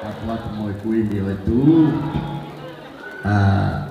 Tapu atu mo e Kuini ʻo e Tuʻi. Ah,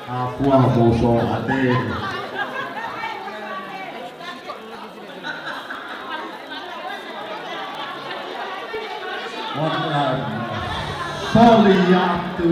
ʻA fua mo so ate. Wana soli atu.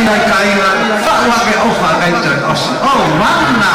ʻIkai kaila, faʻu hake ʻofa ʻikai toe ʻosi. ʻO mana.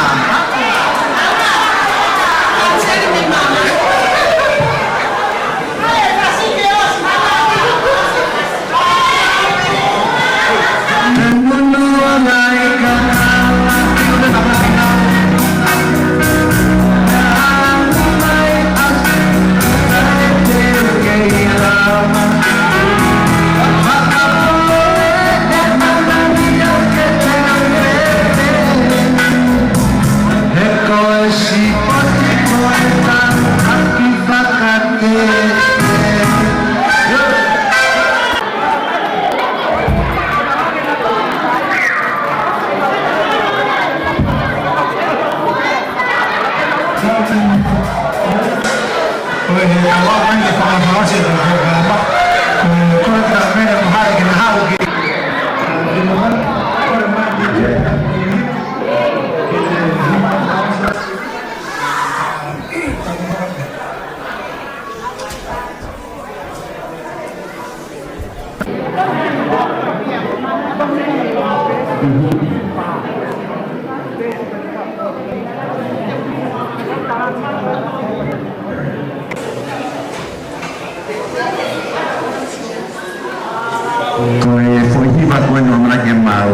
Ko e foʻi hiva ko eni ʻoku ʻamanaki ke mau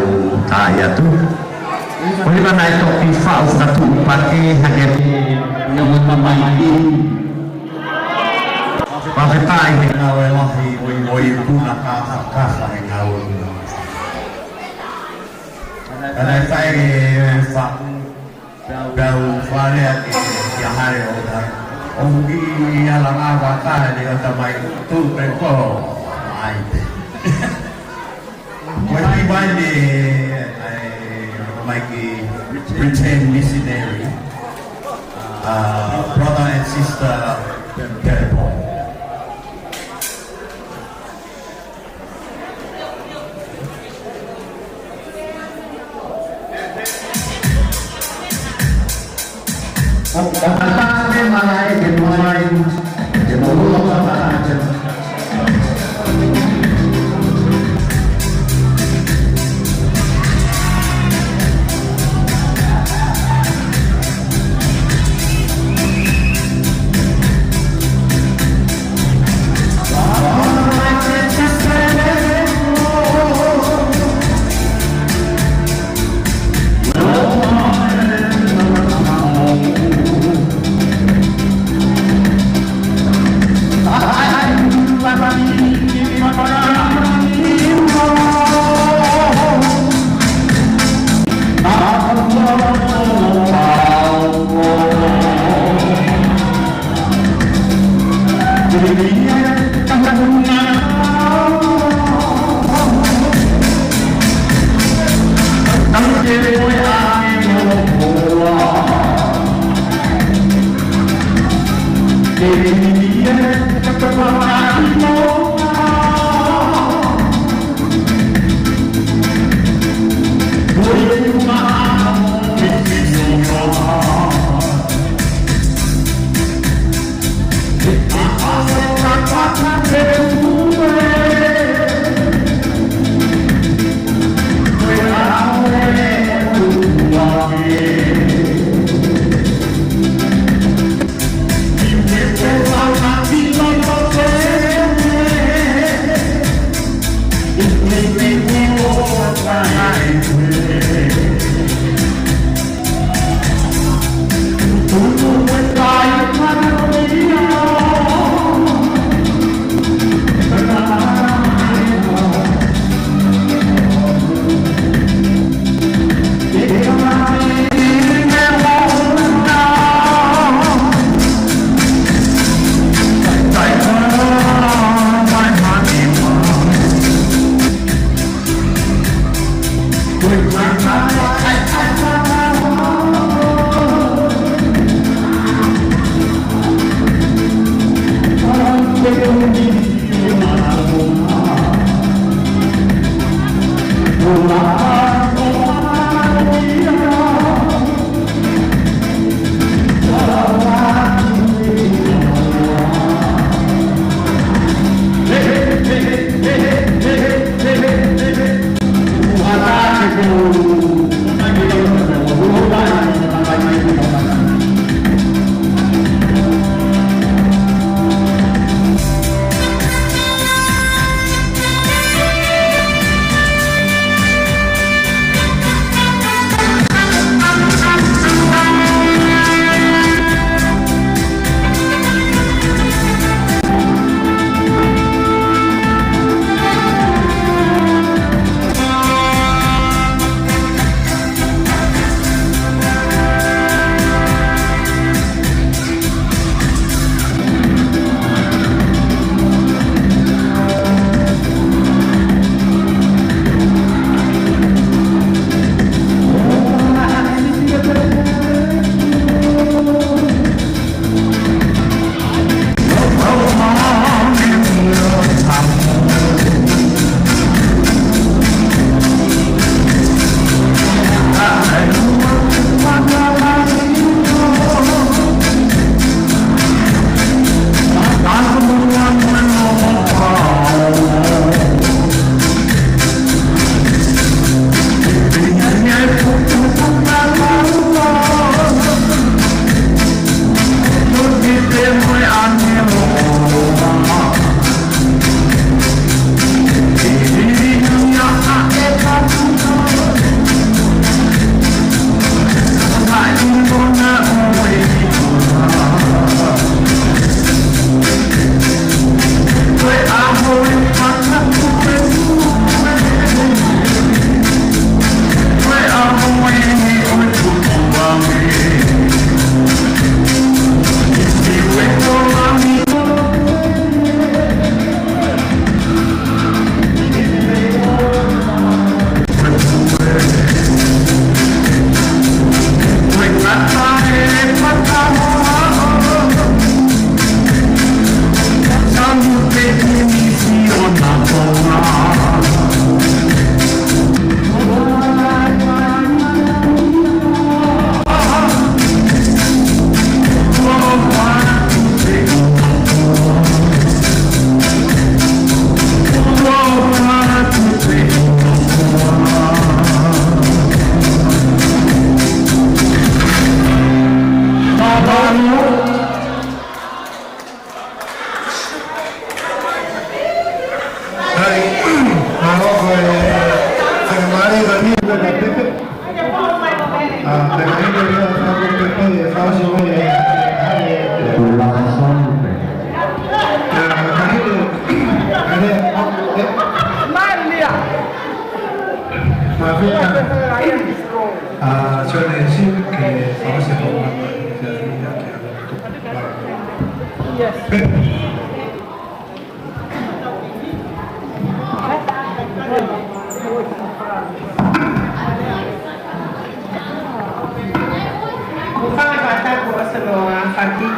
taaʻi atu. Ko e hiva naʻe toki faʻu fakatuʻupakē hake ʻe he ongo tamaiki. Fakafetaʻi he ngāue lahi ʻo e, ʻo e puna kākā he ngāue. Ka naʻe fai e faʻu, pea u fale ake kia Hale ʻo taha. ʻO ki ala ngā vaka le o tamai tu pe ko ai te. Ko e hiva eni ʻa e tamaiki Return Missionary, uh, brother and sister Perepo. Hai, mālō ko e faingamālie ko eni ʻoku ou pepe. ʻA, te ka ʻilo ia, ka ko pepe, e fausi mai e, e, e, e, e, ka ʻilo, ʻa, e, e, ma fika. ʻA, Sione Simi ke fausi mai, ke ia ke ana. Yes. Hūfanga fakatapu ʻo e Solo ʻa Faki.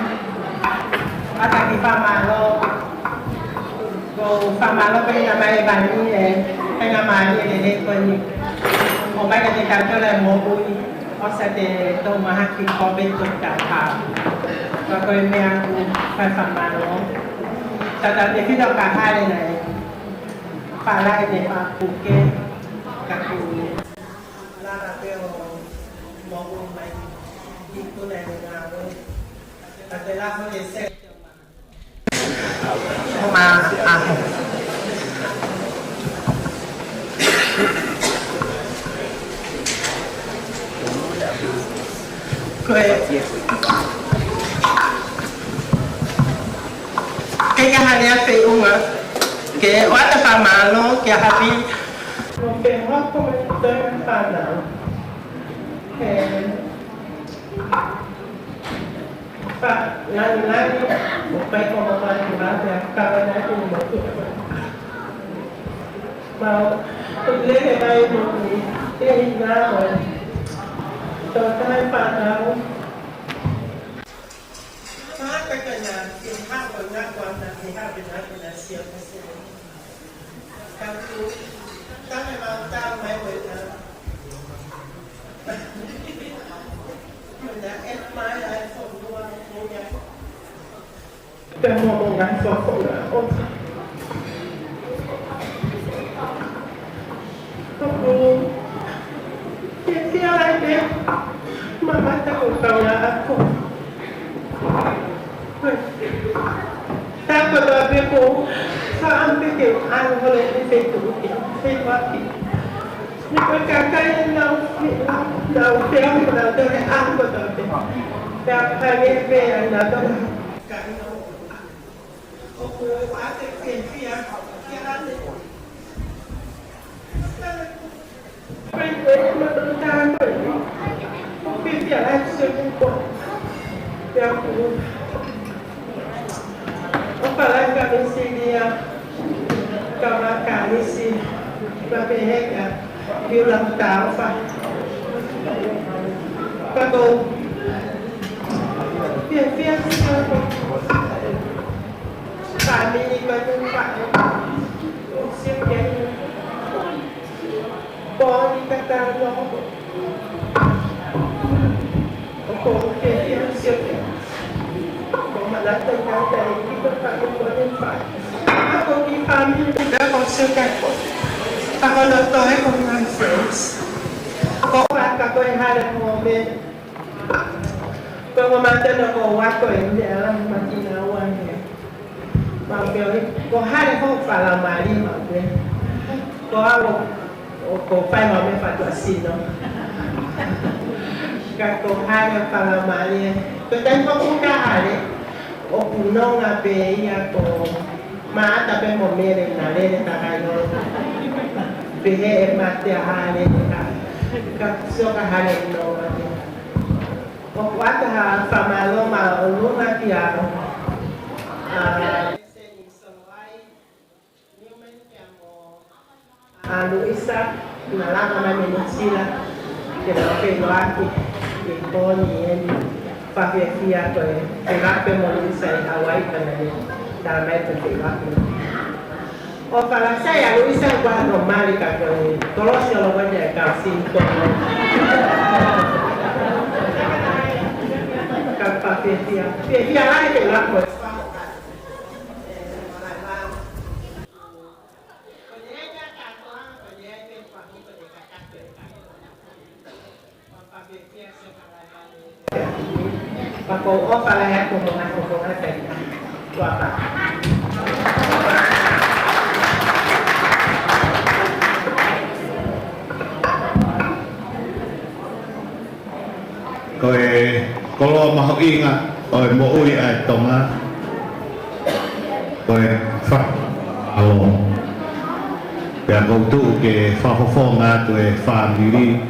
ʻAtaki fakamālō. Ko e fakamālō pē ʻi he ʻomai ʻe Vani e faingamālie lelei ko eni. ʻOmai kiate kitautolu e moʻui. ʻOsi ʻa e tō mahaki ko ē pē tō taha. Ka ko e meʻa ʻoku fai fakamālō. Tatau te fito ka hale nai. Pala e ne fapuke. Ka ku lava pē ʻo moʻui mai. Ki kuna e ngāue. Ka te lava e se. Maʻaho. Ko e. Ke ka hale a feʻunga. Ke ʻoatu fakamālō, ke hapi. Ko e hoko mai te fānau. He. Fakalāngilangi, ʻo pai ko mama ki mate a kawa na ki mo tu. Mau, ko le he mai mo ni, e i na mo. Tō tai fānau. Mākaka na, ki ha ko na ko na ki ha pena pena sia ko se. Ka ku, tane mau tau mai wena. Mena e mai ai fo mua mua. Te mo mo ngai fo fo na o. Ka ku, Mamata ko e kaungā ako. Tapu atu pē ko e fakaʻamu pē ke u ʻalu holo ki he feituʻu ke u feʻiloaki. Ni ko e kakai ʻoku nau, nau feʻao mo nau tole ʻaho kotoa pē. Pea hangē pē ʻa nautolu. ʻOku ou ʻoatu e fiefia, fiefia ʻaupito. Fāmili manu faʻo. Sio ki ai. Pō ni ka tano. ʻOku ou fiefia sio ki ai. ʻOku ou manatu ʻi he tau tau ki he fāmili ko eni faʻo. Ako ki fāmili ka ko sio ki ai ko. Ka ko no toe ko ngai friends. Ko faka ko e hale mo me. Ko e mamata no ko wa ko e meʻa lahi makina ua ne. Mau pehē, ko hale ho falamali mau pehē. Ko au, ʻoku ou fai mau meʻa fatuʻasino. Ka ko hale falamali. Ko e taimi ko ē ka hale, ʻoku nonga pē ia ko Maʻata pē mo Mele na lele takai no. Pehē ʻe mate ʻa hale ka. Ka sio ka hale nonga pē. ʻOku ʻoatu ha fakamālō māʻolunga kia, ʻa, Seni Solowai, Newman pea mo, ʻa, Luisa, naʻa nau lava mai mei Nuʻusila, ke nau feʻiloaki ʻi he pō ni eni, fakafiefia ko e, ke ngape mo Luisa ʻi Hawaii ka naʻe, tala mai ko e feʻiloaki. ʻO falasai ʻa Luisa ʻoku ʻi ai hono mali ka ko e kolosi ʻo loko ia e kau sini ko. Ka fakafiefia. Fiefia ai ke lako. Ko e koloa mahuʻinga ʻo e moʻui ʻa e Tonga. Ko e fakamālō. Pea ʻoku ou tuʻu ke fakafofonga atu e fāmili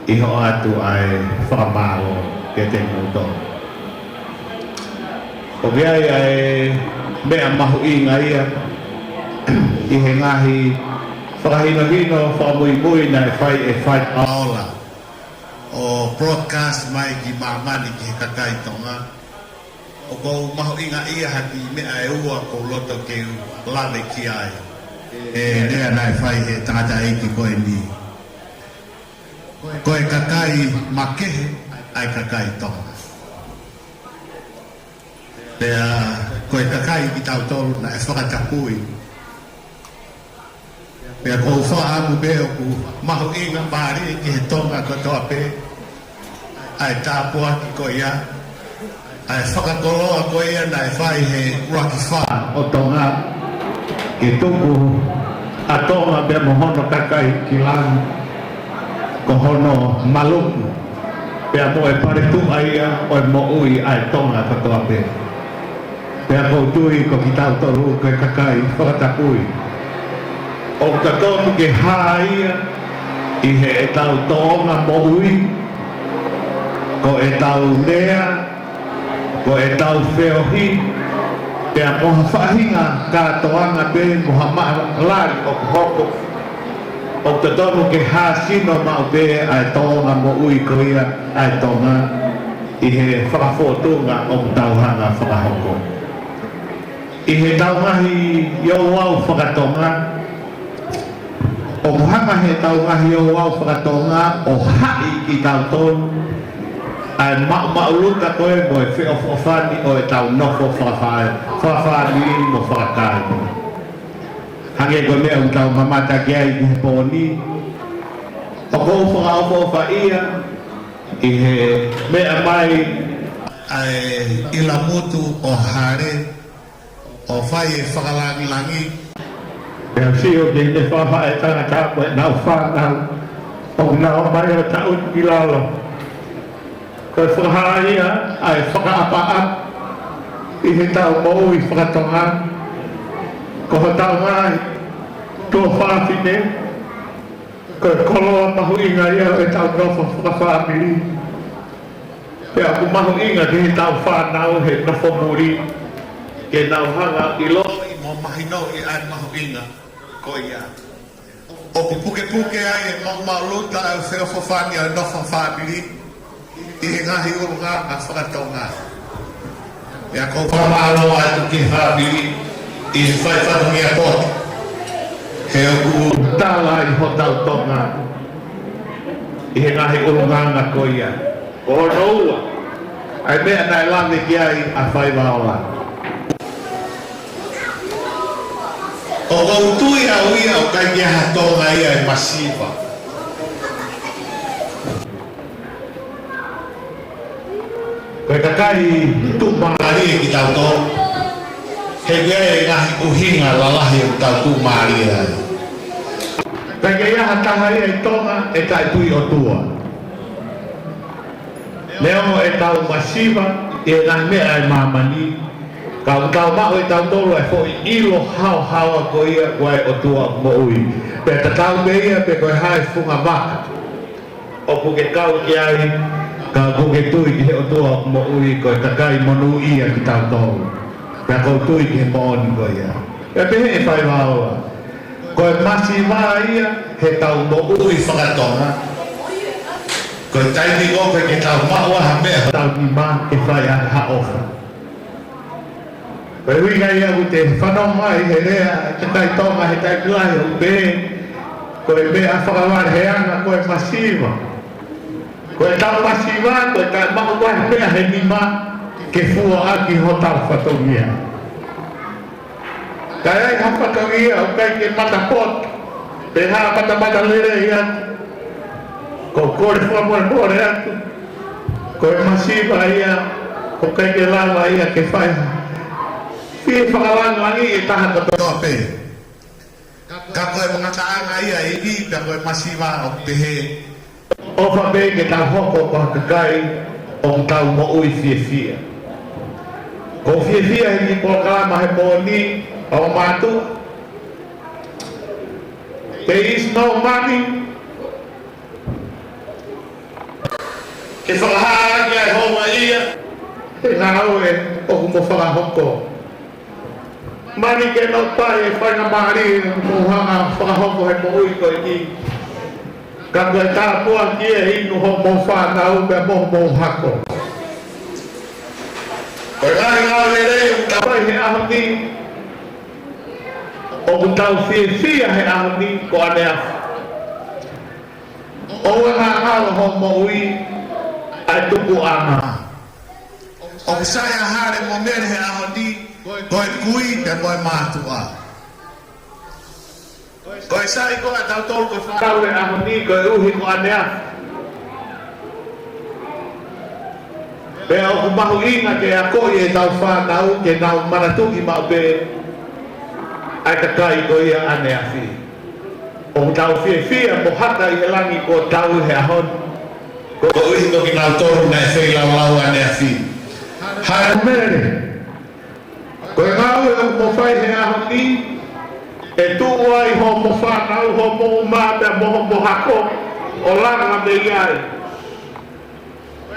ʻi hoʻo ʻoatu ʻa e fakamālō kiate kimoutolu. ʻOku ʻi ai ʻa e meʻa mahuʻinga ia ʻi he ngaahi fakahinohino fakamuimui naʻe fai ʻe Fai Paola ʻo broadcast mai ki māmani ki he kakai Tonga. ʻOku ou mahuʻingaʻia ha kiʻi meʻa ʻe ua ʻoku ou loto ke u lave ki ai. ʻE lea naʻe fai he tangataʻeiki ko eni. Ko e kakai makehe ʻa e kakai Tonga. Pea ko e kakai kitautolu naʻe fakatapui. Pea ʻoku ou fakaʻamu pē ʻoku mahuʻingamālie ki he Tonga kotoa pē ʻa e tāpuaki ko ia, ʻa e fakakoloa ko ia naʻe fai he ʻUluaki Fā ʻo Tonga, ke tuku ʻa Tonga pea mo hono kakai ki langi, ko hono maluku pea mo e paletuʻa ia ʻo e moʻui ʻa e Tonga kotoa pē. Pea ʻoku ou tui ko kitautolu ko e kakai fakatapui. ʻOku totonu ke hā ia ʻi heʻetau tōʻonga moʻui, ko ʻetau lea, ko ʻetau feohi, pea mo ha faʻahinga kātoanga pē mo ha maʻa lali ʻoku hoko. ʻOku totonu ke hā sino maʻu pē ʻa e tōʻonga moʻui ko ia ʻa e Tonga ʻi he fakafōtunga ʻoku tau hanga fakahoko. ʻI heʻetau ngaahi ouau fakatonga, ʻoku hanga heʻetau ngaahi ouau fakatonga ʻo haʻi kitautolu ʻa e maʻumaʻuluta ko ē mo e feʻofoʻofani ʻo ʻetau nofo fakafa-, fakafāmili mo fakakakai. Hangē ko e meʻa ʻoku tau mamata ki ai ki he pō ni. ʻOku ou fakaʻofoʻofaʻia ʻi he meʻa mai ʻa e ʻilamutu ʻo Hale, ʻo fai e fakalangilangi. Pea sio ki he faʻahinga tangata mo ʻenau fānau ʻoku nau ō mai ʻo taʻu ki lalo. Ko e fakahā ia ʻa e fakaʻapaʻapa ʻi heʻetau moʻui faka-Tonga. Ko hotau ngaahi tuofāfine, ko e koloa mahuʻinga ia ʻo ʻetau nofo fakafāmili. Pea ʻoku mahuʻinga ki heʻetau fānau he nofo muli ke nau hanga ʻo ʻiloʻi mo mahinoʻi ʻa e mahuʻinga ko ia. ʻOku pukepuke ai e maʻumaʻuluta ʻa e feʻofoʻofani ʻo e nofo fāmili ʻi he ngaahi ʻulungaanga faka-Tonga. Pea ʻoku ou fakamālō atu ki he fāmili ʻi he fai fatongia poto, he ʻoku tala ai hotau Tonga ʻi he ngaahi ʻulungaanga ko ia. Ko hono ua, ʻa e meʻa naʻe lave ki ai ʻa Faivaola. ʻOku ou tui au ia ʻoku ʻikai ke ʻi ai ha Tonga ia ʻe masiva. Ko e kakai tuʻumālie kitautolu, he ʻoku ʻi ai e ngaahi ʻuhinga lalahi ʻoku tau tuʻumālie ai. ʻIkai ke ʻi ai ha taha ia ʻi Tonga ʻe taʻetui ʻOtua. Neongo ʻetau masiva ʻi he ngaahi meʻa ʻa e māmani, ka ʻoku tau maʻu ʻe tautolu ʻa e foʻi ʻilo haohaoa ko ia ko e ʻOtua ʻoku moʻui. Pea tatau pē ia pe ko e hā e funga vaka ʻoku ke kau ki ai, ka ʻoku ke tui ki he ʻOtua ʻoku moʻui, ko e kakai monūʻia kitautolu. Pea ʻoku ou tui ki he moʻoni ko ia. Pea pehē ʻe Faivaola, ko e masiva ia heʻetau moʻui faka-Tonga. Ko e taimi ko ē ʻoku ʻikai ke tau maʻu ai ha meʻa ʻi hotau nima ke fai ai ha ʻofa. Ko e ʻuhinga ia ʻoku te fanongo ai he lea ʻa e kakai Tonga he taimi lahi ʻo pehē, ko e meʻa fakavaleheʻanga ko e masiva. Ko ʻetau masiva, ko e taʻemaʻu ʻa e meʻa he nima ke fua ʻaki hotau fatongia. Ka ʻi ai ha fatongia ʻoku ʻikai ke matapoto, pe hā matamatalelei atu, ʻoku ou kole fakamolemole atu. Ko e masiva ia, ʻoku ʻikai ke lava ia ke fai ha fie fakalangilangi ʻe taha kotoa pē. Ka ko e ngataʻanga ia ʻi he, pea ko e masiva ʻoku pehē, ʻofa pē ke tau hoko ko ha kakai ʻoku tau moʻui fiefia. ʻOku ou fiefia he kiʻi polokalama he pō ni ʻa e mātuʻa. There is no money ke fakahā ʻaki ʻa e houngaʻia he ngāue ʻoku mo fakahoko. Money cannot buy e faingamālie ʻoku mo hanga fakahoko he moʻui ko eni. Ka ko e tāpuaki ʻe inu hoʻomou fānau pea mo hoʻomou hako. Ko e ngaahi ngāue lelei ʻoku tau fai he ʻaho ni, ʻoku tau fiefia he ʻaho ni ko ʻaneafi. ʻOua naʻa ngalo hoʻo moʻui ʻa e tupuʻanga. ʻOku sai ʻa Hale mo Mele he ʻaho ni, ko e kui pea mo e mātuʻa. Ko e sai ko ē ʻa tautolu ko e fānau he ʻaho ni koeʻuhi ko ʻaneafi. Pea ʻoku mahuʻinga ke akoʻi ʻetau fānau ke nau manatuʻi maʻu pē ʻa e kakai ko ia ʻaneafi. ʻOku tau fiefia mo haka ʻi he langi kuo tau he ʻaho ni, koeʻuhi ko kinautolu naʻe feilaulau ʻaneafi. Hale mo Mele, ko e ngāue ʻoku mo fai he ʻaho ni, ʻe tuʻu ai hoʻomo fānau, hoʻomo uma pea mo hoʻomo hako ʻo langa mei ai.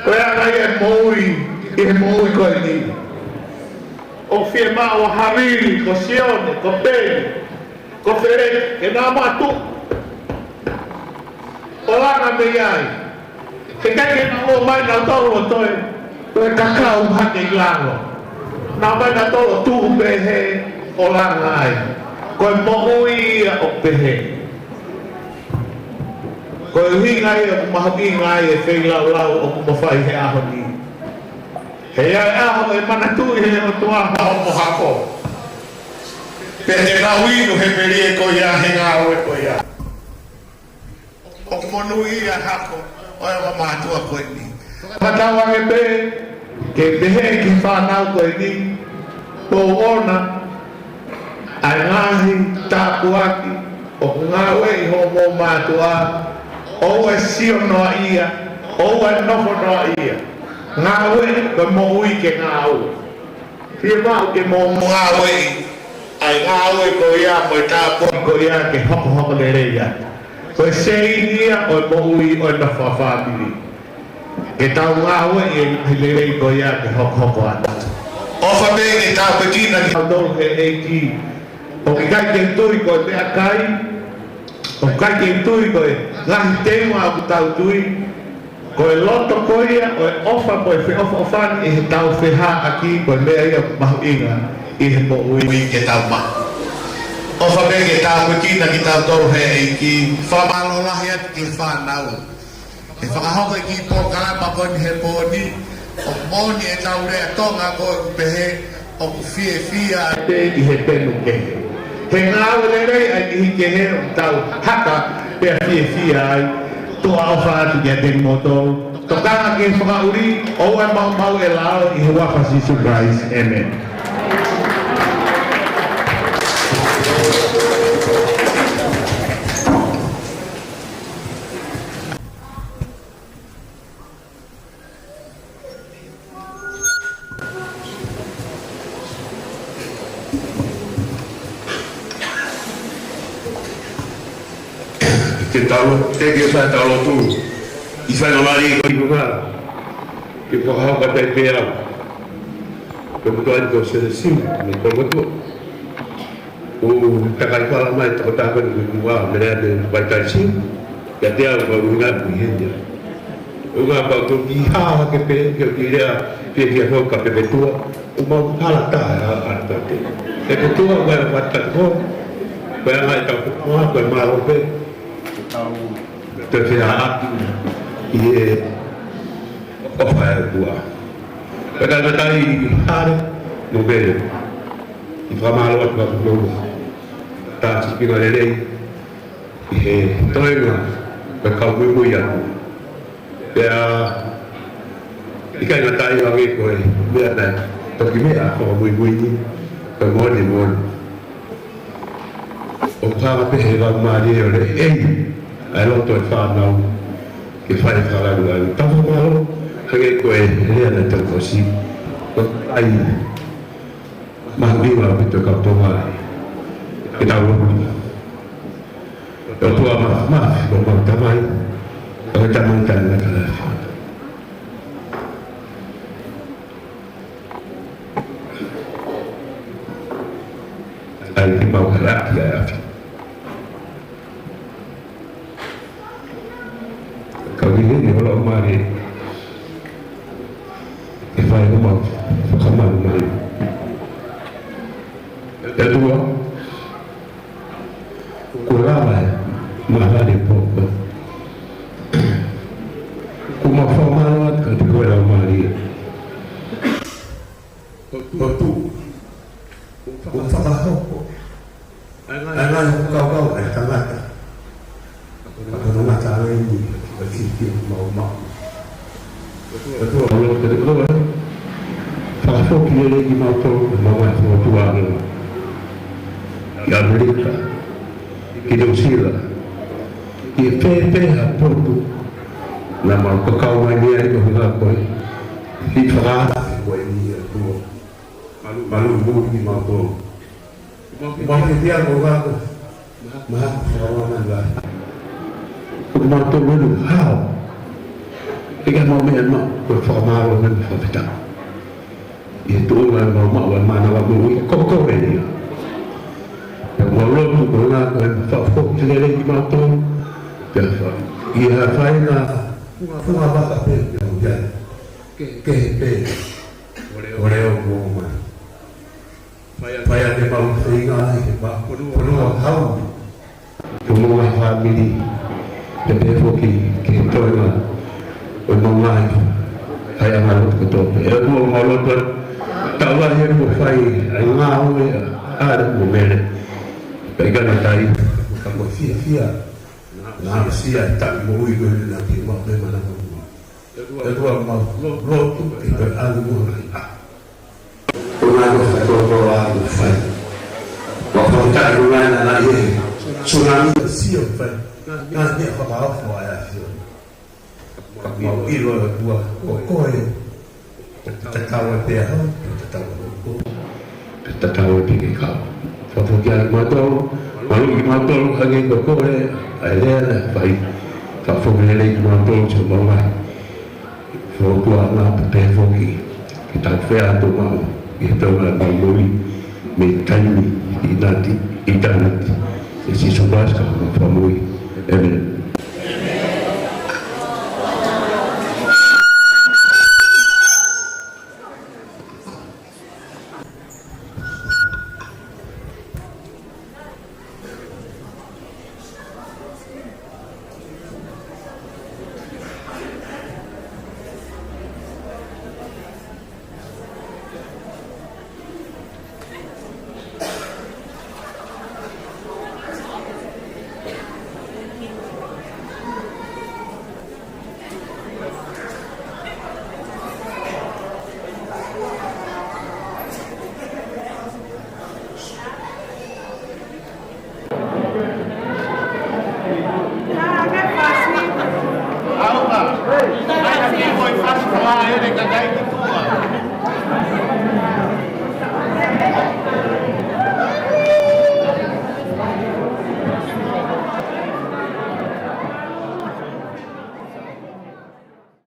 Ko e anga ia e moʻui ʻi he moʻui ko eni. ʻOku fiemaʻu ʻa Havili, ko Sione, ko Peni, ko Feleti, ke nau mātuʻa ʻo langa mei ai. He ʻikai ke nau ō mai nautolu ʻo toe, toe kakau hake ʻi lalo. Nau ō mai nautolu ʻo tuʻu pehē ʻo langa ai. Ko e moʻui ia ʻoku pehē. Ko e ʻuhinga ia ʻoku mahuʻinga ai e feilaulau ʻoku mo fai he ʻaho ni. He ʻe ʻi ai e ʻaho ʻe manatuʻi he ʻOtua hoʻomo hako. Pea te nau inu he melie ko ia he ngāue ko ia. ʻOku monūʻia e hako. ʻo e ongo mātuʻa ko eni. Fakatauange pē ke pehē ki he fānau ko eni, ʻoku ʻoʻona ʻa e ngaahi tāpuaki ʻoku ngāueʻi ʻe hoʻomou mātuʻa, ʻoua ʻe sio noaʻia, ʻoua ʻe nofo noaʻia. Ngāueʻi ko e moʻui ke ngāue. Fiemaʻu ke mou ngāueʻi ʻa e ngāue ko ia mo e tāpuaki ko ia ke hokohoko lelei atu. Ko e seini ia ʻo e moʻui ʻo e nofo fakafāmili. Ke tau ngāueʻi e ngaahi lelei ko ia ke hokohoko atu. ʻOfa pē ke tāpuekina kitautolu ʻe he ʻEiki. ʻOku ʻikai ke u tui ko e meʻakai, ʻoku ʻikai ke u tui ko e ngaahi teunga ʻoku tau tui, ko e loto ko ia ʻo e ʻofa mo e feʻofoʻofani ʻi heʻetau feʻaveʻaki ko e meʻa ia ʻoku mahuʻinga ʻi he moʻui ke tau maʻu. ʻOfa pē ke tāpuekina kitautolu ʻe he ʻEiki. Fakamālō lahi atu ki he fānau he fakahoko e kiʻi polokalama ko eni he pō ni. ʻOku moʻoni ʻetau lea Tonga ko ē ʻoku pehē, ʻoku fiefia pē ʻi he penu kehe. He ngāue lelei ʻa e niʻihi kehe ʻoku tau haka pea fiefia ai. Tuʻa ʻofa atu kiate kimoutolu. Tokanga ki he fakaʻuli, ʻoua ʻe maumau e lao, ʻi he huafa ʻo Sīsū Kalaisi. ʻĒmeni. Ke tau, te ke fai tau lotu. ʻI fai na mali ko i kuka. Ke fakahoko atu pē au. Ke mutu ai ko Selesi, me ko mutu. ʻO takai fala mai, toko takai ni kua, mele ane vai tai si, ʻiate au ko ʻuhinga ʻi heni. ʻUhinga pau ko ki ha ke pē, ke ki lea, pē ki a fo ka pē pē tua, ʻo mau hala tā, a, a, a, te. E pē tua, vai a fata ko, vai a ngai ka pē tua, vai mālō pē. Te fea aki, ʻi he, ʻofa e tua. Pea ka tai hare, mo mele. ʻI fakamālō atu ka kukou. Tā sipinga lelei. ʻI he toenga, pea kau muimui aku. Pea, ʻikai ngata ai ange ko e, meʻa na, toki meʻa, ko muimui ni, ko moni, moni. ʻOku hanga pē he laumālie ʻo le ʻEiki, ʻa e loto e fānau, ke fai fakalāngilangi. Tau fakamālō, hangē ko e lea naʻe tau fosi. ʻOku ʻai, mahuʻinga ʻaupito kau Tonga, ke tau lotu. ʻOtua Māfimafi, ko homau Tamai, ko e Tamai taʻengata ʻa e ʻAfiona. ʻAi ke mau halaʻaki ʻa e ʻAfiona. Ka ʻi heni ʻo laumālie, ke fai homau fakamalumalu. ʻE ʻOtua, kuo lava e mālani pō ko ē. Kuo mau fakamālō atu kiate koe laumālie. ʻOtua, kuo fakahoko ʻa e ngaahi fakakaukau ʻa e tangata. Ka ko e tangata ʻa eni, ʻa e sīpinga maʻu maʻu. ʻOtua, ʻoku ou lotu kiate koe, fakafoki lelei kimautolu, ʻemau ngaahi fokotuʻu ange. Ki ʻAmelika, ki Nuʻusila, ki he pēpē ha potu, naʻa mau kakau mai ni ai ko hinga koe, ʻi he fakaafe ko eni ʻa e ʻOtua. Malu, malu, malu kimautolu. Mau ke pia ko ngako. Maha, maha, fakawana la. Ko mau tolu enu hao. ʻIkai mau meʻa ma, ko fakamālō ʻa e fakafetaʻi. ʻI he tuʻunga ʻemau maʻu ʻa e mānava moʻui ko koe ia. Pea mau lotu ko ngako ʻe fakafoki lelei kimautolu. Pea fa-, ʻi ha faʻahinga funga, funga vaka pē, pea mau ia. Ke, ke pē. ʻO leo, ʻo leo mo mai. Fai ʻa e mau feinga ʻi he pā, ko e fonua hau. Ko homau ngaahi fāmili, pea pehē foki ki he toenga ʻo ʻemau ngaahi faiʻanga lotu kotoa pē. ʻE ʻOtua, ʻoku mau lotu atu, tau lahi ʻemau fai ʻa e ngāue ʻa ʻAle mo Mele. Pea ʻikai ngata ai, ka ko e fiefia. Naʻa sia taʻu moʻui ko eni naʻa ke maʻu mei mana moʻui. ʻOtua mau lotu ke ke ʻalu mo ʻalu. Ko e ngaahi fakatōkō ʻa e fai. Mau fakatauange naʻa ʻi he tsunami ʻa e sio fai. Ngaahi meʻa fakaofo ʻa e ʻAfiona. Mau ʻilo ʻe ʻOtua, ko koe, ko e tatau ʻa e pea hau, ko e tatau ʻa e hau, ko e tatau ʻa e pea kau. Fakafoki atu kimautolu, maluʻi kimautolu, hangē ko koe, ʻa e lea naʻe fai. Fakafoki lelei kimautolu, siʻomau ngaahi fōtunga pea pehē foki ki he taʻu fea ʻoku maʻu ʻi he Tonga, mau moʻui mei taimi ʻitāniti, ʻitāniti. ʻIa Sīsū Kalaisi ko homau Fakamoʻui. ʻĒmeni.